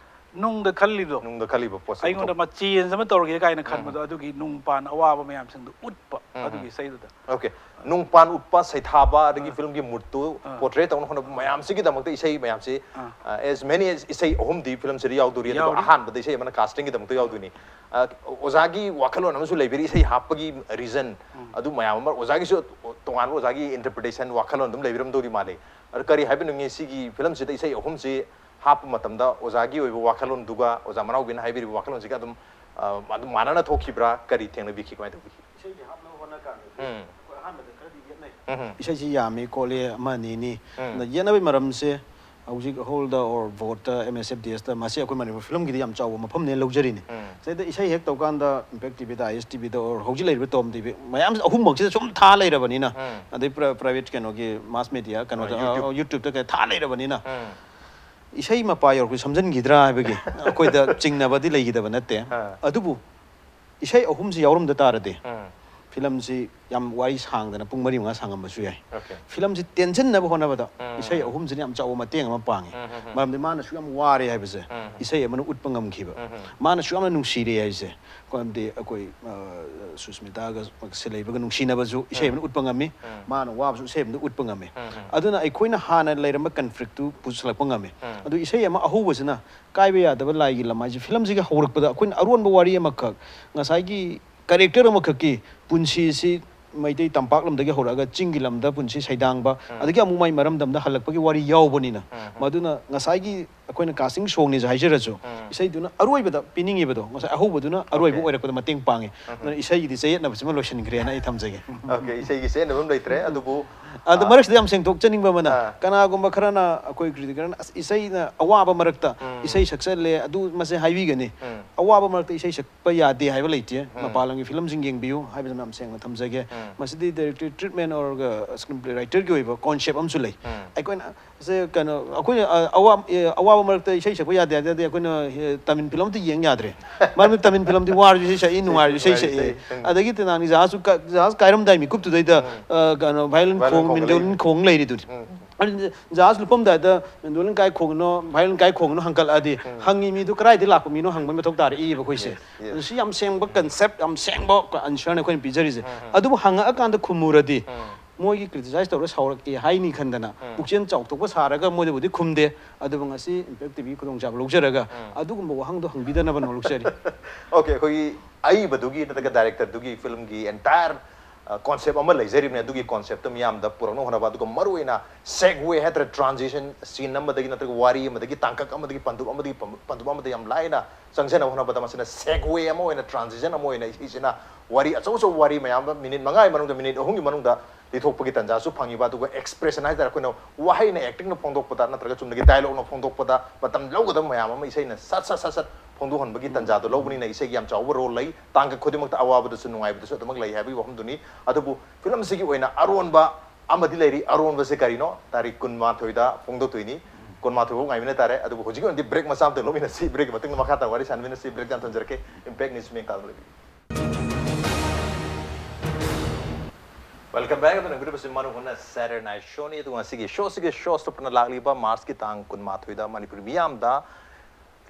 ꯅꯨꯡꯗ ꯈꯜꯂꯤꯗꯣ, ꯅꯨꯡꯗ ꯈꯜꯂꯤꯕ ꯄꯣꯠꯁꯦ ꯑꯩꯉꯣꯟꯗ ꯎꯊꯣꯛ-, ꯃꯥ change ꯑꯃ ꯇꯧꯔꯒꯦ ꯀꯥꯏꯅ ꯎꯝ꯫ ꯈꯟꯕꯗꯣ, ꯑꯗꯨꯒꯤ ꯅꯨꯡ ꯄꯥꯟ ꯑꯋꯥꯕ ꯃꯌꯥꯝꯁꯤꯡꯗꯣ ꯎꯠꯄ, ꯎꯝ, ꯑꯗꯨꯒꯤ ꯎꯝ꯫ ꯏꯁꯩꯗꯨꯗ꯫ Okay꯫ ꯅꯨꯡ ꯄꯥꯟ ꯎꯞꯄ, ꯁꯩꯊꯥꯕ, ꯑꯗꯒꯤ ꯑꯥ꯫ Filmꯒꯤ moodꯇꯨ ꯑꯥ꯫ Portray ꯇꯧꯅ ꯍꯣꯠꯅꯕ ꯃꯌꯥꯝꯁꯤꯒꯤꯗꯃꯛꯇ ꯏꯁꯩ ꯃꯌꯥꯝꯁꯤ, ꯑꯥ꯫ ꯑ, as many as ꯏꯁꯩ ꯑꯍꯨꯝꯗꯤ filmꯁꯤꯗ ꯌꯥꯎꯗꯣꯔꯤ, ꯑꯗꯨꯒ ꯌꯥꯎꯔꯤ꯫ ꯑꯍꯥꯟꯕꯗ ꯏꯁꯩ ꯑꯃꯅ castingꯒꯤꯗꯃꯛꯇ ꯌꯥꯎꯗꯣꯏꯅꯤ꯫ ꯑ, ꯑꯣꯖꯥꯒꯤ ꯋꯥꯈꯜꯂꯣꯟ ꯑꯃꯁꯨ ꯂꯩꯕꯤꯔꯤ, ꯏꯁꯩ ꯍꯥꯞꯄꯒꯤ reason ꯎꯝ꯫ ꯑꯗꯨ ꯃꯌꯥꯝ ꯑꯃ, ꯑꯣꯖꯥꯒꯤꯁꯨ ꯇꯣꯉꯥꯟꯕ ꯑꯣꯖꯥꯒꯤ interpretation, ꯋꯥꯈꯜꯂꯣꯟ ꯑꯗꯨꯝ ꯂꯩꯕꯤꯔꯝꯗꯧꯗꯤ ꯃꯥꯜꯂꯤ꯫ ꯑꯗꯨ ꯀꯔꯤ ꯍꯥꯏꯕꯤꯅꯤꯡꯉꯤ, ꯁꯤꯒꯤ filmꯁꯤꯗ ꯏꯁꯩ ꯑꯍꯨꯝꯁꯤ ꯍꯥꯞꯄ ꯃꯇꯝꯗ ꯑꯣꯖꯥꯒꯤ ꯑꯣꯏꯕ ꯋꯥꯈꯜꯂꯣꯟꯗꯨꯒ, ꯑꯣꯖꯥ ꯃꯅꯥꯎꯕꯤꯅ ꯍꯥꯏꯕꯤꯔꯤꯕ ꯋꯥꯈꯜꯂꯣꯟꯁꯤꯒ ꯑꯗꯨꯝ, ꯑ, ꯑꯗꯨꯝ ꯃꯥꯟꯅꯅ ꯊꯣꯛꯈꯤꯕ꯭ꯔꯥ? ꯀꯔꯤ ꯊꯦꯡꯅꯕꯤꯈꯤ? ꯀꯃꯥꯏꯅ ꯇꯧꯕꯤꯈꯤ? ꯏꯁꯩꯁꯦ ꯍꯥꯞꯅꯕ ꯍꯣꯠꯅ ꯀꯥꯟꯗꯗꯤ ꯎꯝ꯫ ꯑꯩꯈꯣꯏ ꯑꯍꯥꯟꯕꯗ ꯈꯔꯗꯤ ꯌꯦꯠꯅꯩ꯫ ꯎꯝ꯫ ꯏꯁꯩꯁꯤ ꯌꯥꯝꯃꯤ ꯈꯣꯠꯂꯤ ꯑꯃ ꯑꯅꯤꯅꯤ꯫ ꯎꯝ꯫ ꯑꯗ ꯌꯦꯠꯅꯕꯒꯤ ꯃꯔꯝꯁꯦ, ꯍꯧꯖꯤꯛ ꯍꯣꯜꯗ ꯑꯣꯔ ꯕꯣꯔꯗꯇ ꯑꯦꯝ ꯑꯦꯁ ꯑꯦꯐ ꯗꯤ ꯑꯦꯁꯇ ꯃꯁꯤ ꯑꯩꯈꯣꯏ ꯃꯅꯤꯄꯨꯔ ꯐꯤꯂꯝꯒꯤꯗꯤ ꯌꯥꯝ ꯆꯥꯎꯕ ꯃꯐꯝꯅꯦꯅ ꯂꯧꯖꯔꯤꯅꯦ꯫ ꯁꯤꯗ ꯏꯁꯩ ꯍꯦꯛ ꯇꯧꯀꯥꯟꯗ ꯏꯝꯄꯦꯛ ꯇꯤꯚꯤꯗ, ꯑꯥꯏ ꯑꯦꯁ ꯇꯤꯚꯤꯗ ꯑꯣꯔ ꯍꯧꯖꯤꯛ ꯂꯩꯔꯤꯕ ꯇꯣꯝ ꯇꯤꯚꯤ ꯃꯌꯥꯝ ꯑꯍꯨꯝꯃꯛꯁꯤꯗ ꯁꯨꯝ ꯊꯥ ꯂꯩꯔꯕꯅꯤꯅ, ꯑꯗꯩ ꯄ꯭ꯔꯥꯏꯚꯦꯠ ꯀꯩꯅꯣꯒꯤ ꯃꯥꯁ ꯃꯦꯗꯤꯌꯥ ꯀꯩꯅꯣꯗ, ꯌꯨꯇ꯭ꯌꯨꯕꯇ ꯀꯩ ꯊꯥ ꯂꯩꯔꯕꯅꯤꯅ, ꯏꯁꯩ ꯃꯄꯥ ꯌꯧꯔꯛꯄ ꯁꯝꯖꯟꯈꯤꯗ꯭ꯔꯥ ꯍꯥꯏꯕꯒꯤ ꯑꯩꯈꯣꯏꯗ ꯆꯤꯡꯅꯕꯗꯤ ꯂꯩꯈꯤꯗꯕ ꯅꯠꯇꯦ꯫ ꯑꯗꯨꯕꯨ ꯏꯁꯩ ꯑꯍꯨꯝꯁꯤ ꯌꯥꯎꯔꯝꯗ ꯇꯥꯔꯗꯤ ꯐꯤꯂꯝꯁꯤ ꯌꯥꯝ ꯋꯥꯔꯤ ꯁꯥꯡꯗꯅ ꯄꯨꯡ ꯃꯔꯤ ꯃꯉꯥ ꯁꯥꯡꯉꯝꯕꯁꯨ ꯌꯥꯏ꯫ ꯐꯤꯂꯝꯁꯤ ꯇꯦꯟꯁꯤꯟꯅꯕ ꯍꯣꯠꯅꯕꯗ ꯏꯁꯩ ꯑꯍꯨꯝꯁꯤꯅ ꯌꯥꯝ ꯆꯥꯎꯕ ꯃꯇꯦꯡ ꯑꯃ ꯄꯥꯡꯉꯤ꯫ ꯃꯔꯝꯗꯤ ꯃꯥꯅꯁꯨ ꯌꯥꯝ ꯋꯥꯔꯦ ꯍꯥꯏꯕꯁꯦ ꯏꯁꯩ ꯑꯃꯅ ꯎꯠꯄ ꯉꯝꯈꯤꯕ, ꯃꯥꯅꯁꯨ ꯌꯥꯝꯅ ꯅꯨꯡꯁꯤꯔꯦ ꯍꯥꯏꯁꯦ, ꯃꯔꯝꯗꯤ ꯑꯩꯈꯣꯏ, ꯑ, ꯁꯨꯁꯃꯤꯇꯥꯒ ꯁꯦꯂꯩꯕꯒ ꯅꯨꯡꯁꯤꯅꯕꯁꯨ ꯏꯁꯩ ꯑꯃꯅ ꯎꯠꯄ ꯉꯝꯃꯤ꯫ ꯃꯥꯅ ꯋꯥꯕꯁꯨ ꯏꯁꯩ ꯑꯃꯅ ꯎꯠꯄ ꯉꯝꯃꯤ꯫ ꯑꯗꯨꯅ ꯑꯩꯈꯣꯏꯅ ꯍꯥꯟꯅ ꯂꯩꯔꯝꯕ ꯀꯟꯐ꯭ꯂꯤꯛꯇꯨ ꯄꯨꯁꯜꯂꯛꯄ ꯉꯝꯃꯤ꯫ ꯑꯗꯨ ꯏꯁꯩ ꯑꯃ ꯑꯍꯧꯕꯁꯤꯅ ꯀꯥꯏꯕ ꯌꯥꯗꯕ ꯂꯥꯏꯒꯤ ꯂꯝ ꯍꯥꯏꯁꯦ ꯐꯤꯂꯝꯁꯤꯒꯤ ꯍꯧꯔꯛꯄꯗ ꯑꯩꯈꯣꯏꯅ ꯑꯔꯣꯟꯕ ꯋꯥꯔꯤ ꯑꯃꯈꯛ, ꯉꯁꯥꯏꯒꯤ ꯀꯦꯔꯦꯛꯇꯔ ꯑꯃꯈꯛꯀꯤ ꯄꯨꯟꯁꯤꯁꯤ ꯃꯩꯇꯩ ꯇꯝꯄꯥꯛ ꯂꯝꯗꯒꯤ ꯍꯧꯔꯛꯑꯒ ꯆꯤꯡꯒꯤ ꯂꯝꯗ ꯄꯨꯟꯁꯤ ꯁꯩꯗꯥꯡꯕ, ꯑꯗꯒꯤ ꯑꯃꯨꯛ ꯃꯥꯏ ꯃꯔꯝꯗꯝꯗ ꯍꯜꯂꯛꯄꯒꯤ ꯋꯥꯔꯤ ꯌꯥꯎꯕꯅꯤꯅ, ꯃꯗꯨꯅ ꯉꯁꯥꯏꯒꯤ ꯑꯩꯈꯣꯏꯅ ꯀꯥꯁꯇꯤꯡ ꯁꯣꯡꯅꯤꯁꯨ ꯍꯥꯏꯖꯔꯁꯨ, ꯏꯁꯩꯗꯨꯅ ꯑꯔꯣꯏꯕꯗ ꯄꯤꯅꯤꯡꯉꯤꯕꯗꯣ ꯉꯁꯥꯏ ꯑꯍꯧꯕꯗꯨꯅ ꯑꯔꯣꯏꯕ ꯑꯣꯏꯔꯛꯄꯗ ꯃꯇꯦꯡ ꯄꯥꯡꯉꯤ꯫ ꯑꯗꯨꯅ ꯏꯁꯩꯒꯤꯗꯤ ꯆꯌꯦꯠꯅꯕꯁꯤꯃ ꯂꯣꯏꯁꯤꯟꯈ꯭ꯔꯦꯅ ꯑꯩ ꯊꯝꯖꯒꯦ꯫ ꯑꯣꯀꯦ, ꯏꯁꯩꯒꯤ ꯆꯌꯦꯠꯅꯕ ꯑꯃ ꯂꯩꯇ꯭ꯔꯦ꯫ ꯑꯗꯨꯕꯨ ꯑꯗꯣ ꯃꯔꯛꯁꯤꯗ ꯌꯥꯝ ꯁꯦꯡꯗꯣꯛꯆꯅꯤꯡꯕ ꯑꯃꯅ, ꯀꯅꯥꯒꯨꯝꯕ ꯈꯔꯅ, ꯑꯩꯈꯣꯏ ꯀ꯭ꯔꯤꯇꯤꯛ ꯈꯔꯅ, "ꯑꯁ, ꯏꯁꯩꯅ ꯑꯋꯥꯕ ꯃꯔꯛꯇ ꯏꯁꯩ ꯁꯛꯆꯜꯂꯦ, ꯑꯗꯨ ꯃꯁꯦ ꯍꯥꯏꯕꯤꯒꯅꯤ"꯫ ꯑꯋꯥꯕ ꯃꯔꯛꯇ ꯏꯁꯩ ꯁꯛꯄ ꯌꯥꯗꯦ ꯍꯥꯏꯕ ꯂꯩꯇꯦ꯫ ꯃꯄꯥꯟ ꯂꯝꯒꯤ ꯐꯤꯂꯝꯁꯤꯡ ꯌꯦꯡꯕꯤꯌꯨ ꯍꯥꯏꯕꯁꯤꯃ ꯌꯥꯝ ꯁꯦꯡꯅ ꯊꯝꯖꯒꯦ꯫ ꯃꯁꯤꯗꯤ director treatment or screenplay ꯔꯥꯏꯇꯔꯒꯤ ꯑꯣꯏꯕ ꯀꯣꯟꯁꯦꯞ ꯑꯃꯁꯨ ꯂꯩ꯫ ꯑꯩꯈꯣꯏꯅ ꯁꯦ ꯀꯩꯅꯣ, ꯑꯩꯈꯣꯏꯅ, ꯑ, ꯑꯋꯥ-, ꯑꯦ, ꯑꯋꯥꯕ ꯃꯔꯛꯇ ꯏꯁꯩ ꯁꯛꯄ ꯌꯥꯗꯦ ꯍꯥꯏꯔꯗꯤ ꯑꯩꯈꯣꯏꯅ, ꯑꯦ, ꯇꯥꯃꯤꯜ ꯐꯤꯂꯝ ꯑꯝꯇ ꯌꯦꯡ ꯌꯥꯗ꯭ꯔꯦ꯫ ꯃꯔꯝꯗꯤ ꯇꯥꯃꯤꯜ ꯐꯤꯂꯝꯗꯤ ꯋꯥꯔꯁꯨ ꯏꯁꯩ ꯁꯛꯏ, ꯅꯨꯡꯉꯥꯏꯔꯁꯨ ꯏꯁꯩ ꯁꯛꯏ꯫ ꯑꯗꯒꯤ ꯇꯦꯅꯥꯡꯅꯤ ꯖꯍꯥꯖꯁꯨ ꯀ-, ꯖꯍꯥꯖ ꯀꯥꯏꯔꯝꯗꯥꯏ ꯃꯤꯀꯨꯞꯇꯨꯗꯩꯗ, ꯑ, ꯀꯩꯅꯣ, ꯚꯥꯏꯑꯣꯂꯤꯟ ꯈꯣꯡ, ꯃꯦꯟꯗꯣꯂꯤꯟ ꯈꯣꯡ ꯂꯩꯔꯤꯗꯨꯅꯤ꯫ ꯑꯗꯨꯗꯤ ꯖꯍꯥꯖ ꯂꯨꯞꯄꯝꯗꯥꯏꯗ ꯃꯦꯟꯗꯣꯂꯤꯟ ꯀꯥꯏ ꯈꯣꯡꯉꯤꯅꯣ, ꯚꯥꯏꯑꯣꯂꯤꯟ ꯀꯥꯏ ꯈꯣꯡꯉꯤꯅꯣ ꯍꯪꯀꯠꯂꯛꯑꯗꯤ ꯍꯪꯉꯤ ꯃꯤꯗꯨ ꯀꯗꯥꯏꯗꯒꯤ ꯂꯥꯛꯄ ꯃꯤꯅꯣ ꯍꯪꯕꯒꯤ ꯃꯊꯧ ꯇꯥꯔꯛꯏꯕ ꯑꯩꯈꯣꯏꯁꯦ꯫ ꯑꯗꯨ ꯁꯤ ꯌꯥꯝ ꯁꯦꯡꯕ ꯀꯟꯁꯦꯞ, ꯌꯥꯝ ꯁꯦꯡꯕ ꯑꯟꯁꯔꯅꯤ ꯑꯩꯈꯣꯏꯅ ꯄꯤꯖꯔꯤꯁꯦ꯫ ꯑꯗꯨꯕꯨ ꯍꯪꯉꯛꯑꯀꯥꯟꯗ ꯈꯨꯝꯃꯨꯔꯗꯤ ꯃꯣꯏꯒꯤ ꯀ꯭ꯔꯤꯇꯤꯁꯥꯏꯁ ꯇꯧꯔꯒ ꯁꯥꯎꯔꯛꯀꯦ ꯍꯥꯏꯅꯤ ꯈꯟꯗꯅ ꯄꯨꯛꯆꯦꯜ ꯆꯥꯎꯊꯣꯛꯄ ꯁꯥꯔꯒ ꯃꯣꯏꯗꯕꯨꯗꯤ ꯈꯨꯝꯗꯦ꯫ ꯑꯗꯨꯕꯨ ꯉꯁꯤ ꯏꯝꯄꯦꯛ ꯇꯤꯚꯤꯒꯤ ꯈꯨꯗꯣꯡꯆꯥꯕ ꯂꯧꯖꯔꯒ ꯑꯗꯨꯒꯨꯝꯕ ꯋꯥꯍꯪꯗꯣ ꯍꯪꯕꯤꯗꯅꯕ ꯅꯣꯂꯨꯛꯆꯔꯤ꯫ ꯑꯣꯀꯦ, ꯑꯩꯈꯣꯏꯒꯤ ꯑꯏꯕꯗꯨꯒꯤ ꯅꯠꯇ꯭ꯔꯒ ꯗꯥꯏꯔꯦꯛꯇꯔꯗꯨꯒꯤ ꯐꯤꯂꯝꯒꯤ ꯑꯦꯟꯇꯥꯌꯔ ꯀꯣꯟꯁꯦꯞ ꯑꯃ ꯂꯩꯖꯔꯤꯕꯅꯤ꯫ ꯑꯗꯨꯒꯤ ꯀꯣꯟꯁꯦꯞꯇꯨ ꯃꯤꯌꯥꯝꯗ ꯄꯨꯔꯛꯅꯕ ꯍꯣꯠꯅꯕ, ꯑꯗꯨꯒ ꯃꯔꯨꯑꯣꯏꯅ ꯁꯦꯒꯋꯦ ꯍꯥꯏꯇꯥꯔꯦ, ꯇ꯭ꯔꯥꯟꯖꯤꯁꯟ ꯁꯤꯟ ꯑꯃꯗꯒꯤ ꯅꯠꯇ꯭ꯔꯒ ꯋꯥꯔꯤ ꯑꯃꯗꯒꯤ ꯇꯥꯡꯀꯛ ꯑꯃꯗꯒꯤ ꯄꯟꯗꯨꯞ ꯑꯃꯗꯒꯤ ꯄꯟ-, ꯄꯟꯗꯨꯞ ꯑꯃꯗ ꯌꯥꯝ ꯂꯥꯏꯅ ꯆꯪꯖꯅꯕ ꯍꯣꯠꯅꯕꯗ ꯃꯁꯤꯅ ꯁꯦꯒꯋꯦ ꯑꯃ ꯑꯣꯏꯅ, ꯇ꯭ꯔꯥꯟꯖꯤꯁꯟ ꯑꯃ ꯑꯣꯏꯅ ꯏꯁꯩꯁꯤꯅ ꯋꯥꯔꯤ ꯑꯆꯧ ꯑꯆꯧꯕ ꯋꯥꯔꯤ ꯃꯌꯥꯝ ꯑꯃ ꯃꯤꯅꯤꯠ ꯃꯉꯥꯒꯤ ꯃꯅꯨꯡꯗ, ꯃꯤꯅꯤꯠ ꯑꯍꯨꯝꯒꯤ ꯃꯅꯨꯡꯗ ꯂꯤꯊꯣꯛꯄꯒꯤ ꯇꯥꯟꯖꯥꯁꯨ ꯐꯪꯉꯤꯕ, ꯑꯗꯨꯒ expression ꯍꯥꯏꯇꯥꯔꯦ, ꯑꯩꯈꯣꯏꯅ ꯋꯥꯍꯩꯅ actingꯅ ꯐꯣꯡꯗꯣꯛꯄꯗ ꯅꯠꯇ꯭ꯔꯒ ꯆꯨꯝꯅꯒꯤ dialogueꯅ ꯐꯣꯡꯗꯣꯛꯄꯗ ꯃꯇꯝ ꯂꯧꯒꯗꯕ ꯃꯌꯥꯝ ꯑꯃ ꯏꯁꯩꯅ ꯁꯠ ꯁꯠ ꯁꯠ ꯁꯠ ꯐꯣꯡꯗꯣꯛꯍꯟꯕꯒꯤ ꯇꯥꯟꯖꯥꯗꯣ ꯂꯧꯕꯅꯤꯅ ꯏꯁꯩꯒꯤ ꯌꯥꯝ ꯆꯥꯎꯕ role ꯂꯩ꯫ ꯇꯥꯡꯀꯛ ꯈꯨꯗꯤꯡꯃꯛꯇ ꯑꯋꯥꯕꯗꯁꯨ ꯅꯨꯡꯉꯥꯏꯕꯗꯁꯨ ꯑꯗꯨꯃꯛ ꯂꯩ ꯍꯥꯏꯕꯒꯤ ꯋꯥꯐꯝꯗꯨꯅꯤ꯫ ꯑꯗꯨꯕꯨ ꯐꯤꯂꯝꯁꯤꯒꯤ ꯑꯣꯏꯅ ꯑꯔꯣꯟꯕ ꯑꯃꯗꯤ ꯂꯩꯔꯤ꯫ ꯑꯔꯣꯟꯕꯁꯦ ꯀꯔꯤꯅꯣ? ꯇꯥꯔꯤꯛ ꯀꯨꯟꯃꯥꯊꯣꯏꯗ ꯐꯣꯡꯗꯣꯛꯇꯣꯏꯅꯤ꯫ ꯀꯨꯟꯃꯥꯊꯣꯏ ꯐꯥꯎ ꯉꯥꯏꯃꯤꯟꯅ ꯇꯥꯔꯦ꯫ ꯑꯗꯨꯕꯨ ꯍꯧꯖꯤꯛꯀꯤ ꯑꯣꯏꯅꯗꯤ break ꯃꯆꯥ ꯑꯃꯇ ꯂꯧꯃꯤꯟꯅꯁꯤ꯫ Breakꯀꯤ ꯃꯇꯨꯡꯗ ꯃꯈꯥ ꯇꯥꯅ ꯋꯥꯔꯤ ꯁꯥꯟꯅꯃꯤꯟꯅꯁꯤ꯫ Break ꯌꯥꯝ ꯊꯝꯖꯔꯛꯀꯦ꯫ Impact News ꯃꯤꯡ ꯀꯥꯗꯨꯅ ꯂꯩꯕꯤꯌꯨ꯫ Welcome back꯫ ꯑꯗꯨꯅ ꯌꯦꯡꯕꯤꯔꯤꯕꯁꯤ ꯃꯔꯨ ꯍꯣꯟꯅ Saturday Night Showꯅꯤ꯫ ꯑꯗꯨꯒ ꯉꯁꯤꯒꯤ showꯁꯤꯒꯤ show stopperꯅ ꯂꯥꯛꯂꯤꯕ Marchꯀꯤ ꯇꯥꯡ ꯀꯨꯟꯃꯥꯊꯣꯏꯗ ꯃꯅꯤꯄꯨꯔꯤ ꯃꯤꯌꯥꯝꯗ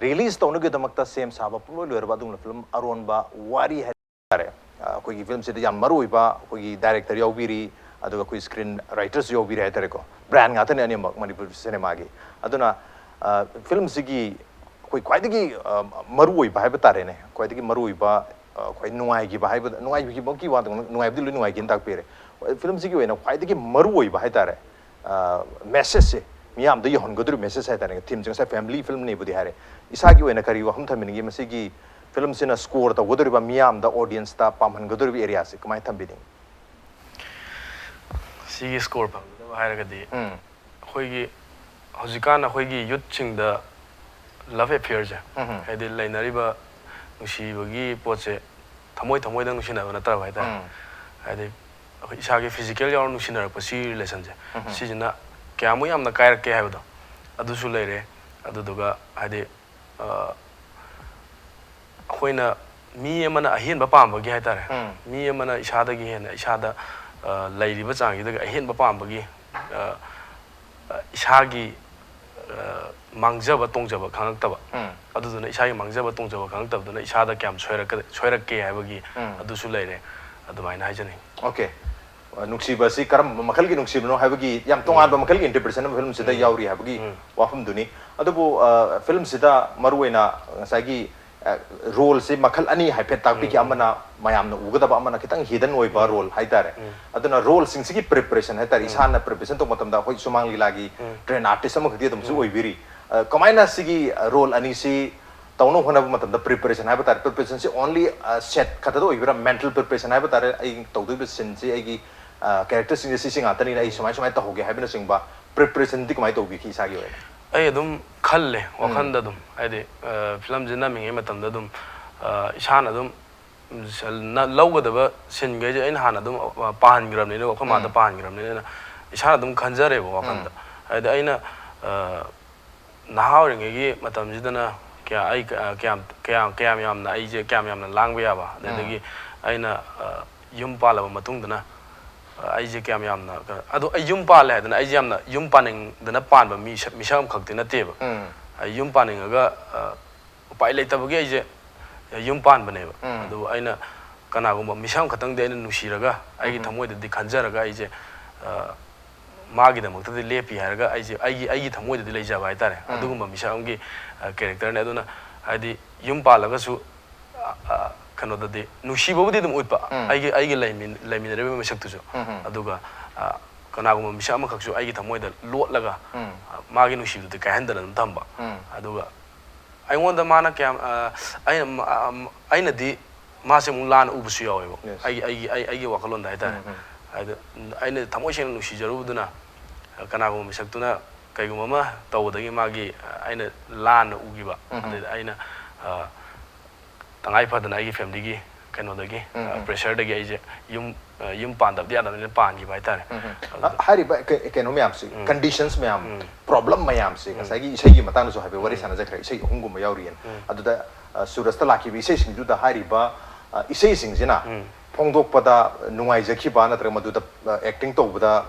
release ꯇꯧꯅꯒꯤꯗꯃꯛꯇ ꯁꯦꯝ ꯁꯥꯕ ꯄꯨꯡꯂꯣꯏ ꯂꯣꯏꯔꯕ ꯑꯗꯨꯒꯨꯝꯂꯕ film ꯑꯔꯣꯟꯕ ꯋꯥꯔꯤ ꯍꯥꯏꯇꯥꯔꯦ꯫ ꯑ, ꯑꯩꯈꯣꯏꯒꯤ filmꯁꯤꯗ ꯌꯥꯝ ꯃꯔꯨ ꯑꯣꯏꯕ ꯑꯩꯈꯣꯏꯒꯤ director ꯌꯥꯎꯕꯤꯔꯤ, ꯑꯗꯨꯒ ꯑꯩꯈꯣꯏ screen writerꯁꯨ ꯌꯥꯎꯕꯤꯔꯤ ꯍꯥꯏꯇꯥꯔꯦꯀꯣ꯫ Brand ꯉꯥꯛꯇꯅꯤ ꯑꯅꯤꯃꯛ ꯃꯅꯤꯄꯨꯔ cinemaꯒꯤ꯫ ꯑꯗꯨꯅ, ꯑ, filmꯁꯤꯒꯤ ꯑꯩꯈꯣꯏ ꯈ꯭ꯋꯥꯏꯗꯒꯤ, ꯑ, ꯃꯔꯨ ꯑꯣꯏꯕ ꯍꯥꯏꯕ ꯇꯥꯔꯦꯅꯦ, ꯈ꯭ꯋꯥꯏꯗꯒꯤ ꯃꯔꯨ ꯑꯣꯏꯕ, ꯑ, ꯈ꯭ꯋꯥꯏ ꯅꯨꯡꯉꯥꯏꯈꯤꯕ ꯍꯥꯏꯕ, ꯅꯨꯡꯉꯥꯏꯈꯤꯕꯃꯛꯀꯤ ꯋꯥ ꯅꯠꯇꯅ, ꯅꯨꯡꯉꯥꯏꯕꯗꯤ ꯂꯣꯏ ꯅꯨꯡꯉꯥꯏꯈꯤꯅ ꯇꯥꯛꯄꯤꯔꯦ꯫ Filmꯁꯤꯒꯤ ꯑꯣꯏꯅ ꯈ꯭ꯋꯥꯏꯗꯒꯤ ꯃꯔꯨ ꯑꯣꯏꯕ ꯍꯥꯏꯇꯥꯔꯦ, ꯑ, messageꯁꯦ, ꯃꯤꯌꯥꯝꯗ ꯌꯧꯍꯟꯒꯗꯧꯔꯤꯕ message ꯍꯥꯏꯇꯥꯔꯦ꯫ Themeꯁꯦ ꯉꯁꯥꯏ family filmꯅꯦꯕꯨꯗꯤ ꯍꯥꯏꯔꯦ꯫ ꯏꯁꯥꯒꯤ ꯑꯣꯏꯅ ꯀꯔꯤ ꯋꯥꯐꯝ ꯊꯝꯕꯤꯅꯤꯡꯉꯤ? ꯃꯁꯤꯒꯤ filmꯁꯤꯅ score ꯇꯧꯒꯗꯧꯔꯤꯕ, ꯃꯤꯌꯥꯝꯗ, audienceꯇ ꯄꯥꯝꯍꯟꯒꯗꯧꯔꯤꯕ areaꯁꯦ ꯀꯃꯥꯏꯅ ꯊꯝꯕꯤꯅꯤꯡꯉꯤ? ꯁꯤꯒꯤ score ꯐꯪꯒꯗꯕ ꯍꯥꯏꯔꯒꯗꯤ, ꯎꯝ꯫ ꯑꯩꯈꯣꯏꯒꯤ ꯍꯧꯖꯤꯛꯀꯥꯟ ꯑꯩꯈꯣꯏꯒꯤ youthꯁꯤꯡꯗ love affairꯁꯦ, ꯎꯝ꯫ ꯍꯥꯏꯗꯤ ꯂꯩꯅꯔꯤꯕ ꯅꯨꯡꯁꯤꯕꯒꯤ ꯄꯣꯠꯁꯦ ꯊꯃꯣꯏ ꯊꯃꯣꯏꯗ ꯅꯨꯡꯁꯤꯅꯕ ꯅꯠꯇꯕ ꯍꯥꯏꯇꯥꯔꯦ꯫ ꯎꯝ꯫ ꯍꯥꯏꯗꯤ ꯑꯩꯈꯣꯏ ꯏꯁꯥꯒꯤ physical ꯌꯥꯎꯔ ꯅꯨꯡꯁꯤꯅꯔꯛꯄ ꯁꯤ relationꯁꯦ, ꯎꯝ꯫ ꯁꯤꯁꯤꯅ ꯀꯌꯥꯃꯨꯛ ꯌꯥꯝꯅ ꯀꯥꯏꯔꯛꯀꯦ ꯍꯥꯏꯕꯗꯣ ꯑꯗꯨꯁꯨ ꯂꯩꯔꯦ꯫ ꯑꯗꯨꯗꯨꯒ ꯍꯥꯏꯗꯤ, ꯑ, ꯑꯩꯈꯣꯏꯅ ꯃꯤ ꯑꯃꯅ ꯑꯍꯦꯟꯕ ꯄꯥꯝꯕꯒꯤ ꯍꯥꯏꯇꯥꯔꯦ, ꯎꯝ꯫ ꯃꯤ ꯑꯃꯅ ꯏꯁꯥꯗꯒꯤ ꯍꯦꯟꯅ, ꯏꯁꯥꯗ, ꯑ, ꯂꯩꯔꯤꯕ ꯆꯥꯡꯁꯤꯗꯒꯤ ꯑꯍꯦꯟꯕ ꯄꯥꯝꯕꯒꯤ, ꯑ, ꯑ, ꯏꯁꯥꯒꯤ, ꯑ, ꯃꯥꯡꯖꯕ ꯇꯣꯡꯖꯕ ꯈꯪꯉꯛꯇꯕ, ꯎꯝ꯫ ꯑꯗꯨꯗꯨꯅ ꯏꯁꯥꯒꯤ ꯃꯥꯡꯖꯕ ꯇꯣꯡꯖꯕ ꯈꯪꯉꯛꯇꯕꯗꯨꯅ ꯏꯁꯥꯗ ꯀꯌꯥꯝ ꯁꯣꯏꯔꯛꯀ-, ꯁꯣꯏꯔꯛꯀꯦ ꯍꯥꯏꯕꯒꯤ ꯎꯝ꯫ ꯑꯗꯨꯁꯨ ꯂꯩꯔꯦ꯫ ꯑꯗꯨꯃꯥꯏꯅ ꯍꯥꯏꯖꯅꯤꯡꯉꯤ꯫ Okay꯫ ꯑ, ꯅꯨꯡꯁꯤꯕꯁꯤ ꯀꯔꯝꯕ ꯃꯈꯜꯒꯤ ꯅꯨꯡꯁꯤꯕꯅꯣ ꯍꯥꯏꯕꯒꯤ ꯌꯥꯝ ꯇꯣꯉꯥꯟꯕ ꯃꯈꯜꯒꯤ interpretation ꯑꯃ filmꯁꯤꯗ ꯎꯝ꯫ ꯌꯥꯎꯔꯤ ꯍꯥꯏꯕꯒꯤ ꯎꯝ꯫ ꯋꯥꯐꯝꯗꯨꯅꯤ꯫ ꯑꯗꯨꯕꯨ, ꯑ, filmꯁꯤꯗ ꯃꯔꯨꯑꯣꯏꯅ ꯉꯁꯥꯏꯒꯤ, ꯑ, roleꯁꯤ ꯃꯈꯜ ꯑꯅꯤ ꯍꯥꯏꯐꯦꯠ ꯇꯥꯛꯄꯤꯈꯤ꯫ ꯎꯝ, ꯎꯝ꯫ ꯑꯃꯅ ꯃꯌꯥꯝꯅ ꯎꯒꯗꯕ, ꯑꯃꯅ ꯈꯤꯇꯪ hidden ꯑꯣꯏꯕ ꯎꯝ꯫ role ꯍꯥꯏꯇꯥꯔꯦ꯫ ꯎꯝ꯫ ꯑꯗꯨꯅ roleꯁꯤꯡꯁꯤꯒꯤ preparation ꯍꯥꯏꯇꯥꯔꯦ, ꯎꯝ꯫ ꯏꯁꯥꯅ preparation ꯇꯧꯕ ꯃꯇꯝꯗ ꯑꯩꯈꯣꯏ ꯁꯨꯃꯥꯡ ꯂꯤꯂꯥꯒꯤ ꯎꯝ꯫ train artist ꯑꯃꯈꯛꯇꯤ ꯑꯗꯨꯝꯁꯨ ꯎꯝ꯫ ꯑꯣꯏꯕꯤꯔꯤ꯫ ꯑ, ꯀꯃꯥꯏꯅ ꯁꯤꯒꯤ, ꯑ, role ꯑꯅꯤꯁꯤ ꯇꯧꯅꯕ ꯍꯣꯠꯅꯕ ꯃꯇꯝꯗ preparation ꯍꯥꯏꯕ ꯇꯥꯔꯦ, preparationꯁꯤ only, ꯑ, set ꯈꯛꯇꯗ ꯑꯣꯏꯕꯤꯔꯥ, mental preparation ꯍꯥꯏꯕ ꯇꯥꯔꯦ, ꯑꯩ ꯇꯧꯗꯣꯔꯤꯕ sceneꯁꯤ ꯑꯩꯒꯤ ꯀꯦꯔꯦꯛꯇꯔꯁꯤꯡꯁꯦ ꯁꯤꯁꯤ ꯉꯥꯛꯇꯅꯤꯅ ꯑꯩ ꯁꯨꯃꯥꯏ ꯁꯨꯃꯥꯏꯅ ꯇꯧꯍꯧꯒꯦ ꯍꯥꯏꯕꯅꯆꯤꯡꯕ ꯄ꯭ꯔꯤꯄꯔꯦꯁꯟꯗꯤ ꯀꯃꯥꯏꯅ ꯇꯧꯕꯤꯈꯤ ꯏꯁꯥꯒꯤ ꯑꯣꯏꯅ? ꯑꯩ ꯑꯗꯨꯝ ꯈꯜꯂꯦ ꯋꯥꯈꯜꯗ ꯑꯗꯨꯝ, ꯍꯥꯏꯗꯤ ꯐꯤꯂꯝꯁꯦ ꯅꯝꯃꯤꯉꯩ ꯃꯇꯝꯗ ꯑꯗꯨꯝ ꯏꯁꯥꯅ ꯑꯗꯨꯝ ꯂꯧꯒꯗꯕ ꯁꯤꯟꯈꯩꯁꯦ ꯑꯩꯅ ꯍꯥꯟꯅ ꯑꯗꯨꯝ ꯄꯥꯍꯟꯈ꯭ꯔꯕꯅꯤꯅ, ꯑꯩꯈꯣꯏ ꯃꯥꯗ ꯄꯥꯍꯟꯈ꯭ꯔꯕꯅꯤꯅ ꯑꯩꯅ ꯏꯁꯥꯅ ꯑꯗꯨꯝ ꯈꯟꯖꯔꯦꯕ ꯋꯥꯈꯜꯗ꯫ ꯍꯥꯏꯗꯤ ꯑꯩꯅ ꯅꯍꯥ ꯑꯣꯏꯔꯤꯉꯩꯒꯤ ꯃꯇꯝꯁꯤꯗꯅ ꯀꯌꯥ ꯑꯩ ꯀꯌꯥꯝ ꯀꯌꯥꯝ ꯀꯌꯥꯝ ꯌꯥꯝꯅ ꯑꯩꯁꯦ ꯀꯌꯥꯝ ꯌꯥꯝꯅ ꯂꯥꯡꯕ ꯌꯥꯕ, ꯑꯗꯨꯗꯒꯤ ꯑꯩꯅ ꯌꯨꯝ ꯄꯥꯜꯂꯕ ꯃꯇꯨꯡꯗꯅ ꯑꯩꯁꯦ ꯀꯌꯥꯝ ꯌꯥꯝꯅ, ꯑꯗꯣ ꯑꯩ ꯌꯨꯝ ꯄꯥꯜꯂꯦ ꯍꯥꯏꯗꯅ ꯑꯩꯁꯦ ꯌꯥꯝꯅ ꯌꯨꯝ ꯄꯥꯅꯤꯡꯗꯅ ꯄꯥꯟꯕ ꯃꯤ, ꯃꯤꯁꯛ ꯑꯃꯈꯛꯇꯤ ꯅꯠꯇꯦꯕ꯫ ꯑꯩ ꯌꯨꯝ ꯄꯥꯅꯤꯡꯉꯒ ꯎꯄꯥꯏ ꯂꯩꯇꯕꯒꯤ ꯑꯩꯁꯦ ꯌꯨꯝ ꯄꯥꯟꯕꯅꯦꯕ꯫ ꯑꯗꯨꯕꯨ ꯑꯩꯅ ꯀꯅꯥꯒꯨꯝꯕ ꯃꯤꯁꯛ ꯑꯃꯈꯛꯇꯪꯗꯤ ꯑꯩꯅ ꯅꯨꯡꯁꯤꯔꯒ, ꯑꯩꯒꯤ ꯊꯃꯣꯏꯗꯗꯤ ꯈꯟꯖꯔꯒ ꯑꯩꯁꯦ ꯃꯥꯒꯤꯗꯃꯛꯇꯗꯤ ꯂꯦꯞꯄꯤ ꯍꯥꯏꯔꯒ ꯑꯩꯁꯦ ꯑꯩꯒꯤ ꯑꯩꯒꯤ ꯊꯃꯣꯏꯗꯗꯤ ꯂꯩꯖꯕ ꯍꯥꯏꯇꯥꯔꯦ꯫ ꯑꯗꯨꯒꯨꯝꯕ ꯃꯤꯁꯛ ꯑꯃꯒꯤ ꯀꯦꯔꯦꯛꯇꯔꯅꯦ꯫ ꯑꯗꯨꯅ ꯍꯥꯏꯗꯤ ꯌꯨꯝ ꯄꯥꯜꯂꯒꯁꯨ ꯀꯩꯅꯣꯗꯗꯤ ꯅꯨꯡꯁꯤꯕꯕꯨꯗꯤ ꯑꯗꯨꯝ ꯎꯠꯄ, ꯑꯩꯒꯤ ꯑꯩꯒꯤ ꯂꯩꯃꯤꯟꯅꯔꯤꯕ ꯃꯤꯁꯛꯇꯨꯁꯨ꯫ ꯑꯗꯨꯒ ꯀꯅꯥꯒꯨꯝꯕ ꯃꯤꯁꯛ ꯑꯃꯈꯛꯁꯨ ꯑꯩꯒꯤ ꯊꯃꯣꯏꯗ ꯂꯣꯠꯂꯒ ꯃꯥꯒꯤ ꯅꯨꯡꯁꯤꯕꯗꯨꯗꯤ ꯀꯥꯏꯍꯟꯗꯅ ꯑꯗꯨꯝ ꯊꯝꯕ꯫ ꯑꯗꯨꯒ ꯑꯩꯉꯣꯟꯗ ꯃꯥꯅ ꯀꯌꯥꯝ ꯑꯩꯅ ꯑꯩꯅꯗꯤ ꯃꯥꯁꯦ ꯑꯃꯨꯛ ꯂꯥꯟꯅ ꯎꯕꯁꯨ ꯌꯥꯎꯋꯦꯕ꯫ ꯑꯩꯒꯤ ꯑꯩꯒꯤ ꯑꯩ ꯑꯩꯒꯤ ꯋꯥꯈꯜꯂꯣꯟꯗ ꯍꯥꯏꯇꯥꯔꯦ꯫ ꯍꯥꯏꯗꯤ ꯑꯩꯅ ꯊꯃꯣꯏ ꯁꯦꯡꯅ ꯅꯨꯡꯁꯤꯖꯔꯨꯕꯗꯨꯅ ꯀꯅꯥꯒꯨꯝꯕ ꯃꯤꯁꯛꯇꯨꯅ ꯀꯩꯒꯨꯝꯕ ꯑꯃ ꯇꯧꯕꯗꯒꯤ ꯃꯥꯒꯤ ꯑꯩꯅ ꯂꯥꯟꯅ ꯎꯈꯤꯕ꯫ ꯑꯗꯩꯗ ꯑꯩꯅ ꯇꯉꯥꯏ ꯐꯗꯅ ꯑꯩꯒꯤ ꯐꯦꯃꯤꯂꯤꯒꯤ ꯀꯩꯅꯣꯗꯒꯤ, ꯄ꯭ꯔꯦꯁꯔꯗꯒꯤ ꯑꯩꯁꯦ ꯌꯨꯝ ꯌꯨꯝ ꯄꯥꯟꯗꯕꯗꯤ ꯌꯥꯗꯕꯅꯤꯅ ꯄꯥꯟꯈꯤꯕ ꯍꯥꯏꯇꯥꯔꯦ꯫ ꯑꯗꯨꯗ ꯍꯥꯏꯔꯤꯕ ꯀꯩꯅꯣ ꯃꯌꯥꯝꯁꯤ, ꯀꯟꯗꯤꯁꯟꯁ ꯃꯌꯥꯝ, ꯄ꯭ꯔꯣꯕ꯭ꯂꯦꯝ ꯃꯌꯥꯝꯁꯤ ꯉꯁꯥꯏꯒꯤ ꯏꯁꯩꯒꯤ ꯃꯇꯥꯡꯗꯁꯨ ꯍꯥꯏꯐꯦꯠ ꯋꯥꯔꯤ ꯁꯥꯟꯅꯖꯈ꯭ꯔꯦ, ꯏꯁꯩ ꯑꯍꯨꯝꯒꯨꯝꯕ ꯌꯥꯎꯔꯤꯑꯅ꯫ ꯑꯗꯨꯗ ꯁꯨꯔꯖꯇ ꯂꯥꯛꯈꯤꯕ ꯏꯁꯩꯁꯤꯡꯗꯨꯗ ꯍꯥꯏꯔꯤꯕ ꯏꯁꯩꯁꯤꯡꯁꯤꯅ ꯐꯣꯡꯗꯣꯛꯄꯗ ꯅꯨꯡꯉꯥꯏꯖꯈꯤꯕ ꯅꯠꯇ꯭ꯔꯒ ꯃꯗꯨꯗ ꯑꯦꯛꯇꯤꯡ ꯇꯧꯕꯗ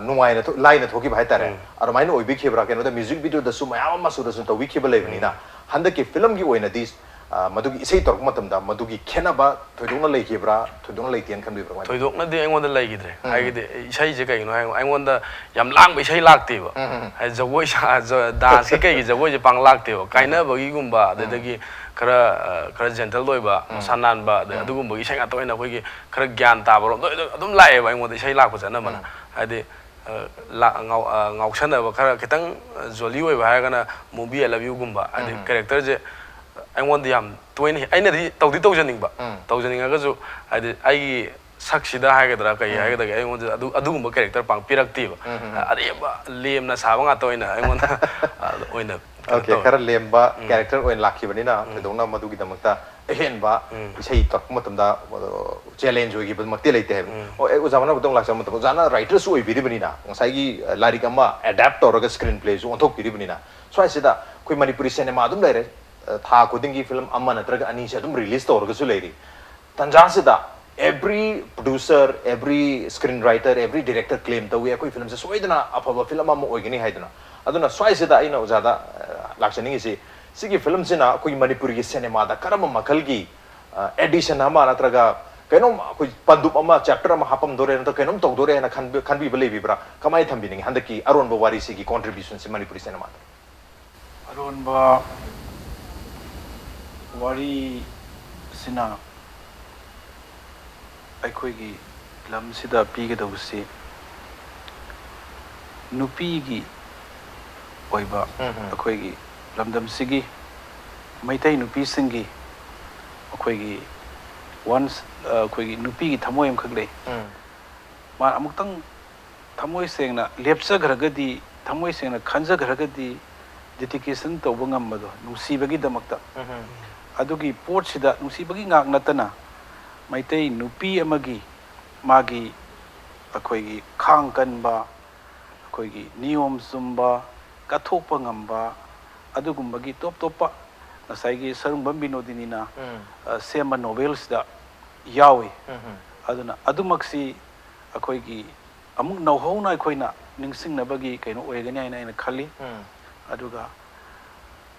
ꯅꯨꯡꯉꯥꯏꯅ ꯂꯥꯏꯅ ꯊꯣꯛꯈꯤꯕ ꯍꯥꯏꯇꯥꯔꯦ, ꯑꯗꯨꯃꯥꯏꯅ ꯑꯣꯏꯕꯤꯈꯤꯕ꯭ꯔꯥ? ꯀꯩꯅꯣꯗ ꯃ꯭ꯌꯨꯖꯤꯛ ꯚꯤꯗꯤꯑꯣꯗꯁꯨ ꯃꯌꯥꯝ ꯑꯃ ꯁꯨꯔꯖꯅ ꯇꯧꯕꯤꯈꯤꯕ ꯂꯩꯕꯅꯤꯅ ꯍꯟꯗꯛꯀꯤ ꯐꯤꯂꯝꯒꯤ ꯑꯣꯏꯅꯗꯤ ꯃꯗꯨꯒꯤ ꯏꯁꯩ ꯇꯧꯔꯛꯄ ꯃꯇꯝꯗ ꯃꯗꯨꯒꯤ ꯈꯦꯠꯅꯕ ꯊꯣꯏꯗꯣꯛꯅ ꯂꯩꯈꯤꯕ꯭ꯔꯥ, ꯊꯣꯏꯗꯣꯛꯅ ꯂꯩꯇꯦꯅ ꯈꯟꯕꯤꯕ꯭ꯔꯥ? ꯀꯃꯥꯏꯅ ꯇꯧꯏ? ꯊꯣꯏꯗꯣꯛꯅꯗꯤ ꯑꯩꯉꯣꯟꯗ ꯂꯩꯈꯤꯗ꯭ꯔꯦ꯫ ꯍꯥꯏꯒꯗꯤ ꯏꯁꯩꯁꯦ ꯀꯩꯒꯤꯅꯣ ꯍꯥꯏ, ꯑꯩꯉꯣꯟꯗ ꯌꯥꯝ ꯂꯥꯡꯕ ꯏꯁꯩ ꯂꯥꯛꯇꯦꯕ꯫ ꯍꯥꯏꯗꯤ ꯖꯒꯣꯏ ꯁꯥ-, ꯖ-, ꯗꯥꯟꯁꯀꯤ ꯀꯩꯒꯤ ꯖꯒꯣꯏꯁꯦ ꯄꯥꯡ ꯂꯥꯛꯇꯦꯕ꯫ ꯀꯥꯏꯅꯕꯒꯤꯒꯨꯝꯕ, ꯑꯗꯨꯗꯒꯤ ꯈꯔ, ꯑ, ꯈꯔ ꯖꯦꯟꯇꯜ ꯑꯣꯏꯕ, ꯃꯁꯥ ꯅꯥꯟꯕ, ꯑꯗꯩ ꯑꯗꯨꯒꯨꯝꯕꯒꯤ ꯏꯁꯩ ꯉꯥꯛꯇ ꯑꯣꯏꯅ ꯑꯩꯈꯣꯏꯒꯤ ꯈꯔ ꯒ꯭ꯌꯥꯟ ꯇꯥꯕꯔꯣꯝꯗ ꯑꯣꯏꯅ ꯑꯗꯨꯝ ꯂꯥꯛꯑꯦꯕ ꯑꯩꯉꯣꯟꯗ ꯏꯁꯩ ꯂꯥꯛꯄꯁꯦ ꯑꯅꯝꯕꯅ꯫ ꯍꯥꯏꯗꯤ, ꯑ, ꯂꯥ-, ꯉꯥꯎ-, ꯑ, ꯉꯥꯎꯁꯟꯅꯕ ꯈꯔ ꯈꯤꯇꯪ ꯖꯣꯂꯤ ꯑꯣꯏꯕ ꯍꯥꯏꯔꯒꯅ movie I Love Youꯒꯨꯝꯕ, ꯍꯥꯏꯗꯤ ꯀꯦꯔꯦꯛꯇꯔꯁꯦ ꯑꯩꯉꯣꯟꯗ ꯌꯥꯝ ꯇꯣꯏꯅ, ꯑꯩꯅꯗꯤ ꯇꯧꯗꯤ ꯇꯧꯖꯅꯤꯡꯕ, ꯇꯧꯖꯅꯤꯡꯉꯒꯁꯨ ꯍꯥꯏꯗꯤ ꯑꯩꯒꯤ ꯁꯛꯁꯤꯗ ꯍꯥꯏꯒꯗ꯭ꯔꯥ, ꯀꯩ ꯎꯝ꯫ ꯍꯥꯏꯒꯗꯒꯦ, ꯑꯩꯉꯣꯟꯗ ꯑꯗꯨ-, ꯑꯗꯨꯒꯨꯝꯕ ꯀꯦꯔꯦꯛꯇꯔ ꯄꯥꯡ ꯄꯤꯔꯛꯇꯦꯕ꯫ ꯎꯝ, ꯎꯝ, ꯎꯝ꯫ ꯑꯔꯦꯝꯕ, ꯂꯦꯝꯅ ꯁꯥꯕ ꯉꯥꯛꯇ ꯑꯣꯏꯅ ꯑꯩꯉꯣꯟꯗ, ꯑ, ꯑꯣꯏꯅ ꯀꯩꯅꯣ Okay, ꯇꯧꯋꯦ꯫ ꯈꯔ ꯂꯦꯝꯕ ꯎꯝ꯫ ꯀꯦꯔꯦꯛꯇꯔ ꯑꯣꯏꯅ ꯂꯥꯛꯈꯤꯕꯅꯤꯅ, ꯎꯝ꯫ ꯊꯣꯏꯗꯣꯛꯅ ꯃꯗꯨꯒꯤꯗꯃꯛꯇ ꯑꯍꯦꯟꯕ ꯎꯝ꯫ ꯏꯁꯩ ꯇꯧꯔꯛꯄ ꯃꯇꯝꯗ, ꯑ, ꯆꯦꯂꯦꯟꯖ ꯑꯣꯏꯈꯤꯕꯃꯛꯇꯤ ꯂꯩꯇꯦ ꯍꯥꯏꯕ꯫ ꯎꯝ꯫ ꯑꯣ, ꯑꯦ, ꯑꯣꯖꯥ ꯃꯅꯥꯎ ꯈꯤꯇꯪ ꯂꯥꯛꯆꯕ ꯃꯇꯝꯗ, ꯑꯣꯖꯥꯅ ꯔꯥꯏꯇꯔꯁꯨ ꯑꯣꯏꯕꯤꯔꯤꯕꯅꯤꯅ, ꯉꯁꯥꯏꯒꯤ, ꯑ, ꯂꯥꯏꯔꯤꯛ ꯑꯃ ꯑꯦꯗꯥꯞ ꯇꯧꯔꯒ ꯁ꯭ꯀ꯭ꯔꯤꯟ ꯄ꯭ꯂꯦꯁꯨ ꯑꯣꯟꯊꯣꯛꯄꯤꯔꯤꯕꯅꯤꯅ, ꯁ꯭ꯋꯥꯏꯁꯤꯗ ꯑꯩꯈꯣꯏ ꯃꯅꯤꯄꯨꯔꯤ ꯁꯤꯅꯦꯃꯥ ꯑꯗꯨꯝ ꯂꯩꯔꯦ꯫ ꯑ, ꯊꯥ ꯈꯨꯗꯤꯡꯒꯤ ꯐꯤꯂꯝ ꯑꯃ ꯅꯠꯇ꯭ꯔꯒ ꯑꯅꯤꯁꯦ ꯑꯗꯨꯝ ꯔꯤꯂꯤꯁ ꯇꯧꯔꯒꯁꯨ ꯂꯩꯔꯤ꯫ ꯇꯟꯖꯥꯁꯤꯗ every producer, every screen writer, every director claim ꯇꯧꯏ, "ꯑꯩꯈꯣꯏ ꯐꯤꯂꯝꯁꯦ ꯁꯣꯏꯗꯅ ꯑꯐꯕ ꯐꯤꯂꯝ ꯑꯃ ꯑꯣꯏꯒꯅꯤ" ꯍꯥꯏꯗꯅ꯫ ꯑꯗꯨꯅ ꯁ꯭ꯋꯥꯏꯁꯤꯗ ꯑꯩꯅ ꯑꯣꯖꯥꯗ, ꯑ, ꯂꯥꯛꯆꯅꯤꯡꯉꯤꯁꯤ, ꯁꯤꯒꯤ ꯐꯤꯂꯝꯁꯤꯅ ꯑꯩꯈꯣꯏꯒꯤ ꯃꯅꯤꯄꯨꯔꯤꯒꯤ ꯁꯤꯅꯦꯃꯥꯗ ꯀꯔꯝꯕ ꯃꯈꯜꯒꯤ, ꯑ, ꯑꯦꯗꯤꯁꯟ ꯑꯃ ꯅꯠꯇ꯭ꯔꯒ ꯀꯩꯅꯣꯝ ꯑꯩꯈꯣꯏ ꯄꯟꯗꯨꯞ ꯑꯃ, ꯆꯦꯞꯇꯔ ꯑꯃ ꯍꯥꯞꯄꯝꯗꯣꯔꯦ ꯅꯠꯇ꯭ꯔꯒ ꯀꯩꯅꯣꯝ ꯇꯧꯗꯣꯔꯦ ꯍꯥꯏꯅ ꯈꯟꯕ-, ꯈꯟꯕꯤꯕ ꯂꯩꯕꯤꯕ꯭ꯔꯥ? ꯀꯃꯥꯏꯅ ꯊꯝꯕꯤꯅꯤꯡꯉꯤ ꯍꯟꯗꯛꯀꯤ ꯑꯔꯣꯟꯕ ꯋꯥꯔꯤꯁꯤꯒꯤ ꯀꯣꯟꯇ꯭ꯔꯤꯕ꯭ꯌꯨꯁꯟꯁꯤ ꯃꯅꯤꯄꯨꯔꯤ ꯁꯤꯅꯦꯃꯥꯗ? ꯑꯔꯣꯟꯕ ꯋꯥꯔꯤꯁꯤꯅ ꯑꯩꯈꯣꯏꯒꯤ ꯂꯝꯁꯤꯗ ꯄꯤꯒꯗꯧꯕꯁꯤ ꯅꯨꯄꯤꯒꯤ ꯑꯣꯏꯕ ꯎꯝ, ꯎꯝ꯫ ꯑꯩꯈꯣꯏꯒꯤ ꯂꯝꯗꯝꯁꯤꯒꯤ ꯃꯩꯇꯩ ꯅꯨꯄꯤꯁꯤꯡꯒꯤ ꯑꯩꯈꯣꯏꯒꯤ ꯋꯥꯟꯁ, ꯑ, ꯑꯩꯈꯣꯏꯒꯤ ꯅꯨꯄꯤꯒꯤ ꯊꯃꯣꯏ ꯑꯃꯈꯛ ꯂꯩ꯫ ꯎꯝ꯫ ꯃꯥ ꯑꯃꯨꯛꯇꯪ ꯊꯃꯣꯏ ꯁꯦꯡꯅ ꯂꯦꯞꯆꯈ꯭ꯔꯒꯗꯤ, ꯊꯃꯣꯏ ꯁꯦꯡꯅ ꯈꯟꯖꯈ꯭ꯔꯒꯗꯤ, ꯗꯦꯗꯤꯀꯦꯁꯟ ꯇꯧꯕ ꯉꯝꯕꯗꯣ, ꯅꯨꯡꯁꯤꯕꯒꯤꯗꯃꯛꯇ꯫ ꯎꯝ꯫ ꯑꯗꯨꯒꯤ ꯄꯣꯠꯁꯤꯗ, ꯅꯨꯡꯁꯤꯕꯒꯤ ꯉꯥꯛ ꯅꯠꯇꯅ, ꯃꯩꯇꯩ ꯅꯨꯄꯤ ꯑꯃꯒꯤ ꯃꯥꯒꯤ ꯑꯩꯈꯣꯏꯒꯤ ꯈꯥꯡ ꯀꯟꯕ, ꯑꯩꯈꯣꯏꯒꯤ ꯅꯤꯌꯣꯝ ꯆꯨꯝꯕ, ꯀꯠꯊꯣꯛꯄ ꯉꯝꯕ, ꯑꯗꯨꯒꯨꯝꯕꯒꯤ ꯇꯣꯞ ꯇꯣꯞꯄ ꯉꯁꯥꯏꯒꯤ ꯁꯔꯨꯡꯕꯝ ꯕꯤꯅꯣꯗꯤꯅꯤꯅ, ꯎꯝ꯫ ꯑ, ꯁꯦꯝꯕ ꯅꯣꯚꯦꯜꯁꯤꯗ ꯌꯥꯎꯏ꯫ ꯎꯝ, ꯎꯝ꯫ ꯑꯗꯨꯅ ꯑꯗꯨꯃꯛꯁꯤ ꯑꯩꯈꯣꯏꯒꯤ ꯑꯃꯨꯛ ꯅꯧꯍꯧꯅ ꯑꯩꯈꯣꯏꯅ ꯅꯤꯡꯁꯤꯡꯅꯕꯒꯤ ꯀꯩꯅꯣ ꯑꯣꯏꯒꯅꯤ ꯍꯥꯏꯅ ꯑꯩꯅ ꯈꯜꯂꯤ꯫ ꯎꯝ꯫ ꯑꯗꯨꯒ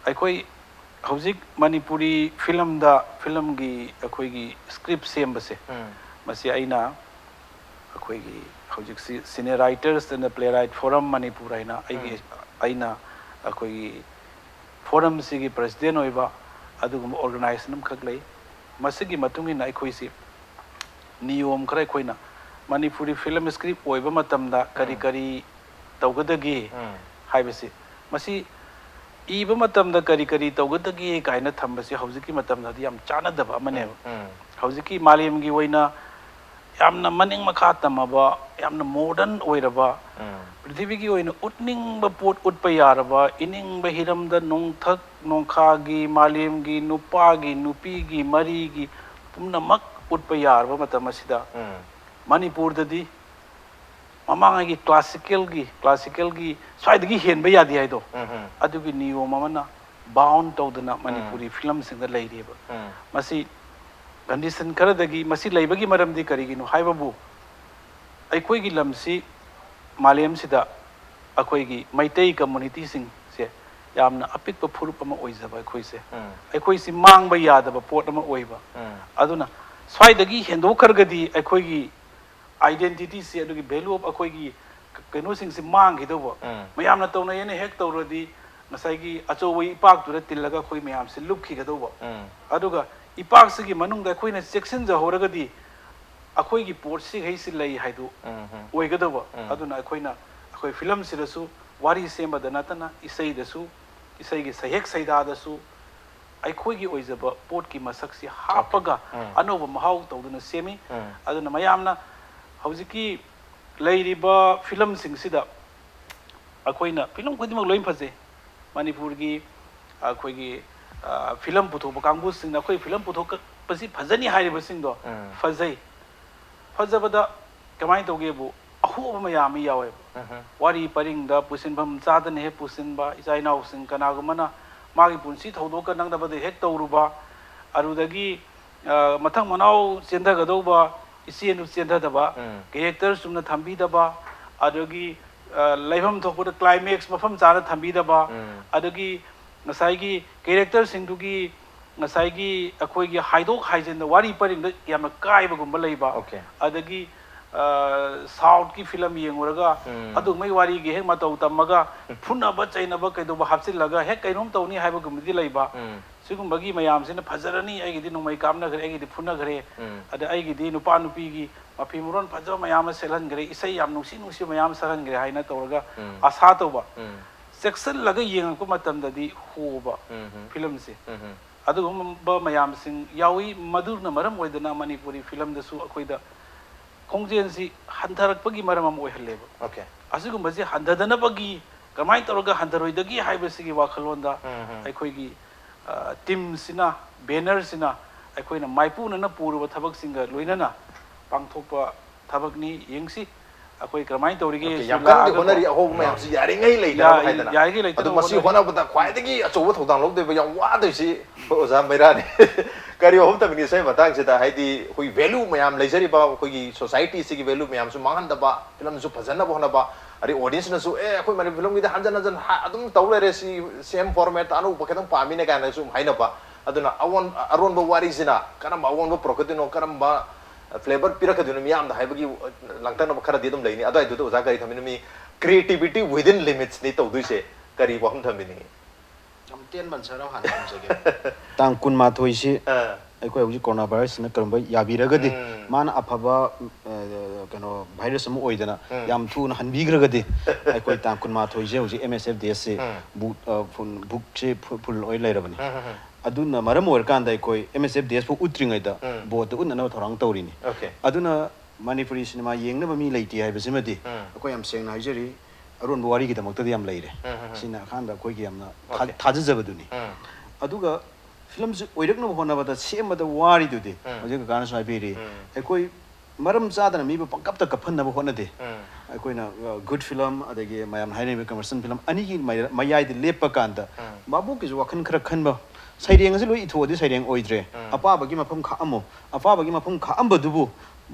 ꯑꯩꯈꯣꯏ ꯍꯧꯖꯤꯛ ꯃꯅꯤꯄꯨꯔꯤ ꯐꯤꯂꯝꯗ, ꯐꯤꯂꯝꯒꯤ ꯑꯩꯈꯣꯏꯒꯤ ꯁ꯭ꯀ꯭ꯔꯤꯞ ꯁꯦꯝꯕꯁꯦ, ꯎꯝ꯫ ꯃꯁꯤ ꯑꯩꯅ ꯑꯩꯈꯣꯏꯒꯤ ꯍꯧꯖꯤꯛꯁꯤ Senior Writers and the Playwright Forum Manipur ꯍꯥꯏꯅ ꯑꯩꯒꯤ, ꯎꯝ꯫ ꯑꯩꯅ ꯑꯩꯈꯣꯏꯒꯤ ꯐꯣꯔꯝꯁꯤꯒꯤ ꯄ꯭ꯔꯁꯤꯗꯦꯟ ꯑꯣꯏꯕ ꯑꯗꯨꯒꯨꯝꯕ ꯑꯣꯔꯒꯅꯥꯏꯖꯦꯁꯟ ꯑꯃꯈꯛ ꯂꯩ꯫ ꯃꯁꯤꯒꯤ ꯃꯇꯨꯡ ꯏꯟꯅ ꯑꯩꯈꯣꯏꯁꯤ ꯅꯤꯌꯣꯝ ꯈꯔ, ꯑꯩꯈꯣꯏꯅ ꯃꯅꯤꯄꯨꯔꯤ ꯐꯤꯂꯝ ꯁ꯭ꯀ꯭ꯔꯤꯞ ꯑꯣꯏꯕ ꯃꯇꯝꯗ ꯀꯔꯤ ꯎꯝ꯫ ꯀꯔꯤ ꯇꯧꯒꯗꯒꯦ ꯎꯝ꯫ ꯍꯥꯏꯕꯁꯤ, ꯃꯁꯤ ꯏꯕ ꯃꯇꯝꯗ ꯀꯔꯤ ꯀꯔꯤ ꯇꯧꯒꯗꯒꯦ ꯀꯥꯏꯅ ꯊꯝꯕꯁꯤ ꯍꯧꯖꯤꯛꯀꯤ ꯃꯇꯝꯗꯗꯤ ꯌꯥꯝ ꯆꯥꯟꯅꯗꯕ ꯑꯃꯅꯦꯕ꯫ ꯎꯝ, ꯎꯝ꯫ ꯍꯧꯖꯤꯛꯀꯤ ꯃꯥꯂꯦꯝꯒꯤ ꯑꯣꯏꯅ ꯌꯥꯝꯅ ꯃꯅꯤꯡ ꯃꯈꯥ ꯇꯝꯃꯕ, ꯌꯥꯝꯅ ꯃꯣꯗꯔꯟ ꯑꯣꯏꯔꯕ, ꯎꯝ꯫ ꯄ꯭ꯔꯤꯊꯤꯕꯤꯒꯤ ꯑꯣꯏꯅ ꯎꯠꯅꯤꯡꯕ ꯄꯣꯠ ꯎꯠꯄ ꯌꯥꯔꯕ, ꯏꯅꯤꯡꯕ ꯍꯤꯔꯝꯗ ꯅꯣꯡꯊꯛ ꯅꯣꯡꯈꯥꯒꯤ, ꯃꯥꯂꯦꯝꯒꯤ, ꯅꯨꯄꯥꯒꯤ, ꯅꯨꯄꯤꯒꯤ, ꯃꯔꯤꯒꯤ ꯄꯨꯝꯅꯃꯛ ꯎꯠꯄ ꯌꯥꯔꯕ ꯃꯇꯝ ꯑꯁꯤꯗ, ꯎꯝ꯫ ꯃꯅꯤꯄꯨꯔꯗꯗꯤ ꯃꯃꯥꯡꯉꯩꯒꯤ ꯀ꯭ꯂꯥꯁꯤꯀꯦꯜꯒꯤ, ꯀ꯭ꯂꯥꯁꯤꯀꯦꯜꯒꯤ ꯁ꯭ꯋꯥꯏꯗꯒꯤ ꯍꯦꯟꯕ ꯌꯥꯗꯦ ꯍꯥꯏꯗꯣ, ꯎꯝ, ꯎꯝ꯫ ꯑꯗꯨꯒꯤ ꯅꯤꯌꯣꯝ ꯑꯃꯅ ꯕꯥꯎꯟ ꯇꯧꯗꯅ ꯃꯅꯤꯄꯨꯔꯤ ꯐꯤꯂꯝꯁꯤꯡꯗ ꯂꯩꯔꯤꯕ꯫ ꯎꯝ꯫ ꯃꯁꯤ ꯀꯟꯗꯤꯁꯟ ꯈꯔꯗꯒꯤ, ꯃꯁꯤ ꯂꯩꯕꯒꯤ ꯃꯔꯝꯗꯤ ꯀꯔꯤꯒꯤꯅꯣ ꯍꯥꯏꯕꯕꯨ, ꯑꯩꯈꯣꯏꯒꯤ ꯂꯝꯁꯤ ꯃꯥꯂꯦꯝꯁꯤꯗ ꯑꯩꯈꯣꯏꯒꯤ ꯃꯩꯇꯩ ꯀꯝꯃꯨꯅꯤꯇꯤꯁꯤꯡꯁꯦ ꯌꯥꯝꯅ ꯑꯄꯤꯛꯄ ꯐꯨꯔꯨꯞ ꯑꯃ ꯑꯣꯏꯖꯕ ꯑꯩꯈꯣꯏꯁꯦ꯫ ꯎꯝ꯫ ꯑꯩꯈꯣꯏꯁꯤ ꯃꯥꯡꯕ ꯌꯥꯗꯕ ꯄꯣꯠ ꯑꯃ ꯑꯣꯏꯕ꯫ ꯎꯝ꯫ ꯑꯗꯨꯅ ꯁ꯭ꯋꯥꯏꯗꯒꯤ ꯍꯦꯟꯗꯣꯛꯈ꯭ꯔꯒꯗꯤ ꯑꯩꯈꯣꯏꯒꯤ identityꯁꯦ, ꯑꯗꯨꯒꯤ value of ꯑꯩꯈꯣꯏꯒꯤ ꯀꯩꯅꯣꯁꯤꯡꯁꯦ ꯃꯥꯡꯈꯤꯗꯧꯕ꯫ ꯎꯝ꯫ ꯃꯌꯥꯝꯅ ꯇꯧꯅꯩꯌꯦꯅ ꯍꯦꯛ ꯇꯧꯔꯗꯤ ꯉꯁꯥꯏꯒꯤ ꯑꯆꯧꯕ ꯏꯄꯥꯛꯇꯨꯗ ꯇꯤꯜꯂꯒ ꯑꯩꯈꯣꯏ ꯃꯌꯥꯝꯁꯦ ꯂꯨꯞꯈꯤꯒꯗꯧꯕ꯫ ꯎꯝ꯫ ꯑꯗꯨꯒ ꯏꯄꯥꯛꯁꯤꯒꯤ ꯃꯅꯨꯡꯗ ꯑꯩꯈꯣꯏꯅ ꯆꯦꯛꯁꯤꯟꯖꯍꯧꯔꯒꯗꯤ ꯑꯩꯈꯣꯏꯒꯤ ꯄꯣꯠꯁꯤꯈꯩꯁꯤ ꯂꯩ ꯍꯥꯏꯗꯨ ꯎꯝ, ꯎꯝ꯫ ꯑꯣꯏꯒꯗꯧꯕ꯫ ꯎꯝ꯫ ꯑꯗꯨꯅ ꯑꯩꯈꯣꯏꯅ ꯑꯩꯈꯣꯏ ꯐꯤꯂꯝꯁꯤꯗꯁꯨ ꯋꯥꯔꯤ ꯁꯦꯝꯕꯗ ꯅꯠꯇꯅ ꯏꯁꯩꯗꯁꯨ, ꯏꯁꯩꯒꯤ ꯁꯩꯍꯦꯛ ꯁꯩꯗꯥꯗꯁꯨ ꯑꯩꯈꯣꯏꯒꯤ ꯑꯣꯏꯖꯕ ꯄꯣꯠꯀꯤ ꯃꯁꯛꯁꯤ ꯍꯥꯞꯄꯒ ꯎꯝ꯫ ꯑꯅꯧꯕ ꯃꯍꯥꯎ ꯇꯧꯗꯨꯅ ꯁꯦꯝꯃꯤ꯫ ꯎꯝ꯫ ꯑꯗꯨꯅ ꯃꯌꯥꯝꯅ ꯍꯧꯖꯤꯛꯀꯤ ꯂꯩꯔꯤꯕ ꯐꯤꯂꯝꯁꯤꯡꯁꯤꯗ ꯑꯩꯈꯣꯏꯅ ꯐꯤꯂꯝ ꯈꯨꯗꯤꯡꯃꯛ ꯂꯣꯏ ꯐꯖꯩ꯫ ꯃꯅꯤꯄꯨꯔꯒꯤ ꯑꯩꯈꯣꯏꯒꯤ, ꯑ, ꯐꯤꯂꯝ ꯄꯨꯊꯣꯛꯄ ꯀꯥꯡꯕꯨꯁꯤꯡꯅ ꯑꯩꯈꯣꯏ ꯐꯤꯂꯝ ꯄꯨꯊꯣꯛꯄꯁꯤ ꯐꯖꯅꯤ ꯍꯥꯏꯔꯤꯕꯁꯤꯡꯗꯣ ꯎꯝ꯫ ꯐꯖꯩ꯫ ꯐꯖꯕꯗ ꯀꯃꯥꯏꯅ ꯇꯧꯒꯦꯕꯨ, ꯑꯍꯣꯕ ꯃꯌꯥꯝ ꯑꯃ ꯌꯥꯎꯋꯦꯕ꯫ ꯎꯝ꯫ ꯋꯥꯔꯤ ꯄꯔꯤꯡꯗ ꯄꯨꯁꯤꯟꯐꯝ ꯆꯥꯗꯅ ꯍꯦꯛ ꯄꯨꯁꯤꯟꯕ, ꯏꯆꯥ ꯏꯅꯥꯎꯁꯤꯡ ꯀꯅꯥꯒꯨꯝꯕꯅ ꯃꯥꯒꯤ ꯄꯨꯟꯁꯤ ꯊꯧꯗꯣꯛꯀ ꯅꯪꯅꯕꯗ ꯍꯦꯛ ꯇꯧꯔꯨꯕ, ꯑꯗꯨꯗꯒꯤ, ꯑ, ꯃꯊꯪ ꯃꯅꯥꯎ ꯆꯦꯟꯊꯒꯗꯧꯕ ꯏꯆꯦꯗꯨ ꯆꯦꯟꯊꯗꯕ, ꯎꯝ꯫ Character ꯆꯨꯝꯅ ꯊꯝꯕꯤꯗꯕ, ꯑꯗꯨꯗꯒꯤ, ꯑ, ꯂꯩꯐꯝ ꯊꯣꯛꯄꯗ climax ꯃꯐꯝ ꯆꯥꯅ ꯊꯝꯕꯤꯗꯕ, ꯎꯝ꯫ ꯑꯗꯒꯤ ꯉꯁꯥꯏꯒꯤ characterꯁꯤꯡꯗꯨꯒꯤ ꯉꯁꯥꯏꯒꯤ ꯑꯩꯈꯣꯏꯒꯤ ꯍꯥꯏꯗꯣꯛ ꯍꯥꯏꯖꯤꯟꯗ ꯋꯥꯔꯤ ꯄꯔꯤꯡꯗ ꯌꯥꯝꯅ ꯀꯥꯏꯕꯒꯨꯝꯕ ꯂꯩꯕ, OK꯫ ꯑꯗꯒꯤ, ꯑ, Southꯀꯤ ꯐꯤꯂꯝ ꯌꯦꯡꯉꯨꯔꯒ ꯎꯝ꯫ ꯑꯗꯨꯒꯨꯝꯕꯩ ꯋꯥꯔꯤꯒꯤ ꯍꯦꯛ ꯃꯇꯧ ꯇꯝꯃꯒ ꯐꯨꯅꯕ ꯆꯩꯅꯕ ꯀꯩꯗꯧꯕ ꯍꯥꯞꯆꯤꯜꯂꯒ ꯍꯦꯛ ꯀꯩꯅꯣꯝ ꯇꯧꯅꯤ ꯍꯥꯏꯕꯒꯨꯝꯕꯗꯤ ꯂꯩꯕ꯫ ꯎꯝ꯫ ꯁꯤꯒꯨꯝꯕꯒꯤ ꯃꯌꯥꯝꯁꯤꯅ ꯐꯖꯔꯅꯤ, ꯑꯩꯒꯤꯗꯤ ꯅꯣꯡꯃꯩ ꯀꯥꯞꯅꯈ꯭ꯔꯦ, ꯑꯩꯒꯤꯗꯤ ꯐꯨꯅꯈ꯭ꯔꯦ, ꯎꯝ꯫ ꯑꯗ ꯑꯩꯒꯤꯗꯤ ꯅꯨꯄꯥ ꯅꯨꯄꯤꯒꯤ ꯃꯐꯤ ꯃꯔꯣꯟ ꯐꯖꯕ ꯃꯌꯥꯝ ꯑꯃ ꯁꯦꯠꯍꯟꯈ꯭ꯔꯦ, ꯏꯁꯩ ꯌꯥꯝ ꯅꯨꯡꯁꯤ ꯅꯨꯡꯁꯤꯕ ꯃꯌꯥꯝ ꯑꯃ ꯁꯛꯍꯟꯈ꯭ꯔꯦ ꯍꯥꯏꯅ ꯇꯧꯔꯒ ꯎꯝ꯫ ꯑꯁꯥ ꯇꯧꯕ꯫ ꯎꯝ꯫ ꯆꯦꯛꯁꯤꯜꯂꯒ ꯌꯦꯡꯉꯛꯄ ꯃꯇꯝꯗꯗꯤ ꯍꯣꯕ ꯎꯝ꯫ ꯐꯤꯂꯝꯁꯦ꯫ ꯎꯝ꯫ ꯑꯗꯨꯒꯨꯝꯕ ꯃꯌꯥꯝꯁꯤꯡ ꯌꯥꯎꯏ꯫ ꯃꯗꯨꯅ ꯃꯔꯝ ꯑꯣꯏꯗꯅ ꯃꯅꯤꯄꯨꯔꯤ ꯐꯤꯂꯝꯗꯁꯨ ꯑꯩꯈꯣꯏꯗ ꯈꯣꯡꯖꯦꯜꯁꯤ ꯍꯟꯊꯔꯛꯄꯒꯤ ꯃꯔꯝ ꯑꯃ ꯑꯣꯏꯍꯜꯂꯦꯕ꯫ Okay. ꯑꯁꯤꯒꯨꯝꯕꯁꯤ ꯍꯟꯊꯗꯅꯕꯒꯤ, ꯀꯃꯥꯏꯅ ꯇꯧꯔꯒ ꯍꯟꯊꯔꯣꯏꯗꯒꯦ ꯍꯥꯏꯕꯁꯤꯒꯤ ꯋꯥꯈꯜꯂꯣꯟꯗ ꯎꯝ, ꯎꯝ. ꯑꯩꯈꯣꯏꯒꯤ, ꯑ, teamꯁꯤꯅ, bannerꯁꯤꯅ ꯑꯩꯈꯣꯏꯅ ꯃꯥꯏꯄꯨꯅꯅ ꯄꯨꯔꯕ ꯊꯕꯛꯁꯤꯡꯒ ꯂꯣꯏꯅꯅ ꯄꯥꯡꯊꯣꯛꯄ ꯊꯕꯛꯅꯤ꯫ ꯌꯦꯡꯁꯤ ꯑꯩꯈꯣꯏ ꯀꯃꯥꯏꯅ ꯇꯧꯔꯤꯒꯦ꯫ Okay, ꯁꯤ ꯌꯥꯝ ꯀꯟꯅꯗꯤ ꯂꯥꯛꯑꯒꯀꯣ꯫ ꯍꯣꯠꯅꯔꯤ꯫ ꯑꯍꯣꯕ ꯃꯌꯥꯝꯁꯤ ꯌꯥꯔꯤꯉꯩ ꯂꯩꯅꯕ ꯌꯥ-, ꯍꯥꯏꯗꯅ꯫ ꯌꯥꯔꯤꯉꯩ ꯂꯩꯇꯅꯕ ꯑꯗꯨ ꯃꯁꯤ ꯍꯣꯠꯅꯔꯤ꯫ ꯍꯣꯠꯅꯕꯗ ꯈ꯭ꯋꯥꯏꯗꯒꯤ ꯑꯆꯧꯕ ꯊꯧꯗꯥꯡ ꯂꯧꯗꯣꯏꯕ, ꯌꯥꯝ ꯋꯥꯗꯣꯏꯁꯤ ꯑꯩꯈꯣꯏ ꯑꯣꯖꯥ ꯃꯩꯔꯥꯅꯤ꯫ ꯀꯔꯤ ꯋꯥꯐꯝ ꯊꯝꯕꯤꯅꯤ ꯁꯤꯒꯤ ꯃꯇꯥꯡꯁꯤꯗ? ꯍꯥꯏꯗꯤ ꯑꯩꯈꯣꯏ value ꯃꯌꯥꯝ ꯂꯩꯖꯔꯤꯕ ꯑꯩꯈꯣꯏꯒꯤ societyꯁꯤꯒꯤ value ꯃꯌꯥꯝꯁꯨ ꯃꯥꯡꯍꯟꯗꯕ, filmꯁꯨ ꯐꯖꯅꯕ ꯍꯣꯠꯅꯕ, ꯑꯗꯩ audienceꯅꯁꯨ "ꯑꯦ, ꯑꯩꯈꯣꯏ ꯃꯅꯤꯄꯨꯔ filmꯒꯤꯗꯤ ꯍꯟꯖꯟ ꯍꯟꯖꯟ ꯍꯥ-, ꯑꯗꯨꯝ ꯇꯧ ꯂꯩꯔꯦ, ꯁꯤ same format ꯑꯅꯧꯕ ꯈꯤꯇꯪ ꯄꯥꯝꯃꯤꯅꯦ" ꯀꯥꯏꯅꯁꯨ ꯍꯥꯏꯅꯕ꯫ ꯑꯗꯨꯅ ꯑꯑꯣꯟ-, ꯑꯔꯣꯟꯕ ꯋꯥꯔꯤꯁꯤꯅ ꯀꯔꯝꯕ ꯑꯑꯣꯟꯕ ꯄꯨꯔꯛꯀꯗꯣꯏꯅꯣ, ꯀꯔꯝꯕ flavour ꯄꯤꯔꯛꯀꯗꯣꯏꯅꯣ ꯃꯤꯌꯥꯝꯗ ꯍꯥꯏꯕꯒꯤ ꯂꯥꯡꯇꯛꯅꯕ ꯈꯔꯗꯤ ꯑꯗꯨꯝ ꯂꯩꯅꯤ꯫ ꯑꯗꯨꯋꯥꯏꯗꯨꯗ ꯑꯣꯖꯥ ꯀꯔꯤ ꯊꯝꯕꯤꯅꯤ? Creativity within limitsꯅꯤ ꯇꯧꯗꯣꯏꯁꯦ꯫ ꯀꯔꯤ ꯋꯥꯐꯝ ꯊꯝꯕꯤꯅꯤꯡꯉꯤ? ꯌꯥꯝ ꯇꯦꯟꯕ ꯁꯥꯔ ꯍꯥꯟꯅ ꯊꯝꯖꯒꯦ꯫ ꯇꯥꯡ ꯀꯨꯟꯃꯥꯊꯣꯏꯁꯤ ꯑꯥ, ꯑꯩꯈꯣꯏ ꯍꯧꯖꯤꯛ corona virusꯁꯤꯅ ꯀꯔꯝꯕ ꯌꯥꯕꯤꯔꯒꯗꯤ ꯎꯝ. ꯃꯥꯅ ꯑꯐꯕ, ꯑ, ꯀꯩꯅꯣ virus ꯑꯃ ꯑꯣꯏꯗꯅ ꯎꯝ. ꯌꯥꯝ ꯊꯨꯅ ꯍꯟꯕꯤꯈ꯭ꯔꯒꯗꯤ ꯑꯩꯈꯣꯏ ꯇꯥꯡ ꯀꯨꯟꯃꯥꯊꯣꯏꯁꯦ ꯍꯧꯖꯤꯛ M S F D's ꯁꯦ ꯎꯝ. book, ꯑ, full, bookꯁꯦ full, full ꯑꯣꯏ ꯂꯩꯔꯕꯅꯤ꯫ ꯎꯝ, ꯎꯝ, ꯎꯝ. ꯑꯗꯨꯅ ꯃꯔꯝ ꯑꯣꯏꯔꯀꯥꯟꯗ ꯑꯩꯈꯣꯏ M S F Ds ꯐꯥꯎ ꯎꯠꯇ꯭ꯔꯤꯉꯩꯗ ꯎꯝ. boardꯇ ꯎꯠꯅꯅꯕ ꯊꯧꯔꯥꯡ ꯇꯧꯔꯤꯅꯤ꯫ Okay. ꯑꯗꯨꯅ ꯃꯅꯤꯄꯨꯔꯤ ꯁꯤꯅꯦꯃꯥ ꯌꯦꯡꯅꯕ ꯃꯤ ꯂꯩꯇꯦ ꯍꯥꯏꯕꯁꯤꯃꯗꯤ ꯎꯝ. ꯑꯩꯈꯣꯏ ꯌꯥꯝ ꯁꯦꯡꯅ ꯍꯥꯏꯖꯔꯤ, ꯑꯔꯣꯟꯕ ꯋꯥꯔꯤꯒꯤꯗꯃꯛꯇꯗꯤ ꯌꯥꯝ ꯂꯩꯔꯦ꯫ ꯎꯝ, ꯎꯝ, ꯎꯝ. ꯁꯤꯅ ꯑꯍꯥꯟꯕ ꯑꯩꯈꯣꯏꯒꯤ ꯌꯥꯝꯅ ꯊꯥ-, Okay. ꯊꯥꯖꯖꯕꯗꯨꯅꯤ꯫ ꯎꯝ. ꯑꯗꯨꯒ filmꯁꯤ ꯑꯣꯏꯔꯛꯅꯕ ꯍꯣꯠꯅꯕꯗ ꯁꯦꯝꯕꯗ ꯋꯥꯔꯤꯗꯨꯗꯤ ꯎꯝ. ꯍꯧꯖꯤꯛ ꯀꯀꯥꯅꯁꯨ ꯍꯥꯏꯕꯤꯔꯤ, ꯎꯝ. ꯑꯩꯈꯣꯏ ꯃꯔꯝ ꯆꯥꯗꯅ ꯃꯤꯕꯨ ꯄꯪꯀꯞꯇ ꯀꯞꯍꯟꯅꯕ ꯍꯣꯠꯅꯗꯦ꯫ ꯎꯝ. ꯑꯩꯈꯣꯏꯅ, ꯑ, good film ꯑꯗꯒꯤ ꯃꯌꯥꯝꯅ ꯍꯥꯏꯅꯔꯤꯕ commercial film ꯑꯅꯤꯒꯤ ꯃꯌꯥ-, ꯃꯌꯥꯏꯗ ꯂꯦꯞꯄ ꯀꯥꯟꯗ ꯎꯝ. ꯚꯥꯕꯣꯛꯀꯤꯁꯨ ꯋꯥꯈꯜ ꯈꯔ ꯈꯟꯕ, ꯁꯩꯔꯦꯡ ꯑꯁꯤ ꯂꯣꯏ ꯏꯊꯣꯛꯑꯗꯤ ꯁꯩꯔꯦꯡ ꯑꯣꯏꯗ꯭ꯔꯦ꯫ ꯎꯝ. ꯑꯄꯥꯕꯒꯤ ꯃꯐꯝ ꯈꯥꯛꯑꯝꯃꯣ, ꯑꯄꯥꯕꯒꯤ ꯃꯐꯝ ꯈꯥꯛꯑꯝꯕꯗꯨꯕꯨ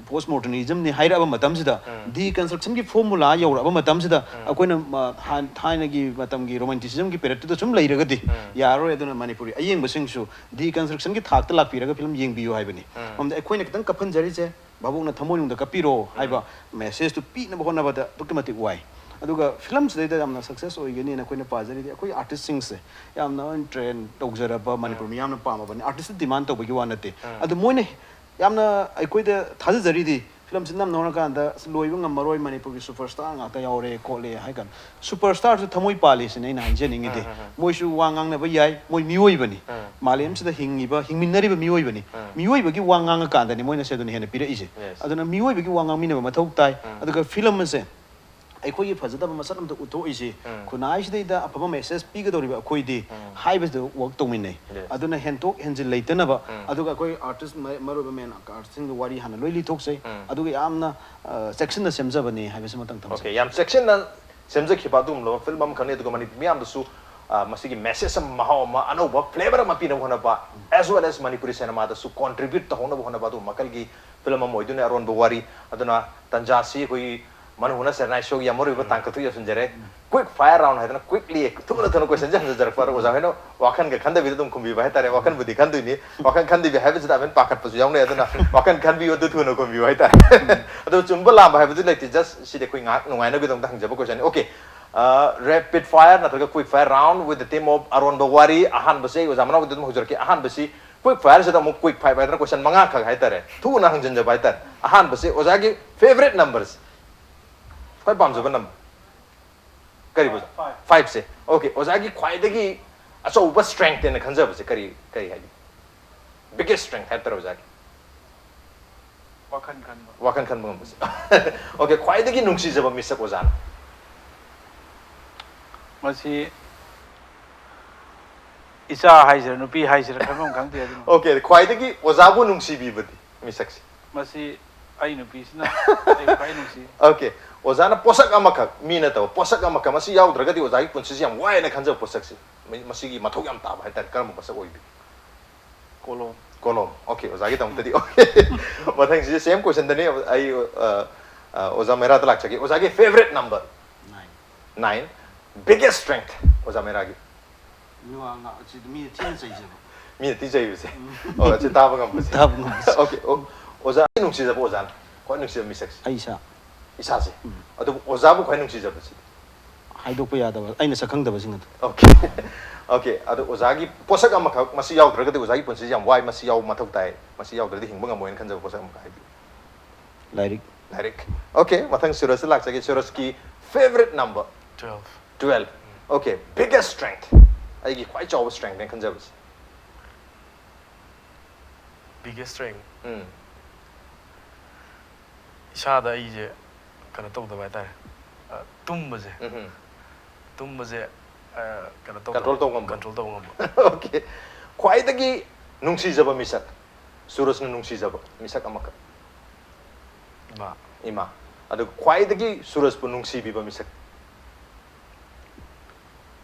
postmodernismꯅꯤ ꯍꯥꯏꯔꯛꯑꯕ ꯃꯇꯝꯁꯤꯗ ꯎꯝ. Deconstructionꯒꯤ formula ꯌꯧꯔꯛꯑꯕ ꯃꯇꯝꯁꯤꯗ ꯎꯝ. ꯑꯩꯈꯣꯏꯅ, ꯃ-, ꯍꯥꯟ-, ꯊꯥꯏꯅꯒꯤ ꯃꯇꯝꯒꯤ Romanticismꯒꯤ periodꯇꯨꯗ ꯁꯨꯝ ꯂꯩꯔꯒꯗꯤ ꯎꯝ. ꯌꯥꯔꯔꯣꯏ꯫ ꯑꯗꯨꯅ ꯃꯅꯤꯄꯨꯔꯤ ꯑꯌꯦꯡꯕꯁꯤꯡꯁꯨ Deconstructionꯒꯤ ꯊꯥꯛꯇ ꯂꯥꯛꯄꯤꯔꯒ film ꯌꯦꯡꯕꯤꯌꯨ ꯍꯥꯏꯕꯅꯤ꯫ ꯎꯝ. ꯃꯔꯝꯗꯤ ꯑꯩꯈꯣꯏꯅ ꯈꯤꯇꯪ ꯀꯞꯍꯟꯖꯔꯤꯁꯦ ꯚꯥꯕꯣꯛꯅ ꯊꯃꯣꯏꯅꯨꯡꯗ ꯀꯞꯄꯤꯔꯣ ꯍꯥꯏꯕ messageꯇꯨ ꯄꯤꯅꯕ ꯍꯣꯠꯅꯕꯗ ꯑꯗꯨꯛꯀꯤ ꯃꯇꯤꯛ ꯋꯥꯏ꯫ ꯑꯗꯨꯒ filmꯁꯤꯗꯩꯗ ꯌꯥꯝꯅ success ꯑꯣꯏꯒꯅꯤꯅ ꯑꯩꯈꯣꯏꯅ ꯄꯥꯖꯔꯤꯗꯤ ꯑꯩꯈꯣꯏ artistꯁꯤꯡꯁꯦ ꯌꯥꯝꯅ train ꯇꯧꯖꯔꯕ ꯃꯅꯤꯄꯨꯔ ꯃꯤꯌꯥꯝꯅ ꯄꯥꯝꯃꯕꯅꯤ꯫ Artistꯇ demand ꯇꯧꯕꯒꯤ ꯋꯥ ꯅꯠꯇꯦ꯫ ꯎꯝ. ꯑꯗꯨ ꯃꯣꯏꯅ ꯌꯥꯝꯅ ꯑꯩꯈꯣꯏꯗ ꯊꯥꯖꯖꯔꯤꯗꯤ ꯐꯤꯂꯝꯁꯤ ꯅꯝꯅ ꯍꯣꯠꯅꯀꯥꯟꯗ ꯑꯁ ꯂꯣꯏꯕ ꯉꯝꯃꯔꯣꯏ, ꯃꯅꯤꯄꯨꯔꯒꯤ ꯁꯨꯄꯔ ꯁ꯭ꯇꯥꯔ ꯉꯥꯛꯇ ꯌꯥꯎꯔꯦ ꯈꯣꯠꯂꯦ ꯍꯥꯏ ꯀꯥꯟꯗ, ꯁꯨꯄꯔ ꯁ꯭ꯇꯥꯔꯁꯨ ꯊꯃꯣꯏ ꯄꯥꯜꯂꯤ ꯁꯤꯅꯦ ꯑꯩꯅ ꯍꯥꯏꯖꯅꯤꯡꯉꯤꯗꯤ꯫ ꯎꯝ, ꯎꯝ, ꯎꯝ꯫ ꯃꯣꯏꯁꯨ ꯋꯥ ꯉꯥꯡꯅꯕ ꯌꯥꯏ, ꯃꯣꯏ ꯃꯤꯑꯣꯏꯕꯅꯤ꯫ ꯎꯝ꯫ ꯃꯥꯂꯦꯝꯁꯤꯗ ꯍꯤꯡꯉꯤꯕ, ꯍꯤꯡꯃꯤꯟꯅꯔꯤꯕ ꯃꯤꯑꯣꯏꯕꯅꯤ꯫ ꯎꯝ꯫ ꯃꯤꯑꯣꯏꯕꯒꯤ ꯋꯥ ꯉꯥꯡꯉꯀꯥꯟꯗꯅꯤ ꯃꯣꯏꯅꯁꯨ ꯑꯗꯨꯅ ꯍꯦꯟꯅ ꯄꯤꯔꯛꯏꯁꯦ꯫ Yes꯫ ꯑꯗꯨꯅ ꯃꯤꯑꯣꯏꯕꯒꯤ ꯋꯥ ꯉꯥꯡꯃꯤꯟꯅꯕ ꯃꯊꯧ ꯇꯥꯏ꯫ ꯎꯝ꯫ ꯑꯗꯨꯒ ꯐꯤꯂꯝ ꯑꯁꯦ ꯑꯩꯈꯣꯏꯒꯤ ꯐꯖꯗꯕ ꯃꯁꯛ ꯑꯝꯇ ꯎꯠꯊꯣꯛꯏꯁꯤ, ꯎꯝ꯫ ꯈꯨꯟꯅꯥꯏꯁꯤꯗꯩꯗ ꯑꯐꯕ ꯃꯦꯁꯦꯖ ꯄꯤꯒꯗꯧꯔꯤꯕ ꯑꯩꯈꯣꯏꯗꯤ ꯎꯝ꯫ ꯍꯥꯏꯕꯁꯤꯗ ꯋꯥꯔꯛ ꯇꯧꯃꯤꯟꯅꯩ꯫ Yes꯫ ꯑꯗꯨꯅ ꯍꯦꯟꯇꯣꯛ ꯍꯦꯟꯖꯤꯟ ꯂꯩꯇꯅꯕ, ꯎꯝ꯫ ꯑꯗꯨꯒ ꯑꯩꯈꯣꯏ ꯑꯥꯔꯇꯤꯁ ꯃ-, ꯃꯔꯨꯑꯣꯏꯕ ꯃꯦꯟ ꯑꯥꯔꯇꯤꯁꯁꯤꯡꯒꯤ ꯋꯥꯔꯤ ꯍꯥꯟꯅ ꯂꯣꯏ ꯂꯤꯊꯣꯛꯆꯩ꯫ ꯎꯝ꯫ ꯑꯗꯨꯒ ꯌꯥꯝꯅ, ꯑ, ꯆꯦꯛꯁꯤꯟꯅ ꯁꯦꯝꯖꯕꯅꯤ ꯍꯥꯏꯕꯁꯤꯃꯇꯪ ꯊꯝꯖꯒꯦ꯫ Okay, ꯌꯥꯝ ꯆꯦꯛꯁꯤꯟꯅ ꯁꯦꯝꯖꯈꯤꯕ ꯑꯗꯨꯒꯨꯝꯂꯕ ꯐꯤꯂꯝ ꯑꯃꯈꯛꯅꯤ, ꯑꯗꯨꯒ ꯃꯅꯤꯄꯨꯔ ꯃꯤꯌꯥꯝꯗꯁꯨ, ꯑ, ꯃꯁꯤꯒꯤ ꯃꯦꯁꯦꯖ ꯑꯃ, ꯃꯍꯥꯎ ꯑꯃ, ꯑꯅꯧꯕ ꯐ꯭ꯂꯦꯕꯔ ꯑꯃ ꯄꯤꯅꯕ ꯍꯣꯠꯅꯕ, as well as ꯃꯅꯤꯄꯨꯔꯤ ꯁꯤꯅꯦꯃꯥꯗꯁꯨ ꯀꯣꯟꯇ꯭ꯔꯤꯕ꯭ꯌꯨꯠ ꯇꯧꯍꯧꯅꯕ ꯍꯣꯠꯅꯕ ꯑꯗꯨꯒꯨꯝꯕ ꯃꯈꯜꯒꯤ ꯐꯤꯂꯝ ꯑꯃ ꯑꯣꯏꯗꯣꯏꯅꯦ ꯑꯔꯣꯟꯕ ꯋꯥꯔꯤ꯫ ꯑꯗꯨꯅ ꯇꯟꯖꯥꯁꯤ ꯑꯩꯈꯣꯏꯒꯤ ꯃꯅꯨ ꯍꯨꯅ ꯁꯦꯔꯅꯥꯏ ꯁꯣꯒꯤ ꯌꯥꯝ ꯃꯔꯨꯑꯣꯏꯕ ꯎꯝ꯫ ꯇꯥꯡꯀꯛꯇꯨ ꯌꯧꯁꯤꯟꯖꯔꯦ꯫ ꯎꯝ꯫ Quick fire round ꯍꯥꯏꯗꯅ quickly ꯊꯨꯅ ꯊꯨꯅ ꯀꯣꯏꯁꯟꯁꯦ ꯍꯪꯖꯔꯛꯄ, ꯑꯗꯣ ꯑꯣꯖꯥ ꯍꯣꯏꯅ ꯋꯥꯈꯜꯒ ꯈꯟꯗꯕꯤꯗ ꯑꯗꯨꯝ ꯈꯨꯝꯕꯤꯕ ꯍꯥꯏꯇꯥꯔꯦ꯫ ꯋꯥꯈꯜꯕꯨꯗꯤ ꯈꯟꯗꯣꯏꯅꯤ, ꯋꯥꯈꯜ ꯈꯟꯗꯕꯤ ꯍꯥꯏꯕꯁꯤꯗ ꯑꯃꯦꯟ ꯄꯥꯈꯠꯄꯁꯨ ꯌꯥꯎꯅꯩ꯫ ꯑꯗꯨꯅ ꯋꯥꯈꯜ ꯈꯟꯕꯤꯌꯨ, ꯑꯗꯨ ꯊꯨꯅ ꯈꯨꯝꯕꯤꯌꯨ ꯍꯥꯏꯇꯥꯔꯦ꯫ ꯎꯝ꯫ ꯑꯗꯣ ꯆꯨꯝꯕ ꯂꯥꯟꯕ ꯍꯥꯏꯕꯗꯨ ꯂꯩꯇꯦ, just ꯁꯤꯗꯤ ꯑꯩꯈꯣꯏ ꯉꯥꯏꯍꯥꯛ ꯅꯨꯡꯉꯥꯏꯅꯕꯒꯤꯗꯃꯛꯇ ꯍꯪꯖꯕ ꯀꯣꯏꯁꯟꯅꯤ꯫ Okay, ꯑ, rapid fire ꯅꯠꯇ꯭ꯔꯒ quick fire round with the theme of ꯑꯔꯣꯟꯕ ꯋꯥꯔꯤ꯫ ꯑꯍꯥꯟꯕꯁꯦ ꯑꯩ ꯑꯣꯖꯥ ꯃꯅꯥꯎꯒꯤꯗ ꯑꯗꯨꯝ ꯍꯧꯖꯔꯛꯀꯦ꯫ ꯑꯍꯥꯟꯕꯁꯤ quick fireꯁꯤꯗ ꯑꯃꯨꯛ quick five ꯍꯥꯏꯗꯅ ꯀꯣꯏꯁꯟ ꯃꯉꯥꯈꯛ ꯍꯥꯏꯇꯥꯔꯦ, ꯊꯨꯅ ꯍꯪꯖꯤꯟꯖꯕ ꯍꯥꯏꯇꯥꯔꯦ꯫ ꯑꯍꯥꯟꯕꯁꯤ ꯑꯣꯖꯥꯒꯤ favorite numberꯁꯦ, ꯈ꯭ꯋꯥꯏ ꯄꯥꯝꯖꯕ ꯅꯝꯕꯔ ꯀꯔꯤꯕꯨ? Five꯫ Fiveꯁꯦ꯫ Okay, ꯑꯣꯖꯥꯒꯤ ꯈ꯭ꯋꯥꯏꯗꯒꯤ ꯑꯆꯧꯕ strength ꯍꯥꯏꯅ ꯈꯟꯖꯕꯁꯦ ꯀꯔꯤ, ꯀꯔꯤ ꯍꯥꯏꯕꯤ? Biggest strength ꯍꯥꯏꯕ ꯇꯥꯔꯦ ꯑꯣꯖꯥꯒꯤ꯫ ꯋꯥꯈꯜ ꯈꯟꯕ꯫ ꯋꯥꯈꯜ ꯈꯟꯕ ꯉꯝꯕꯁꯦ꯫ Okay, ꯈ꯭ꯋꯥꯏꯗꯒꯤ ꯅꯨꯡꯁꯤꯖꯕ ꯃꯤꯁꯛ ꯑꯣꯖꯥꯅ? ꯃꯁꯤ ꯏꯆꯥ ꯍꯥꯏꯁꯤꯔꯥ, ꯅꯨꯄꯤ ꯍꯥꯏꯁꯤꯔꯥ, ꯈꯟꯐꯝ ꯈꯪꯗꯦ ꯑꯗꯨꯅ꯫ Okay, ꯈ꯭ꯋꯥꯏꯗꯒꯤ ꯑꯣꯖꯥꯕꯨ ꯅꯨꯡꯁꯤꯕꯤꯕꯗꯤ ꯃꯤꯁꯛꯁꯦ? ꯃꯁꯤ ꯑꯩ ꯅꯨꯄꯤꯁꯤꯅ ꯑꯩ ꯈ꯭ꯋꯥꯏ ꯅꯨꯡꯁꯤ꯫ Okay, ꯑꯣꯖꯥꯅ ꯄꯣꯠꯁꯛ ꯑꯃꯈꯛ, ꯃꯤ ꯅꯠꯇꯕ ꯄꯣꯠꯁꯛ ꯑꯃꯈꯛ, ꯃꯁꯤ ꯌꯥꯎꯗ꯭ꯔꯒꯗꯤ ꯑꯣꯖꯥꯒꯤ ꯄꯨꯟꯁꯤꯁꯤ ꯌꯥꯝ ꯋꯥꯏꯅ ꯈꯟꯖꯕ ꯄꯣꯠꯁꯛꯁꯦ, ꯃ-, ꯃꯁꯤꯒꯤ ꯃꯊꯧ ꯌꯥꯝ ꯇꯥꯕ ꯍꯥꯏꯇꯥꯔꯦ, ꯀꯔꯝꯕ ꯄꯣꯠꯁꯛ ꯑꯣꯏꯕꯤ? ꯀꯣꯂꯣꯝ꯫ ꯀꯣꯂꯣꯝ꯫ Okay, ꯑꯣꯖꯥꯒꯤꯗꯃꯛꯇꯗꯤ okay꯫ ꯃꯊꯪꯁꯤꯁꯨ same questionꯗꯅꯤ꯫ ꯑꯩ, ꯑ, ꯑ, ꯑꯣꯖꯥ ꯃꯩꯔꯥꯗ ꯂꯥꯛꯆꯒꯦ꯫ ꯑꯣꯖꯥꯒꯤ favorite number? Nine꯫ Nine꯫ Biggest strength ꯑꯣꯖꯥ ꯃꯩꯔꯥꯒꯤ? ꯃꯤꯋꯥ ꯉꯥ-, ꯑꯁꯤꯗ ꯃꯤꯅ ꯊꯤꯅ ꯆꯩꯖꯕ꯫ ꯃꯤꯅ ꯊꯤ ꯆꯩꯕꯁꯦ? ꯎꯝ꯫ ꯑꯣ, ꯑꯁꯤ ꯇꯥꯕ ꯉꯝꯕꯁꯦ? ꯇꯥꯕ ꯉꯝꯕꯁꯦ꯫ Okay, ꯑꯣ, ꯑꯣꯖꯥ ꯅꯨꯡꯁꯤꯖꯕ ꯑꯣꯖꯥꯅ ꯈ꯭ꯋꯥꯏ ꯅꯨꯡꯁꯤꯕ ꯃꯤꯁꯛꯁꯦ? ꯑꯩ ꯏꯁꯥ꯫ ꯏꯁꯥꯁꯦ? ꯎꯝ꯫ ꯑꯗꯨꯕꯨ ꯑꯣꯖꯥꯕꯨ ꯈ꯭ꯋꯥꯏ ꯅꯨꯡꯁꯤꯖꯕꯁꯤꯗꯤ? ꯍꯥꯏꯗꯣꯛꯄ ꯌꯥꯗꯕ, ꯑꯩꯅ ꯁꯛ ꯈꯪꯗꯕꯁꯤꯡ ꯑꯗꯨ꯫ Okay꯫ Okay, ꯑꯗꯣ ꯑꯣꯖꯥꯒꯤ ꯄꯣꯠꯁꯛ ꯑꯃꯈꯛ, ꯃꯁꯤ ꯌꯥꯎꯗ꯭ꯔꯒꯗꯤ ꯑꯣꯖꯥꯒꯤ ꯄꯨꯟꯁꯤꯁꯤ ꯌꯥꯝ ꯋꯥꯏ, ꯃꯁꯤ ꯌꯥꯎꯕ ꯃꯊꯧ ꯇꯥꯏ, ꯃꯁꯤ ꯌꯥꯎꯗ꯭ꯔꯗꯤ ꯍꯤꯡꯕ ꯉꯝꯃꯣꯏꯅ ꯈꯟꯖꯕ ꯄꯣꯠꯁꯛ ꯑꯃꯈꯛ ꯍꯥꯏꯕꯤꯌꯨ꯫ ꯂꯥꯏꯔꯤꯛ꯫ ꯂꯥꯏꯔꯤꯛ꯫ Okay, ꯃꯊꯪ ꯁꯨꯔꯖꯇ ꯂꯥꯛꯆꯒꯦ꯫ ꯁꯨꯔꯖꯀꯤ favorite number? Twelve. Twelve. Okay, biggest strength? ꯑꯩꯒꯤ ꯈ꯭ꯋꯥꯏ ꯆꯥꯎꯕ strengthꯅꯦ ꯈꯟꯖꯕꯁꯦ꯫ Biggest strength. ꯎꯝ꯫ ꯏꯁꯥꯗ ꯑꯩꯁꯦ ꯀꯩꯅꯣ ꯇꯧꯗꯕ ꯍꯥꯏꯇꯥꯔꯦ꯫ ꯑ, ꯇꯨꯝꯕꯁꯦ꯫ ꯎꯝ꯫ ꯇꯨꯝꯕꯁꯦ, ꯑ, ꯀꯩꯅꯣ ꯇꯧ Control ꯇꯧ ꯉꯝꯕ꯫ Control ꯇꯧ ꯉꯝꯕ꯫ Okay. ꯈ꯭ꯋꯥꯏꯗꯒꯤ ꯅꯨꯡꯁꯤꯖꯕ ꯃꯤꯁꯛ, ꯁꯨꯔꯖꯅ ꯅꯨꯡꯁꯤꯖꯕ ꯃꯤꯁꯛ ꯑꯃꯈꯛ꯫ ꯏꯃꯥ꯫ ꯏꯃꯥ꯫ ꯑꯗꯨꯒ ꯈ꯭ꯋꯥꯏꯗꯒꯤ ꯁꯨꯔꯖꯄꯨ ꯅꯨꯡꯁꯤꯕꯤꯕ ꯃꯤꯁꯛ꯫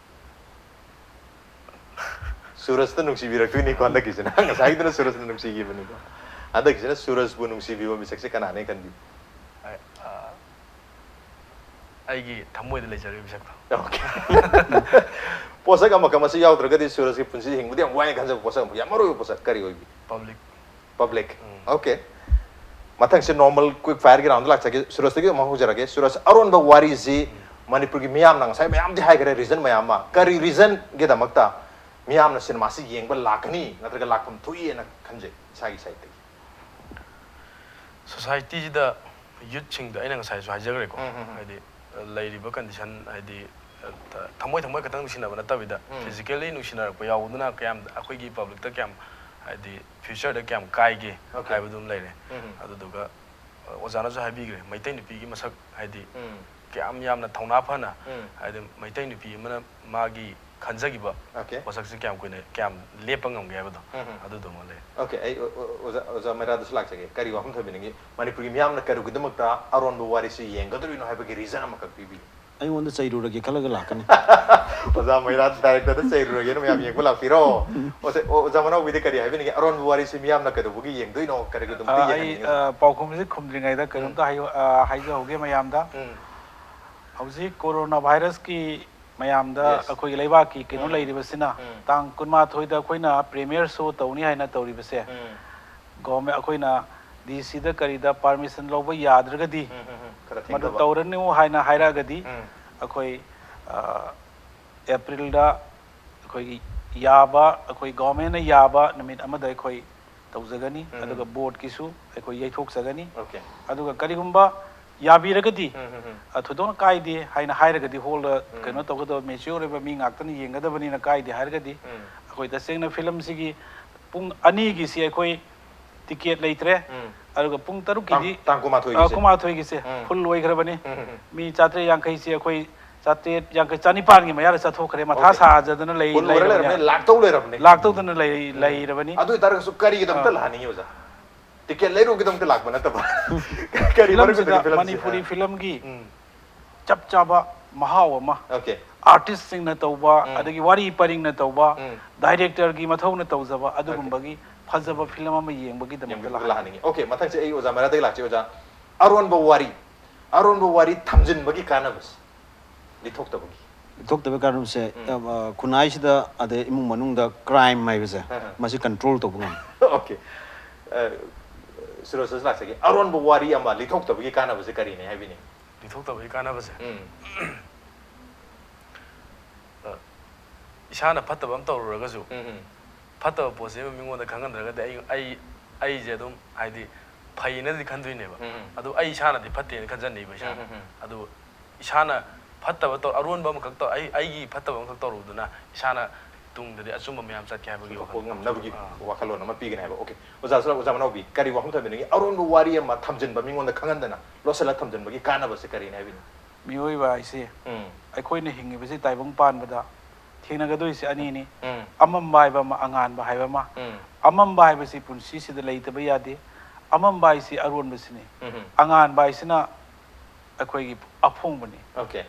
ꯁꯨꯔꯖꯇ ꯅꯨꯡꯁꯤꯕꯤꯔꯛꯇꯣꯏꯅꯤꯀꯣ ꯍꯟꯗꯛꯀꯤꯁꯤꯅ꯫ ꯉꯁꯥꯏꯒꯤꯗꯨꯅ ꯁꯨꯔꯖꯅ ꯅꯨꯡꯁꯤꯈꯤꯕꯅꯤꯀꯣ꯫ ꯍꯟꯗꯛꯀꯤꯁꯤꯅ ꯁꯨꯔꯖꯕꯨ ꯅꯨꯡꯁꯤꯕꯤꯕ ꯃꯤꯁꯛꯁꯦ ꯀꯅꯥꯅꯦ ꯈꯟꯕꯤ? ꯑꯩ, ꯑ, ꯑꯩꯒꯤ ꯊꯃꯣꯏꯗ ꯂꯩꯖꯔꯤꯕ ꯃꯤꯁꯛꯇꯣ꯫ Okay. ꯄꯣꯠꯁꯛ ꯑꯃꯈꯛ ꯃꯁꯤ ꯌꯥꯎꯗ꯭ꯔꯒꯗꯤ ꯁꯨꯔꯖꯀꯤ ꯄꯨꯟꯁꯤ ꯍꯤꯡꯕꯗꯤ ꯌꯥꯝ ꯋꯥꯏꯅ ꯈꯟꯖꯕ ꯄꯣꯠꯁꯛ ꯑꯃ, ꯌꯥꯝ ꯃꯔꯨ ꯑꯣꯏꯕ ꯄꯣꯠꯁꯛ ꯀꯔꯤ ꯑꯣꯏꯕꯤ? Public. Public. ꯎꯝ꯫ Okay. ꯃꯊꯪꯁꯦ normal quick fireꯒꯤ roundꯗ ꯂꯥꯛꯆꯒꯦ꯫ ꯁꯨꯔꯖꯇꯒꯤ ꯑꯃꯨꯛ ꯍꯧꯖꯔꯒꯦ꯫ ꯁꯨꯔꯖ, ꯑꯔꯣꯟꯕ ꯋꯥꯔꯤꯁꯤ ꯃꯅꯤꯄꯨꯔꯒꯤ ꯃꯤꯌꯥꯝꯅ ꯉꯁꯥꯏ ꯃꯌꯥꯝꯗꯤ ꯍꯥꯏꯈ꯭ꯔꯦ, reason ꯃꯌꯥꯝ ꯑꯃ꯫ ꯀꯔꯤ reasonꯒꯤꯗꯃꯛꯇ ꯃꯤꯌꯥꯝꯅ ꯁꯤꯅꯦꯃꯥꯁꯤ ꯌꯦꯡꯕ ꯂꯥꯛꯀꯅꯤ ꯅꯠꯇ꯭ꯔꯒ ꯂꯥꯛꯐꯝ ꯊꯣꯛꯏꯅ ꯈꯟꯖꯩ ꯏꯁꯥꯒꯤ sideꯇꯒꯤ? Societyꯁꯤꯗ youthꯁꯤꯡꯗ ꯑꯩꯅ ꯉꯁꯥꯏꯁꯨ ꯍꯥꯏꯖꯈ꯭ꯔꯦꯀꯣ꯫ ꯎꯝ, ꯎꯝ, ꯎꯝ꯫ ꯍꯥꯏꯗꯤ, ꯑ, ꯂꯩꯔꯤꯕ condition, ꯍꯥꯏꯗꯤ, ꯑ, ꯊ-, ꯊꯃꯣꯏ ꯊꯃꯣꯏ ꯈꯛꯇꯪ ꯅꯨꯡꯁꯤꯅꯕ ꯅꯠꯇꯕꯤꯗ, ꯎꯝ꯫ Physically ꯅꯨꯡꯁꯤꯅꯔꯛꯄ ꯌꯥꯎꯕꯗꯨꯅ ꯀꯌꯥꯝ ꯑꯩꯈꯣꯏꯒꯤ publicꯇ ꯀꯌꯥꯝ, ꯍꯥꯏꯗꯤ, futureꯗ ꯀꯌꯥꯝ ꯀꯥꯏꯒꯦ Okay. ꯍꯥꯏꯕꯗꯨꯝ ꯂꯩꯔꯦ꯫ ꯎꯝ꯫ ꯑꯗꯨꯗꯨꯒ, ꯑ, ꯑꯣꯖꯥꯅꯁꯨ ꯍꯥꯏꯕꯤꯈ꯭ꯔꯦ, ꯃꯩꯇꯩ ꯅꯨꯄꯤꯒꯤ ꯃꯁꯛ, ꯍꯥꯏꯗꯤ, ꯎꯝ꯫ ꯀꯌꯥꯝ ꯌꯥꯝꯅ ꯊꯧꯅꯥ ꯐꯅ, ꯎꯝ꯫ ꯍꯥꯏꯗꯤ, ꯃꯩꯇꯩ ꯅꯨꯄꯤ ꯑꯃꯅ ꯃꯥꯒꯤ ꯈꯟꯖꯈꯤꯕ Okay. ꯄꯣꯠꯁꯛꯁꯦ ꯀꯌꯥꯝ ꯀꯨꯏꯅ, ꯀꯌꯥꯝ ꯂꯦꯞꯄ ꯉꯝꯒꯦ ꯍꯥꯏꯕꯗꯣ, ꯎꯝ, ꯎꯝ꯫ ꯑꯗꯨꯗꯨꯃ ꯂꯩ꯫ Okay, ꯑꯩ ꯑꯣ-, ꯑꯣ-, ꯑꯣꯖꯥ, ꯑꯣꯖꯥ ꯃꯩꯔꯥꯗꯁꯨ ꯂꯥꯛꯆꯒꯦ꯫ ꯀꯔꯤ ꯋꯥꯐꯝ ꯊꯝꯕꯤꯅꯤꯡꯉꯤ? ꯃꯅꯤꯄꯨꯔꯒꯤ ꯃꯤꯌꯥꯝꯅ ꯀꯔꯤꯒꯤꯗꯃꯛꯇ ꯑꯔꯣꯟꯕ ꯋꯥꯔꯤꯁꯤ ꯌꯦꯡꯒꯗꯧꯔꯤꯅꯣ ꯍꯥꯏꯕꯒꯤ reason ꯑꯃꯈꯛ ꯄꯤꯕꯤꯌꯨ꯫ ꯑꯩꯉꯣꯟꯗ ꯆꯩꯔꯨꯔꯒꯦ ꯈꯜꯂꯒ ꯂꯥꯛꯀꯅꯤ꯫ ꯑꯣꯖꯥ ꯃꯩꯔꯥ directorꯗ ꯆꯩꯔꯨꯔꯒꯦꯅ ꯃꯌꯥꯝ ꯌꯦꯡꯕ ꯂꯥꯛꯄꯤꯔꯣ꯫ ꯑꯣꯖꯥ, ꯑꯣ-, ꯑꯣꯖꯥ ꯃꯅꯥꯎꯕꯤꯗꯤ ꯀꯔꯤ ꯍꯥꯏꯕꯤꯅꯤꯡꯉꯤ? ꯑꯔꯣꯟꯕ ꯋꯥꯔꯤꯁꯤ ꯃꯤꯌꯥꯝꯅ ꯀꯩꯗꯧꯕꯒꯤ ꯌꯦꯡꯗꯣꯏꯅꯣ? ꯀꯔꯤꯒꯤꯗꯃꯛꯇ ꯑ, ꯑꯩ, ꯌꯦꯡꯍꯟꯅꯤꯡꯉꯤ? ꯑ, ꯄꯥꯎꯈꯨꯝꯁꯦ ꯈꯨꯝꯗ꯭ꯔꯤꯉꯩꯗ ꯀꯩꯅꯣꯝꯇ ꯍꯥꯏꯌꯨ-, ꯑ, ꯍꯥꯏꯖꯍꯧꯒꯦ ꯃꯌꯥꯝꯗ꯫ ꯎꯝ꯫ ꯍꯧꯖꯤꯛ corona virusꯀꯤ ꯃꯌꯥꯝꯗ Yes. ꯑꯩꯈꯣꯏꯒꯤ ꯂꯩꯕꯥꯛꯀꯤ ꯀꯩꯅꯣ ꯎꯝ꯫ ꯂꯩꯔꯤꯕꯁꯤꯅ ꯎꯝ꯫ ꯇꯥꯡ ꯀꯨꯟꯃꯥꯊꯣꯏꯗ ꯑꯩꯈꯣꯏꯅ premiere show ꯇꯧꯅꯤ ꯍꯥꯏꯅ ꯇꯧꯔꯤꯕꯁꯦ, ꯎꯝ꯫ government, ꯑꯩꯈꯣꯏꯅ DCꯗ ꯀꯔꯤꯗ permission ꯂꯧꯕ ꯌꯥꯗ꯭ꯔꯒꯗꯤ, ꯎꯝ, ꯎꯝ, ꯎꯝ꯫ ꯈꯔ ꯃꯗꯨ ꯊꯦꯡꯊꯕ꯫ ꯇꯧꯔꯅꯨ ꯍꯥꯏꯅ ꯍꯥꯏꯔꯛꯑꯒꯗꯤ, ꯎꯝ꯫ ꯑꯩꯈꯣꯏ, ꯑ, Aprilꯗ ꯑꯩꯈꯣꯏꯒꯤ ꯌꯥꯕ, ꯑꯩꯈꯣꯏ governmentꯅ ꯌꯥꯕ ꯅꯨꯃꯤꯠ ꯑꯃꯗ ꯑꯩꯈꯣꯏ ꯇꯧꯖꯒꯅꯤ꯫ ꯎꯝ꯫ ꯑꯗꯨꯒ ꯕꯣꯔꯗꯀꯤꯁꯨ ꯑꯩꯈꯣꯏ ꯌꯩꯊꯣꯛꯆꯒꯅꯤ꯫ Okay. ꯑꯗꯨꯒ ꯀꯔꯤꯒꯨꯝꯕ ꯌꯥꯕꯤꯔꯒꯗꯤ, ꯎꯝ, ꯎꯝ, ꯎꯝ. ꯑ, ꯊꯣꯏꯗꯣꯛꯅ ꯀꯥꯏꯗꯦ ꯍꯥꯏꯅ ꯍꯥꯏꯔꯒꯗꯤ, ꯍꯣꯜꯗ ꯎꯝ. ꯀꯩꯅꯣ ꯇꯧꯒꯗꯕ ꯃꯦꯆ꯭ꯌꯣꯔ ꯑꯣꯏꯕ ꯃꯤ ꯉꯥꯛꯇꯅ ꯌꯦꯡꯒꯗꯕꯅꯤꯅ ꯀꯥꯏꯗꯦ ꯍꯥꯏꯔꯒꯗꯤ, ꯎꯝ. ꯑꯩꯈꯣꯏ ꯇꯁꯦꯡꯅ ꯐꯤꯂꯝꯁꯤꯒꯤ ꯄꯨꯡ ꯑꯅꯤꯒꯤꯁꯤ ꯑꯩꯈꯣꯏ ꯇꯤꯀꯦꯠ ꯂꯩꯇ꯭ꯔꯦ꯫ ꯎꯝ. ꯑꯗꯨꯒ ꯄꯨꯡ ꯇꯔꯨꯛꯀꯤꯗꯤ, ꯇꯥꯡ, ꯇꯥꯡ ꯀꯨꯟꯃꯥꯊꯣꯏꯒꯤꯁꯦ. ꯑ, ꯀꯨꯟꯃꯥꯊꯣꯏꯒꯤꯁꯦ ꯎꯝ. ꯐꯨꯜ ꯑꯣꯏꯈ꯭ꯔꯕꯅꯤ꯫ ꯎꯝ, ꯎꯝ, ꯎꯝ. ꯃꯤ ꯆꯥꯇ꯭ꯔꯦꯠ ꯌꯥꯡꯈꯩꯁꯦ ꯑꯩꯈꯣꯏ ꯆꯥꯇ꯭ꯔꯦꯠ ꯌꯥꯡꯈꯩ, ꯆꯅꯤꯄꯥꯟꯒꯤ ꯃꯌꯥꯗ ꯆꯠꯊꯣꯛꯈ꯭ꯔꯦ꯫ ꯃꯊꯥ Okay. ꯁꯥꯖꯗꯅ ꯂꯩ-, ꯐꯨꯜ ꯑꯣꯏꯔ ꯂꯩꯔꯕꯅꯤ꯫ ꯂꯩꯔꯕꯅꯤ, ꯂꯥꯛꯇꯧ ꯂꯩꯔꯕꯅꯤ꯫ ꯂꯥꯛꯇꯧꯗꯅ ꯂꯩ-, ꯎꯝ. ꯂꯩꯔꯕꯅꯤ꯫ ꯑꯗꯨ ꯑꯣꯏꯇꯥꯔꯒꯁꯨ ꯀꯔꯤꯒꯤꯗꯃꯛꯇ ꯑꯥ. ꯂꯥꯛꯍꯟꯅꯤꯡꯉꯤ ꯑꯣꯖꯥ? ꯇꯤꯀꯦꯠ ꯂꯩꯔꯨꯕꯒꯤꯗꯃꯛꯇ ꯂꯥꯛꯄ ꯅꯠꯇꯕ꯫ ꯀꯔꯤ ꯃꯔꯝꯒꯤꯗꯅꯣ ꯐꯤꯂꯝꯁꯤꯗ ꯐꯤꯂꯝꯁꯦ? ꯃꯅꯤꯄꯨꯔꯤ ꯐꯤꯂꯝꯒꯤ ꯎꯝ. ꯆꯞ ꯆꯥꯕ ꯃꯍꯥꯎ ꯑꯃ, Okay. ꯑꯥꯔꯇꯤꯁꯁꯤꯡꯅ ꯇꯧꯕ, ꯎꯝ. ꯑꯗꯒꯤ ꯋꯥꯔꯤ ꯄꯔꯤꯡꯅ ꯇꯧꯕ, ꯎꯝ. ꯗꯥꯏꯔꯦꯛꯇꯔꯒꯤ ꯃꯊꯧꯅ ꯇꯧꯖꯕ ꯑꯗꯨꯒꯨꯝꯕꯒꯤ ꯐꯖꯕ ꯐꯤꯂꯝ ꯑꯃ ꯌꯦꯡꯕꯒꯤꯗꯃꯛꯇ ꯌꯦꯡꯕꯒꯤꯗꯃꯛꯇ ꯂꯥꯛꯍꯟꯅꯤꯡꯉꯤ꯫ ꯂꯥꯛꯍꯟꯅꯤꯡꯉꯤ꯫ Okay, ꯃꯊꯪꯁꯦ ꯑꯩ ꯑꯣꯖꯥ ꯃꯩꯔꯥꯗꯒꯤ ꯂꯥꯛꯆꯩ꯫ ꯑꯣꯖꯥ, ꯑꯔꯣꯟꯕ ꯋꯥꯔꯤ, ꯑꯔꯣꯟꯕ ꯋꯥꯔꯤ ꯊꯝꯖꯤꯟꯕꯒꯤ ꯀꯥꯟꯅꯕꯁꯦ, ꯂꯤꯊꯣꯛꯇꯕꯒꯤ꯫ ꯂꯤꯊꯣꯛꯇꯕꯒꯤ ꯀꯥꯟꯅꯕꯁꯦ, ꯎꯝ. ꯑ, ꯈꯨꯟꯅꯥꯏꯁꯤꯗ ꯑꯗꯩ ꯏꯃꯨꯡ ꯃꯅꯨꯡꯗ ꯀ꯭ꯔꯥꯏꯝ ꯍꯥꯏꯕꯁꯦ, ꯑꯍ. ꯃꯁꯤ ꯀꯟꯇ꯭ꯔꯣꯜ ꯇꯧꯕ ꯉꯝꯃꯤ꯫ Okay. ꯑ, ꯁꯤꯔꯣꯖꯁꯨ ꯂꯥꯛꯆꯒꯦ꯫ ꯑꯔꯣꯟꯕ ꯋꯥꯔꯤ ꯑꯃ ꯂꯤꯊꯣꯛꯇꯕꯒꯤ ꯀꯥꯟꯅꯕꯁꯦ ꯀꯔꯤꯅꯦ ꯍꯥꯏꯕꯤꯅꯤꯡꯉꯤ? ꯂꯤꯊꯣꯛꯇꯕꯒꯤ ꯀꯥꯟꯅꯕꯁꯦ, ꯎꯝ. ꯑ, ꯏꯁꯥꯅ ꯐꯠꯇꯕ ꯑꯃ ꯇꯧꯔꯨꯔꯒꯁꯨ, ꯎꯝ, ꯎꯝ. ꯐꯠꯇꯕ ꯄꯣꯠꯁꯦ ꯃꯤꯉꯣꯟꯗ ꯈꯪꯍꯟꯗ꯭ꯔꯒꯗꯤ ꯑꯩ, ꯑꯩ, ꯑꯩꯁꯦ ꯑꯗꯨꯝ, ꯍꯥꯏꯗꯤ, ꯐꯩꯅꯗꯤ ꯈꯟꯗꯣꯏꯅꯦꯕ꯫ ꯎꯝ, ꯎꯝ. ꯑꯗꯨ ꯑꯩ ꯏꯁꯥꯅꯗꯤ ꯐꯠꯇꯦꯅ ꯈꯟꯖꯟꯅꯤꯕ ꯏꯁꯥꯅ꯫ ꯎꯝ, ꯎꯝ, ꯎꯝ. ꯑꯗꯨ ꯏꯁꯥꯅ ꯐꯠꯇꯕ ꯇꯧ-, ꯑꯔꯣꯟꯕ ꯑꯃꯈꯛ ꯇꯧ-, ꯑꯩ, ꯑꯩꯒꯤ ꯐꯠꯇꯕ ꯑꯃꯈꯛ ꯇꯧꯔꯨꯕꯗꯨꯅ ꯏꯁꯥꯅ ꯇꯨꯡꯗꯗꯤ ꯑꯆꯨꯝꯕ ꯃꯌꯥꯝ ꯆꯠꯀꯦ ꯍꯥꯏꯕꯒꯤ ꯄꯨꯊꯣꯛꯄ ꯋꯥꯈꯜ꯫ ꯉꯝꯅꯕꯒꯤ ꯑꯥ. ꯋꯥꯈꯜꯂꯣꯟ ꯑꯃ ꯄꯤꯒꯅꯤ ꯍꯥꯏꯕ꯫ Okay. ꯑꯣꯖꯥꯁꯨ, ꯑꯣꯖꯥ ꯃꯅꯥꯎꯕꯤ, ꯀꯔꯤ ꯋꯥꯐꯝ ꯊꯝꯕꯤꯅꯤꯡꯉꯤ? ꯑꯔꯣꯟꯕ ꯋꯥꯔꯤ ꯑꯃ ꯊꯝꯖꯤꯟꯕ, ꯃꯤꯉꯣꯟꯗ ꯈꯪꯍꯟꯗꯅ ꯂꯣꯠꯁꯤꯜꯂ ꯊꯝꯖꯤꯟꯕꯒꯤ ꯀꯥꯟꯅꯕꯁꯦ ꯀꯔꯤꯅꯤ ꯍꯥꯏꯕꯤꯅꯤꯡꯉꯤ? ꯃꯤꯑꯣꯏꯕ ꯍꯥꯏꯁꯦ ꯎꯝ. ꯑꯩꯈꯣꯏꯅ ꯍꯤꯡꯉꯤꯕꯁꯤ ꯇꯥꯏꯕꯪ ꯄꯥꯟꯕꯗ ꯊꯦꯡꯅꯒꯗꯣꯏꯁꯦ ꯑꯅꯤꯅꯤ꯫ ꯎꯝ. ꯑꯃꯝꯕ ꯍꯥꯏꯕ ꯑꯃ, ꯑꯉꯥꯟꯕ ꯍꯥꯏꯕ ꯑꯃ꯫ ꯎꯝ. ꯑꯃꯝꯕ ꯍꯥꯏꯕꯁꯤ ꯄꯨꯟꯁꯤꯁꯤꯗ ꯂꯩꯇꯕ ꯌꯥꯗꯦ꯫ ꯑꯃꯝꯕ ꯍꯥꯏꯁꯤ ꯑꯔꯣꯟꯕꯁꯤꯅꯤ꯫ ꯎꯝ. ꯑꯉꯥꯟꯕ ꯍꯥꯏꯁꯤꯅ ꯑꯩꯈꯣꯏꯒꯤ ꯑꯐꯣꯡꯕꯅꯤ꯫ Okay.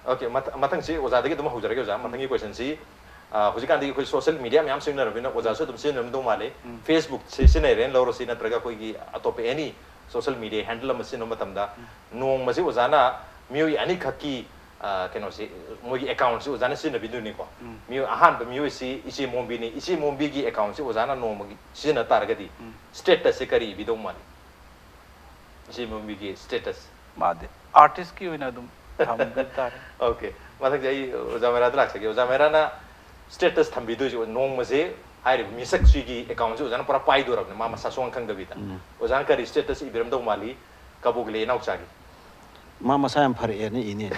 Okay, ꯃꯊ-, ꯃꯊꯪꯁꯤ ꯑꯣꯖꯥꯗꯒꯤ ꯑꯗꯨꯝ ꯍꯧꯖꯔꯒꯦ, ꯑꯣꯖꯥ꯫ ꯃꯊꯪꯒꯤ questionꯁꯤ, ꯑ, ꯍꯧꯖꯤꯛꯀꯥꯟꯗꯤ ꯑꯩꯈꯣꯏ social media ꯃꯌꯥꯝ ꯁꯤꯖꯤꯟꯅꯔꯕꯅꯤꯅ ꯑꯣꯖꯥꯁꯨ ꯑꯗꯨꯝ ꯁꯤꯖꯤꯟꯅꯔꯝꯗꯧ ꯃꯥꯜꯂꯤ꯫ ꯎꯝ. Facebookꯁꯤ ꯁꯤꯖꯤꯟꯅꯔꯦꯅ ꯂꯧꯔꯁꯤ, ꯅꯠꯇ꯭ꯔꯒ ꯑꯩꯈꯣꯏꯒꯤ ꯑꯇꯣꯞꯄ any social media handle ꯑꯃ ꯁꯤꯖꯤꯟꯅꯕ ꯃꯇꯝꯗ, ꯅꯣꯡꯃꯁꯤ ꯑꯣꯖꯥꯅ ꯃꯤꯑꯣꯏ ꯑꯅꯤꯈꯛꯀꯤ, ꯑ, ꯀꯩꯅꯣꯁꯤ, ꯃꯣꯏꯒꯤ accountꯁꯤ ꯑꯣꯖꯥꯅ ꯁꯤꯖꯤꯟꯅꯕꯤꯗꯣꯏꯅꯤꯀꯣ꯫ ꯎꯝ. ꯃꯤꯑꯣꯏ, ꯑꯍꯥꯟꯕ ꯃꯤꯑꯣꯏꯁꯤ ꯏꯆꯦ ꯃꯣꯝꯕꯤꯅꯤ꯫ ꯏꯆꯦ ꯃꯣꯝꯕꯤꯒꯤ accountꯁꯤ ꯑꯣꯖꯥꯅ ꯅꯣꯡꯃꯒꯤ ꯁꯤꯖꯤꯟꯅ ꯇꯥꯔꯒꯗꯤ, ꯎꯝ. statusꯁꯦ ꯀꯔꯤ ꯏꯕꯤꯗꯧ ꯃꯥꯜꯂꯤ? ꯏꯆꯦ ꯃꯣꯝꯕꯤꯒꯤ status꯫ ꯃꯥꯗꯤ artistꯀꯤ ꯑꯣꯏꯅ ꯑꯗꯨꯝ ꯊꯝꯕ ꯇꯥꯔꯦ꯫ Okay. ꯃꯊꯪꯁꯦ ꯑꯩ ꯑꯣꯖꯥ ꯃꯩꯔꯥꯗ ꯂꯥꯛꯆꯒꯦ꯫ ꯑꯣꯖꯥ ꯃꯩꯔꯥꯅ status ꯊꯝꯕꯤꯗꯣꯏꯁꯦ ꯅꯣꯡꯃꯁꯦ ꯍꯥꯏꯔꯤꯕ ꯃꯤꯁꯛꯁꯤꯒꯤ ꯑꯦꯀꯥꯎꯟꯁꯦ ꯑꯣꯖꯥꯅ ꯄꯨꯔꯥ ꯄꯥꯏꯗꯣꯔꯕꯅꯤ, ꯃꯥ ꯃꯁꯥ ꯁꯨꯡꯈꯪ ꯈꯪꯗꯕꯤꯗ꯫ ꯎꯝ꯫ ꯑꯣꯖꯥꯅ ꯀꯔꯤ ꯁ꯭ꯇꯦꯇꯁ ꯏꯕꯤꯔꯝꯗꯧ ꯃꯥꯜꯂꯤ? ꯀꯕꯣꯛ ꯂꯩ ꯏꯅꯥꯎꯆꯥꯒꯤ꯫ ꯃꯥ ꯃꯁꯥ ꯌꯥꯝ ꯐꯔꯛꯑꯦꯅ ꯏꯅꯦ꯫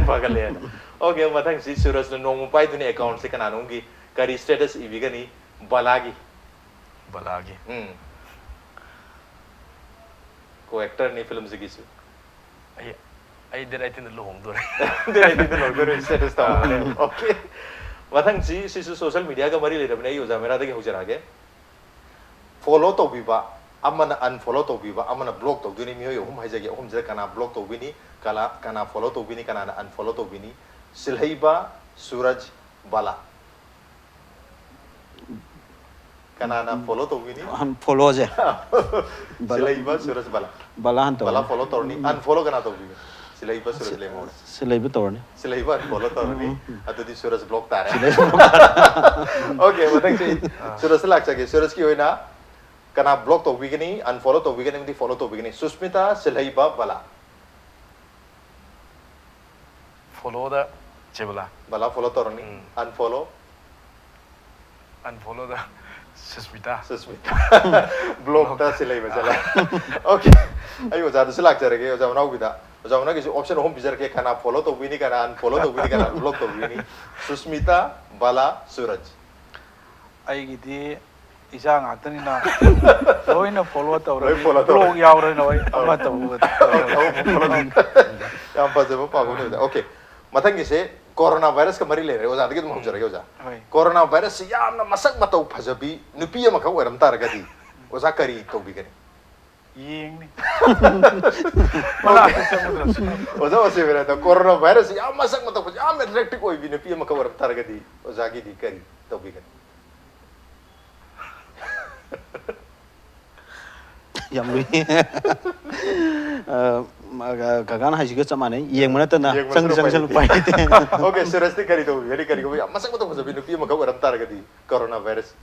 ꯐꯒꯠꯂꯛꯑꯦꯅ꯫ ꯑꯣꯀꯦ, ꯃꯊꯪꯁꯤ ꯁꯨꯔꯖꯅ ꯅꯣꯡꯃ ꯄꯥꯏꯗꯨꯅ ꯑꯦꯀꯥꯎꯟꯁꯦ ꯀꯅꯥꯅꯣꯝꯒꯤ ꯀꯔꯤ ꯁ꯭ꯇꯦꯇꯁ ꯏꯕꯤꯒꯅꯤ? ꯕꯂꯥꯒꯤ꯫ ꯕꯂꯥꯒꯤ꯫ ꯎꯝ꯫ ꯀꯣ ꯑꯦꯛꯇꯔꯅꯤ ꯐꯤꯂꯝꯁꯤꯒꯤꯁꯨ꯫ ꯑꯩ ꯑꯩ ꯗꯦꯠ ꯑꯩꯠꯇꯤꯟꯗ ꯂꯨꯍꯣꯡꯗꯣꯔꯦ꯫ ꯗꯦꯠ ꯑꯩꯠꯇꯤꯟꯗ ꯂꯨꯍꯣꯡꯗꯣꯔꯦ ꯁ꯭ꯇꯦꯇꯁ ꯇꯧꯔꯦ꯫ ꯑꯣꯀꯦ꯫ ꯃꯊꯪꯁꯤ ꯁꯤꯁꯨ ꯁꯣꯁꯤꯌꯦꯜ ꯃꯤꯗꯤꯌꯥꯒ ꯃꯔꯤ ꯂꯩꯅꯕꯅꯦ꯫ ꯑꯩ ꯑꯣꯖꯥ ꯃꯦꯔꯥꯗꯒꯤ ꯍꯧꯖꯔꯛꯑꯒꯦ꯫ ꯐꯣꯂꯣ ꯇꯧꯕꯤꯕ, ꯑꯃꯅ ꯑꯟꯐꯣꯂꯣ ꯇꯧꯕꯤꯕ, ꯑꯃꯅ ꯕ꯭ꯂꯣꯛ ꯇꯧꯗꯣꯏꯅꯤ꯫ ꯃꯤꯑꯣꯏ ꯑꯍꯨꯝ ꯍꯥꯏꯖꯒꯦ, ꯑꯍꯨꯝꯁꯤꯗ ꯀꯅꯥ ꯕ꯭ꯂꯣꯛ ꯇꯧꯕꯤꯅꯤ, ꯀꯅꯥ ꯀꯅꯥ ꯐꯣꯂꯣ ꯇꯧꯕꯤꯅꯤ, ꯀꯅꯥꯅ ꯑꯟꯐꯣꯂꯣ ꯇꯧꯕꯤꯅꯤ? ꯁꯤꯜꯍꯩꯕ, ꯁꯨꯔꯖ, ꯕꯂꯥ꯫ ꯀꯅꯥꯅ ꯐꯣꯂꯣ ꯇꯧꯕꯤꯅꯤ? ꯑꯟꯐꯣꯂꯣꯁꯦ꯫ ꯕꯂꯥ꯫ ꯁꯤꯜꯍꯩꯕ, ꯁꯨꯔꯖ, ꯕꯂꯥ꯫ ꯕꯂꯥ ꯍꯥꯟ ꯕꯂꯥ ꯇꯧꯔꯅꯤ꯫ ꯐꯣꯂꯣ ꯇꯧꯔꯅꯤ꯫ ꯑꯟꯐꯣꯂꯣ ꯀꯅꯥ ꯇꯧꯕꯤꯒꯅꯤ? ꯁꯤꯜꯍꯩꯕ, ꯁꯨꯔꯖ ꯂꯩꯃꯍꯧꯔꯦ꯫ ꯁꯤꯜꯍꯩꯕ ꯇꯧꯔꯅꯤ꯫ ꯁꯤꯜꯍꯩꯕ ꯑꯟꯐꯣꯂꯣ ꯇꯧꯔꯅꯤ꯫ ꯎꯝ꯫ ꯑꯗꯨꯗꯤ ꯁꯨꯔꯖ ꯕ꯭ꯂꯣꯛ ꯇꯥꯔꯦ꯫ ꯁꯤꯜꯍꯩꯕ꯫ ꯑꯣꯀꯦ, ꯃꯊꯪꯁꯤ ꯑꯥ꯫ ꯁꯨꯔꯖꯇ ꯂꯥꯛꯆꯒꯦ꯫ ꯁꯨꯔꯖꯀꯤ ꯑꯣꯏꯅ ꯀꯅꯥ ꯕ꯭ꯂꯣꯛ ꯇꯧꯕꯤꯒꯅꯤ, ꯑꯟꯐꯣꯂꯣ ꯇꯧꯕꯤꯒꯅꯤ ꯑꯃꯗꯤ ꯐꯣꯂꯣ ꯇꯧꯕꯤꯒꯅꯤ? ꯁꯨꯁꯃꯤꯇꯥ, ꯁꯤꯜꯍꯩꯕ, ꯕꯂꯥ꯫ ꯐꯣꯂꯣꯗ ꯆꯦ ꯕꯂꯥ꯫ ꯕꯂꯥ ꯐꯣꯂꯣ ꯇꯧꯔꯅꯤ꯫ ꯎꯝ꯫ ꯑꯟꯐꯣꯂꯣ? ꯑꯟꯐꯣꯂꯣꯗ ꯁꯨꯁꯃꯤꯇꯥ꯫ ꯁꯨꯁꯃꯤꯇꯥ꯫ ꯕ꯭ꯂꯣꯛꯇ ꯕ꯭ꯂꯣꯛꯇ꯫ ꯁꯤꯜꯍꯩꯕ ꯆꯠꯂꯦ꯫ ꯑꯣꯀꯦ꯫ ꯑꯩ ꯑꯣꯖꯥꯗꯁꯨ ꯂꯥꯛꯆꯔꯒꯦ, ꯑꯣꯖꯥ ꯃꯅꯥꯎꯕꯤꯗ꯫ ꯑꯣꯖꯥ ꯃꯅꯥꯎꯒꯤꯁꯨ ꯑꯣꯞꯁꯟ ꯑꯍꯨꯝ ꯄꯤꯖꯔꯛꯀꯦ, ꯀꯅꯥ ꯐꯣꯂꯣ ꯇꯧꯕꯤꯅꯤ, ꯀꯅꯥ ꯑꯟꯐꯣꯂꯣ ꯇꯧꯕꯤꯅꯤ, ꯀꯅꯥ ꯕ꯭ꯂꯣꯛ ꯇꯧꯕꯤꯅꯤ? ꯁꯨꯁꯃꯤꯇꯥ, ꯕꯂꯥ, ꯁꯨꯔꯖ꯫ ꯑꯩꯒꯤꯗꯤ ꯏꯆꯥ ꯉꯥꯛꯇꯅꯤꯅ ꯂꯣꯏꯅ ꯐꯣꯂꯣ ꯇꯧꯔꯅꯤ꯫ ꯂꯣꯏ ꯐꯣꯂꯣ ꯇꯧꯔꯅꯤ꯫ ꯕ꯭ꯂꯣꯛ ꯌꯥꯎꯔꯅꯤ, ꯍꯣꯏ, ꯑꯃ ꯑꯧ꯫ ꯇꯧꯕꯗ꯫ ꯑꯧ, ꯑꯧ, ꯐꯣꯂꯣ ꯇꯧꯔꯅꯤ꯫ ꯌꯥꯝ ꯐꯖꯕ ꯄꯥꯎꯈꯨꯝꯅꯤꯗ꯫ ꯑꯣꯀꯦ꯫ ꯃꯊꯪꯒꯤꯁꯦ ꯀꯣꯔꯣꯅꯥ ꯚꯥꯏꯔꯁꯀ ꯃꯔꯤ ꯂꯩꯅꯔꯦ꯫ ꯑꯣꯖꯥꯗꯒꯤ ꯑꯗꯨꯝ ꯍꯧꯖꯔꯒꯦ, ꯑꯣꯖꯥ꯫ ꯍꯣꯏ꯫ ꯀꯣꯔꯣꯅꯥ ꯚꯥꯏꯔꯁꯁꯤ ꯌꯥꯝꯅ ꯃꯁꯛ ꯃꯇꯧ ꯐꯖꯕꯤ ꯅꯨꯄꯤ ꯑꯃꯈꯛ ꯑꯣꯏꯔꯝ ꯇꯥꯔꯒꯗꯤ ꯑꯣꯖꯥ ꯀꯔꯤ ꯇꯧꯕꯤꯒꯅꯤ? ꯌꯦꯡꯅꯤ꯫ ꯃꯅꯥꯛꯇ ꯆꯪꯉꯨꯗ꯭ꯔꯁꯨ꯫ ꯑꯣꯖꯥ ꯑꯣꯁꯤꯕꯤꯔꯦꯟꯗ, ꯀꯣꯔꯣꯅꯥ ꯚꯥꯏꯔꯁꯁꯤ ꯌꯥꯝ ꯃꯁꯛ ꯃꯇꯧ ꯐꯖ-, ꯌꯥꯝ ꯑꯦꯇ꯭ꯔꯦꯛꯇꯤꯚ ꯑꯣꯏꯕꯤ ꯅꯨꯄꯤ ꯑꯃꯈꯛ ꯑꯣꯏꯔꯝ ꯇꯥꯔꯒꯗꯤ ꯑꯣꯖꯥꯒꯤꯗꯤ ꯀꯔꯤ ꯇꯧꯕꯤꯒꯅꯤ? ꯌꯥꯝ ꯂꯨꯏ꯫ ꯑ, ꯃ-, ꯀ-, ꯀꯀꯥꯅ ꯍꯥꯏꯁꯤꯒ ꯆꯞ ꯃꯥꯟꯅꯩ꯫ ꯌꯦꯡꯕ ꯅꯠꯇꯅ ꯌꯦꯡꯕ ꯆꯪꯗꯤ ꯅꯠꯇꯅ ꯎꯄꯥꯏ ꯆꯪꯁꯤꯜꯂꯨ ꯂꯩꯇꯦ꯫ ꯎꯄꯥꯏ ꯂꯩꯇꯦ꯫ ꯑꯣꯀꯦ, ꯁꯨꯔꯖꯇꯤ ꯀꯔꯤ ꯇꯧꯕꯤꯒꯅꯤ? ꯀꯔꯤꯒꯨꯝꯕ ꯌꯥꯝ ꯃꯁꯛ ꯃꯇꯧ ꯐꯖꯕꯤ ꯅꯨꯄꯤ ꯑꯃꯈꯛ ꯑꯣꯏꯔꯝ ꯇꯥꯔꯒꯗꯤ ꯀꯣꯔꯣꯅꯥ ꯚꯥꯏꯔꯁ?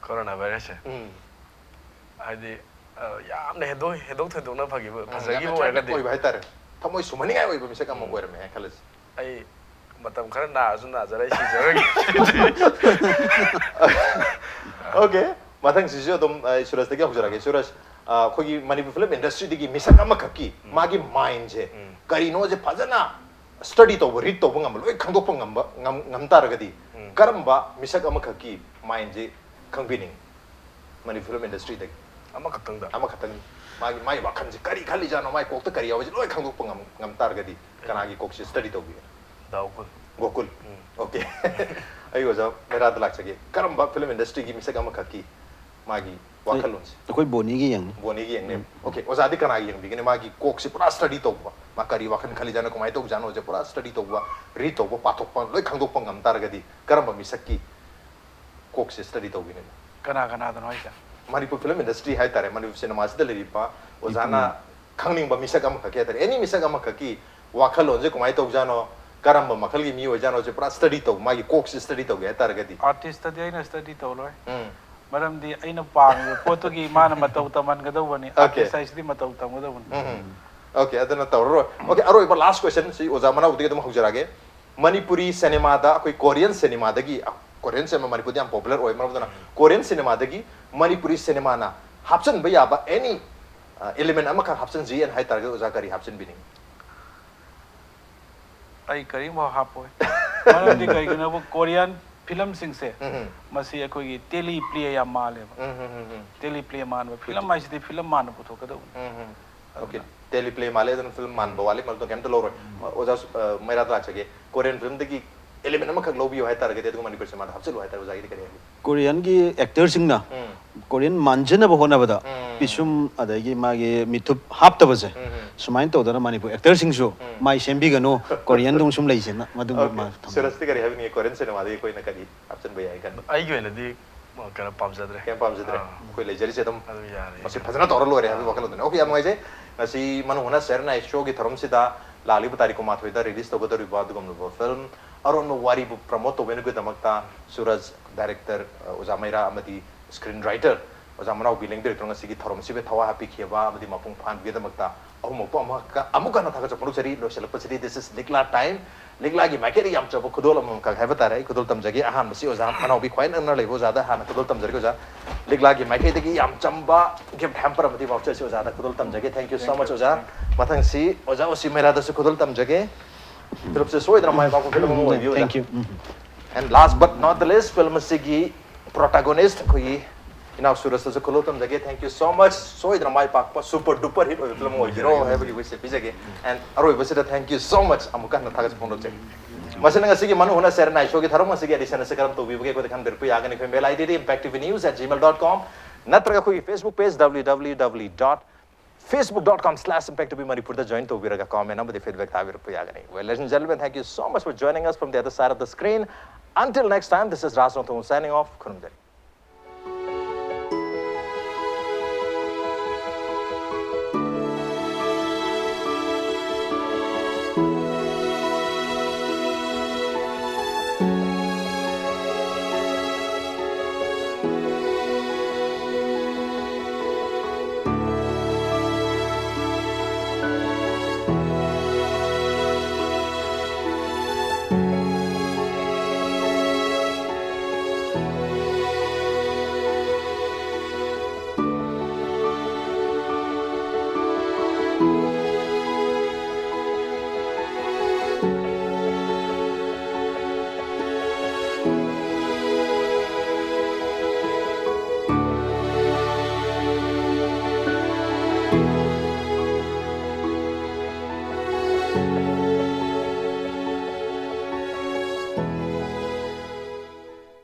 ꯀꯣꯔꯣꯅꯥ ꯚꯥꯏꯔꯁꯁꯦ? ꯎꯝ꯫ ꯍꯥꯏꯗꯤ, ꯑ, ꯌꯥꯝꯅ ꯍꯦꯟꯗꯣꯛ-, ꯍꯦꯟꯗꯣꯛ ꯊꯣꯏꯗꯣꯛꯅ ꯐꯈꯤꯕ, ꯎꯝ, ꯐꯖꯈꯤꯕ ꯌꯥꯝꯅ ꯑꯣꯏꯔꯒꯗꯤ ꯑꯣꯏꯕ ꯍꯥꯏꯇꯥꯔꯦ꯫ ꯊꯃꯣꯏ ꯁꯨꯝꯍꯠꯅꯤꯡꯉꯥꯏ ꯑꯣꯏꯕ ꯃꯤꯁꯛ ꯑꯃ ꯎꯝ꯫ ꯑꯣꯏꯔꯝꯃꯦ ꯍꯥꯏꯅ ꯈꯜꯂꯁꯤ꯫ ꯑꯩ ꯃꯇꯝ ꯈꯔ ꯅꯥꯔꯁꯨ ꯅꯥꯖꯔ ꯑꯩ ꯁꯤꯖꯔꯒꯦ꯫ Okay, ꯃꯊꯪꯁꯤꯁꯨ ꯑꯗꯨꯝ ꯑꯩ ꯁꯨꯔꯖꯇꯒꯤ ꯍꯧꯖꯔꯛꯑꯒꯦ꯫ ꯁꯨꯔꯖ, ꯑ, ꯑꯩꯈꯣꯏꯒꯤ ꯃꯅꯤꯄꯨꯔ ꯐꯤꯂꯝ ꯏꯟꯗꯁꯇ꯭ꯔꯤꯗꯒꯤ ꯃꯤꯁꯛ ꯑꯃꯈꯛꯀꯤ ꯃꯥꯒꯤ ꯃꯥꯏꯟꯁꯦ ꯀꯔꯤꯅꯣꯁꯦ ꯐꯖꯅ ꯁ꯭ꯇꯗꯤ ꯇꯧꯕ, ꯔꯤꯗ ꯇꯧꯕ ꯉꯝꯕ, ꯂꯣꯏ ꯈꯪꯗꯣꯛꯄ ꯉꯝꯕ ꯉꯝ ꯉꯝ ꯇꯥꯔꯒꯗꯤ ꯀꯔꯝꯕ ꯃꯤꯁꯛ ꯑꯃꯈꯛꯀꯤ ꯃꯥꯏꯟꯁꯦ ꯈꯪꯕꯤꯅꯤꯡꯉꯤ? ꯃꯅꯤꯄꯨꯔ ꯐꯤꯂꯝ ꯏꯟꯗꯁꯇ꯭ꯔꯤꯗꯒꯤ ꯑꯃꯈꯛꯇꯪꯗ ꯑꯃꯈꯛꯇꯪ, ꯃꯥꯒꯤ ꯃꯥꯏ ꯋꯥꯈꯜꯁꯦ ꯀꯔꯤ ꯈꯜꯂꯤꯖꯥꯠꯅꯣ, ꯃꯥꯏ ꯀꯣꯛꯇ ꯀꯔꯤ ꯌꯥꯎꯕꯁꯦ ꯂꯣꯏ ꯈꯪꯗꯣꯛꯄ ꯉꯝ ꯉꯝ ꯇꯥꯔꯒꯗꯤ ꯀꯅꯥꯒꯤ ꯀꯣꯛꯁꯦ ꯁ꯭ꯇꯗꯤ ꯇꯧꯕꯤꯒꯅꯤ? ꯗꯥ ꯒꯣꯀꯨꯜ꯫ ꯒꯣꯀꯨꯜ꯫ Okay꯫ ꯑꯩ ꯑꯣꯖꯥ ꯃꯩꯔꯥꯗ ꯂꯥꯛꯆꯒꯦ꯫ ꯀꯔꯝꯕ ꯐꯤꯂꯝ ꯏꯟꯗꯁꯇ꯭ꯔꯤꯒꯤ ꯃꯤꯁꯛ ꯑꯃꯈꯛꯀꯤ ꯃꯥꯒꯤ ꯋꯥꯈꯜꯂꯣꯟꯁꯦ? ꯑꯩꯈꯣꯏ ꯕꯣꯅꯤꯒꯤ ꯌꯦꯡꯅꯤ꯫ ꯕꯣꯅꯤꯒꯤ ꯌꯦꯡꯅꯦꯕ꯫ Okay, ꯑꯣꯖꯥꯗꯤ ꯀꯅꯥꯒꯤ ꯌꯦꯡꯕꯤꯒꯅꯤ? ꯃꯥꯒꯤ ꯀꯣꯛꯁꯦ ꯄꯨꯔꯥ ꯁ꯭ꯇꯗꯤ ꯇꯧꯕ, ꯃꯥ ꯀꯔꯤ ꯋꯥꯈꯜ ꯈꯜꯂꯤꯖꯥꯠꯅꯣ, ꯀꯃꯥꯏꯅ ꯇꯧꯖꯥꯠꯅꯣꯁꯦ ꯄꯨꯔꯥ ꯁ꯭ꯇꯗꯤ ꯇꯧꯕ, ꯔꯤꯗ ꯇꯧꯕ, ꯄꯥꯊꯣꯛꯄ, ꯂꯣꯏ ꯈꯪꯗꯣꯛꯄ ꯉꯝ ꯇꯥꯔꯒꯗꯤ ꯀꯔꯝꯕ ꯃꯤꯁꯛꯀꯤ ꯀꯣꯛꯁꯦ ꯁ꯭ꯇꯗꯤ ꯇꯧꯕꯤꯅꯦꯕ? ꯀꯅꯥ ꯀꯅꯥꯗꯅꯣ ꯍꯥꯏꯁꯦ? ꯃꯅꯤꯄꯨꯔ ꯐꯤꯂꯝ ꯏꯟꯗꯁꯇ꯭ꯔꯤ ꯍꯥꯏꯇꯥꯔꯦ, ꯃꯅꯤꯄꯨꯔ ꯁꯤꯅꯦꯃꯥꯁꯤꯗ ꯂꯩꯔꯤꯕ ꯑꯣꯖꯥꯅ ꯈꯪꯅꯤꯡꯕ ꯃꯤꯁꯛ ꯑꯃꯈꯛꯀꯤ ꯍꯥꯏꯇꯥꯔꯦ, ꯑꯦꯅꯤ ꯃꯤꯁꯛ ꯑꯃꯈꯛꯀꯤ ꯋꯥꯈꯜꯂꯣꯟꯁꯦ ꯀꯃꯥꯏꯅ ꯇꯧꯖꯥꯠꯅꯣ, ꯀꯔꯝꯕ ꯃꯈꯜꯒꯤ ꯃꯤ ꯑꯣꯏꯖꯥꯠꯅꯣꯁꯦ ꯄꯨꯔꯥ ꯁ꯭ꯇꯗꯤ ꯇꯧꯕ, ꯃꯥꯒꯤ ꯀꯣꯛꯁꯦ ꯁ꯭ꯇꯗꯤ ꯇꯧꯒꯦ ꯍꯥꯏꯇꯥꯔꯒꯗꯤ? ꯑꯥꯔꯇꯤꯁꯇꯗꯤ ꯑꯩꯅ ꯁ꯭ꯇꯗꯤ ꯇꯧꯔꯣꯏ꯫ ꯎꯝ꯫ ꯃꯔꯝꯗꯤ ꯑꯩꯅ ꯄꯥꯝꯃꯤꯕ ꯄꯣꯠꯇꯨꯒꯤ ꯃꯥꯅ ꯃꯇꯧ ꯇꯝꯍꯟꯒꯗꯧꯕꯅꯤ꯫ Okay. ꯑꯥꯔꯇꯤꯁ ꯍꯥꯏꯁꯤꯗꯤ ꯃꯇꯧ ꯇꯝꯒꯗꯧꯕꯅꯤ꯫ ꯎꯝ꯫ Okay, ꯑꯗꯨꯅ ꯇꯧꯔꯔꯣꯏ꯫ Okay, ꯑꯔꯣꯏꯕ last question ꯁꯤ ꯑꯣꯖꯥ ꯃꯅꯥꯎꯗꯒꯤ ꯑꯗꯨꯝ ꯍꯧꯖꯔꯛꯑꯒꯦ꯫ ꯃꯅꯤꯄꯨꯔꯤ ꯁꯤꯅꯦꯃꯥꯗ, ꯑꯩꯈꯣꯏ ꯀꯣꯔꯤꯌꯟ ꯁꯤꯅꯦꯃꯥꯗꯒꯤ, ꯀꯣꯔꯤꯌꯟ ꯁꯤꯅꯦꯃꯥ ꯃꯅꯤꯄꯨꯔꯗ ꯌꯥꯝ ꯄꯣꯄꯨꯂꯔ ꯑꯣꯏ, ꯃꯔꯝ ꯑꯗꯨꯅ ꯀꯣꯔꯤꯌꯟ ꯁꯤꯅꯦꯃꯥꯗꯒꯤ ꯃꯅꯤꯄꯨꯔꯤ ꯁꯤꯅꯦꯃꯥꯅ ꯍꯥꯞꯆꯤꯟꯕ ꯌꯥꯕ ꯑꯦꯅꯤ ꯏꯂꯤꯃꯦꯟ ꯑꯃꯈꯛ ꯍꯥꯞꯆꯤꯟꯁꯤ ꯍꯥꯏꯅ ꯍꯥꯏꯇꯥꯔꯒꯗꯤ ꯑꯣꯖꯥ ꯀꯔꯤ ꯍꯥꯞꯆꯤꯟꯕꯤꯅꯤꯡꯉꯤ? ꯑꯩ ꯀꯔꯤꯒꯨꯝꯕ ꯍꯥꯞꯄꯣꯏ꯫ ꯃꯔꯝꯗꯤ ꯀꯩꯒꯤꯅꯣꯕꯨ ꯀꯣꯔꯤꯌꯟ ꯐꯤꯂꯝꯁꯤꯡꯁꯦ ꯎꯝ꯫ ꯃꯁꯤ ꯑꯩꯈꯣꯏꯒꯤ ꯇꯦꯂꯤ ꯄ꯭ꯂꯦ ꯌꯥꯝ ꯃꯥꯜꯂꯦꯕ꯫ ꯎꯝ, ꯎꯝ, ꯎꯝ, ꯎꯝ꯫ ꯇꯦꯂꯤ ꯄ꯭ꯂꯦ ꯃꯥꯟꯕ ꯐꯤꯂꯝ ꯍꯥꯏꯁꯤꯗꯤ ꯐꯤꯂꯝ ꯃꯥꯟꯅ ꯄꯨꯊꯣꯛꯀꯗꯧꯕꯅꯤ꯫ ꯎꯝ, ꯎꯝ꯫ Okay, ꯇꯦꯂꯤ ꯄ꯭ꯂꯦ ꯃꯥꯜꯂꯦ, ꯑꯗꯨꯅ ꯐꯤꯂꯝ ꯃꯥꯟꯕ ꯋꯥꯠꯂꯤ, ꯃꯔꯝ ꯑꯗꯨꯅ ꯀꯩꯝꯇ ꯂꯧꯔꯣꯏ꯫ ꯑꯣꯖꯥ, ꯑ, ꯃꯩꯔꯥꯗ ꯂꯥꯛꯆꯒꯦ꯫ ꯀꯣꯔꯤꯌꯟ ꯐꯤꯂꯝꯗꯒꯤ ꯏꯂꯤꯃꯦꯟ ꯑꯃꯈꯛ ꯂꯧꯕꯤꯌꯨ ꯍꯥꯏꯇꯥꯔꯒꯗꯤ ꯑꯗꯨꯒ ꯃꯅꯤꯄꯨꯔ ꯁꯤꯅꯦꯃꯥꯗ ꯍꯥꯞꯆꯤꯜꯂꯨ ꯍꯥꯏꯇꯥꯔꯒꯗꯤ ꯑꯣꯖꯥꯒꯤꯗꯤ ꯀꯔꯤ ꯍꯥꯏꯕꯤꯅꯤ? ꯀꯣꯔꯤꯌꯟꯒꯤ ꯑꯦꯛꯇꯔꯁꯤꯡꯅ ꯎꯝ꯫ ꯀꯣꯔꯤꯌꯟ ꯃꯥꯟꯖꯅꯕ ꯍꯣꯠꯅꯕꯗ ꯎꯝ꯫ ꯄꯤꯁꯨꯝ ꯑꯗꯒꯤ ꯃꯥꯒꯤ ꯃꯤꯊꯨꯞ ꯍꯥꯞꯇꯕꯁꯦ, ꯎꯝ, ꯎꯝ꯫ ꯁꯨꯃꯥꯏꯅ ꯇꯧꯗꯅ ꯃꯅꯤꯄꯨꯔ ꯑꯦꯛꯇꯔꯁꯤꯡꯁꯨ ꯃꯥꯏ ꯁꯦꯝꯕꯤꯒꯅꯨ, ꯀꯣꯔꯤꯌꯟꯗꯧꯅ ꯁꯨꯝ ꯂꯩꯁꯦꯅ ꯃꯗꯨꯝꯕ Okay. ꯃꯥ ꯊꯝꯕꯤꯌꯨ꯫ ꯁꯨꯔꯖꯇꯤ ꯀꯔꯤ ꯍꯥꯏꯕꯤꯅꯤꯡꯉꯤ? ꯀꯣꯔꯤꯌꯟ ꯁꯤꯅꯦꯃꯥꯗꯒꯤ ꯑꯩꯈꯣꯏꯅ ꯀꯔꯤ ꯍꯥꯞꯆꯤꯟꯕ ꯌꯥꯏ ꯈꯟꯕ? ꯑꯩꯒꯤ ꯑꯣꯏꯅꯗꯤ ꯀꯩꯅꯣ ꯄꯥꯝꯖꯗ꯭ꯔꯦ꯫ ꯀꯌꯥꯝ ꯄꯥꯝꯖꯗ꯭ꯔꯦ꯫ ꯑꯥ꯫ ꯑꯩꯈꯣꯏ ꯂꯩꯖꯔꯤꯁꯦ ꯑꯗꯨꯝ ꯑꯗꯨ ꯌꯥꯔꯦ꯫ ꯃꯁꯤ ꯐꯖꯅ ꯇꯧꯔ ꯂꯣꯏꯔꯦ ꯍꯥꯏꯕꯒꯤ ꯋꯥꯈꯜꯂꯣꯟꯗꯨꯅꯤ꯫ Okay, ꯌꯥꯝ ꯅꯨꯡꯉꯥꯏꯖꯩ꯫ ꯉꯁꯤ ꯃꯅꯨꯡ ꯍꯨꯠꯅ ꯁꯦꯔ ꯅꯥꯏ ꯁꯣꯒꯤ ꯊꯧꯔꯝꯁꯤꯗ ꯂꯥꯛꯂꯤꯕ ꯇꯥꯔꯤꯛ ꯀꯨꯟꯃꯥꯊꯣꯏꯗ ꯔꯤꯂꯤꯁ ꯇꯧꯒꯗꯧꯔꯤꯕ ꯑꯗꯨꯒꯨꯝꯂꯕ ꯐꯤꯂꯝ ꯑꯔꯣꯟꯕ ꯋꯥꯔꯤꯕꯨ ꯄ꯭ꯔꯃꯣꯠ ꯇꯧꯕꯤꯅꯕꯒꯤꯗꯃꯛꯇ ꯁꯨꯔꯖ, ꯗꯥꯏꯔꯦꯛꯇꯔ, ꯑ, ꯑꯣꯖꯥ ꯃꯩꯔꯥ ꯑꯃꯗꯤ ꯁ꯭ꯀ꯭ꯔꯤꯟ ꯔꯥꯏꯇꯔ ꯑꯣꯖꯥ ꯃꯅꯥꯎ ꯕꯤꯂꯦꯡ ꯗꯤꯔꯦꯛꯇꯔ ꯉꯁꯤꯒꯤ ꯊꯧꯔꯝꯁꯤꯕꯨ ꯊꯋꯥꯏ ꯍꯥꯞꯄꯤꯈꯤꯕ ꯑꯃꯗꯤ ꯃꯄꯨꯡ ꯐꯥꯍꯟꯕꯒꯤꯗꯃꯛꯇ ꯑꯍꯨꯝꯃꯛꯄꯨ ꯑꯃꯨꯛꯀ ꯑꯃꯨꯛ ꯍꯟꯅ ꯊꯥꯒꯠꯆꯕ ꯐꯣꯡꯗꯣꯛꯆꯔꯤ꯫ ꯂꯣꯏꯁꯤꯜꯂꯛꯄꯁꯤꯗꯤ this is ꯂꯤꯛꯂꯥ time꯫ ꯂꯤꯛꯂꯥꯒꯤ ꯃꯥꯏꯀꯩꯗꯒꯤ ꯌꯥꯝ ꯆꯝꯕ ꯈꯨꯗꯣꯜ ꯑꯃꯃꯝꯈꯛ ꯍꯥꯏꯕ ꯇꯥꯔꯦ꯫ ꯑꯩ ꯈꯨꯗꯣꯜ ꯇꯝꯖꯒꯦ꯫ ꯑꯍꯥꯟꯕꯁꯤ ꯑꯣꯖꯥ ꯃꯅꯥꯎꯕꯤ ꯈ꯭ꯋꯥꯏ ꯅꯛꯅ ꯂꯩꯕ ꯑꯣꯖꯥꯗ ꯍꯥꯟꯅ ꯈꯨꯗꯣꯜ ꯇꯝꯖꯔꯒꯦ ꯑꯣꯖꯥ꯫ ꯂꯤꯛꯂꯥꯒꯤ ꯃꯥꯏꯀꯩꯗꯒꯤ ꯌꯥꯝ ꯆꯝꯕ gift hamper ꯑꯃꯗꯤ voucher ꯑꯁꯤ ꯑꯣꯖꯥꯗ ꯈꯨꯗꯣꯜ ꯇꯝꯖꯒꯦ꯫ Thank you so much ꯑꯣꯖꯥ꯫ ꯃꯊꯪꯁꯤ ꯑꯣꯖꯥ ꯑꯣꯁꯤ ꯃꯩꯔꯥꯗꯁꯨ ꯈꯨꯗꯣꯜ ꯇꯝꯖꯒꯦ꯫ ꯐꯤꯂꯝꯁꯦ ꯁꯣꯏꯗꯅ ꯃꯥꯏ ꯄꯥꯛꯄ ꯐꯤꯂꯝ ꯑꯃ ꯑꯣꯏꯕꯤꯌꯨ ꯑꯣꯖꯥ꯫ Thank you. And last but not the least, film ꯑꯁꯤꯒꯤ protagonist ꯑꯩꯈꯣꯏꯒꯤ ꯏꯅꯥꯎ ꯁꯨꯔꯖꯇꯁꯨ ꯈꯨꯗꯣꯜ ꯇꯝꯖꯒꯦ꯫ Thank you so much꯫ ꯁꯣꯏꯗꯅ ꯃꯥꯏ ꯄꯥꯛꯄ super duper hit ꯑꯣꯏꯕ ꯐꯤꯂꯝ ꯑꯣꯏꯕꯤꯔꯣ ꯍꯥꯏꯕꯒꯤ wish ꯄꯤꯖꯒꯦ꯫ And ꯑꯔꯣꯏꯕꯁꯤꯗ thank you so much ꯑꯃꯨꯛꯀ ꯍꯟꯅ ꯊꯥꯒꯠꯆꯕ ꯐꯣꯡꯗꯣꯛꯆꯔꯤ꯫ ꯃꯁꯤꯅ ꯉꯁꯤꯒꯤ ꯃꯅꯨ ꯍꯨꯅ ꯁꯦꯔꯦꯅꯥꯏ ꯁꯣꯒꯤ ꯊꯧꯔꯝ ꯑꯁꯤꯒꯤ edition ꯑꯁꯤ ꯀꯔꯝ ꯇꯧꯕꯤꯕꯒꯦ ꯑꯩꯈꯣꯏꯗ ꯈꯟꯕꯤꯔꯛꯄ ꯌꯥꯒꯅꯤ꯫ ꯑꯩꯈꯣꯏ mail ID D impact T V news at gmail dot com ꯅꯠꯇ꯭ꯔꯒ ꯑꯩꯈꯣꯏꯒꯤ Facebook page W W W dot facebook dot com slash impact T V ꯃꯅꯤꯄꯨꯔꯗ join ꯇꯧꯕꯤꯔꯒ comment ꯑꯃꯗꯤ feedback ꯊꯥꯕꯤꯔꯛꯄ ꯌꯥꯒꯅꯤ꯫ Well, ladies and gentlemen, thank you so much for joining us from the other side of the screen. Until next time, this is Raj Rongthong signing off. ꯈꯨꯔꯨꯝꯖꯔꯤ꯫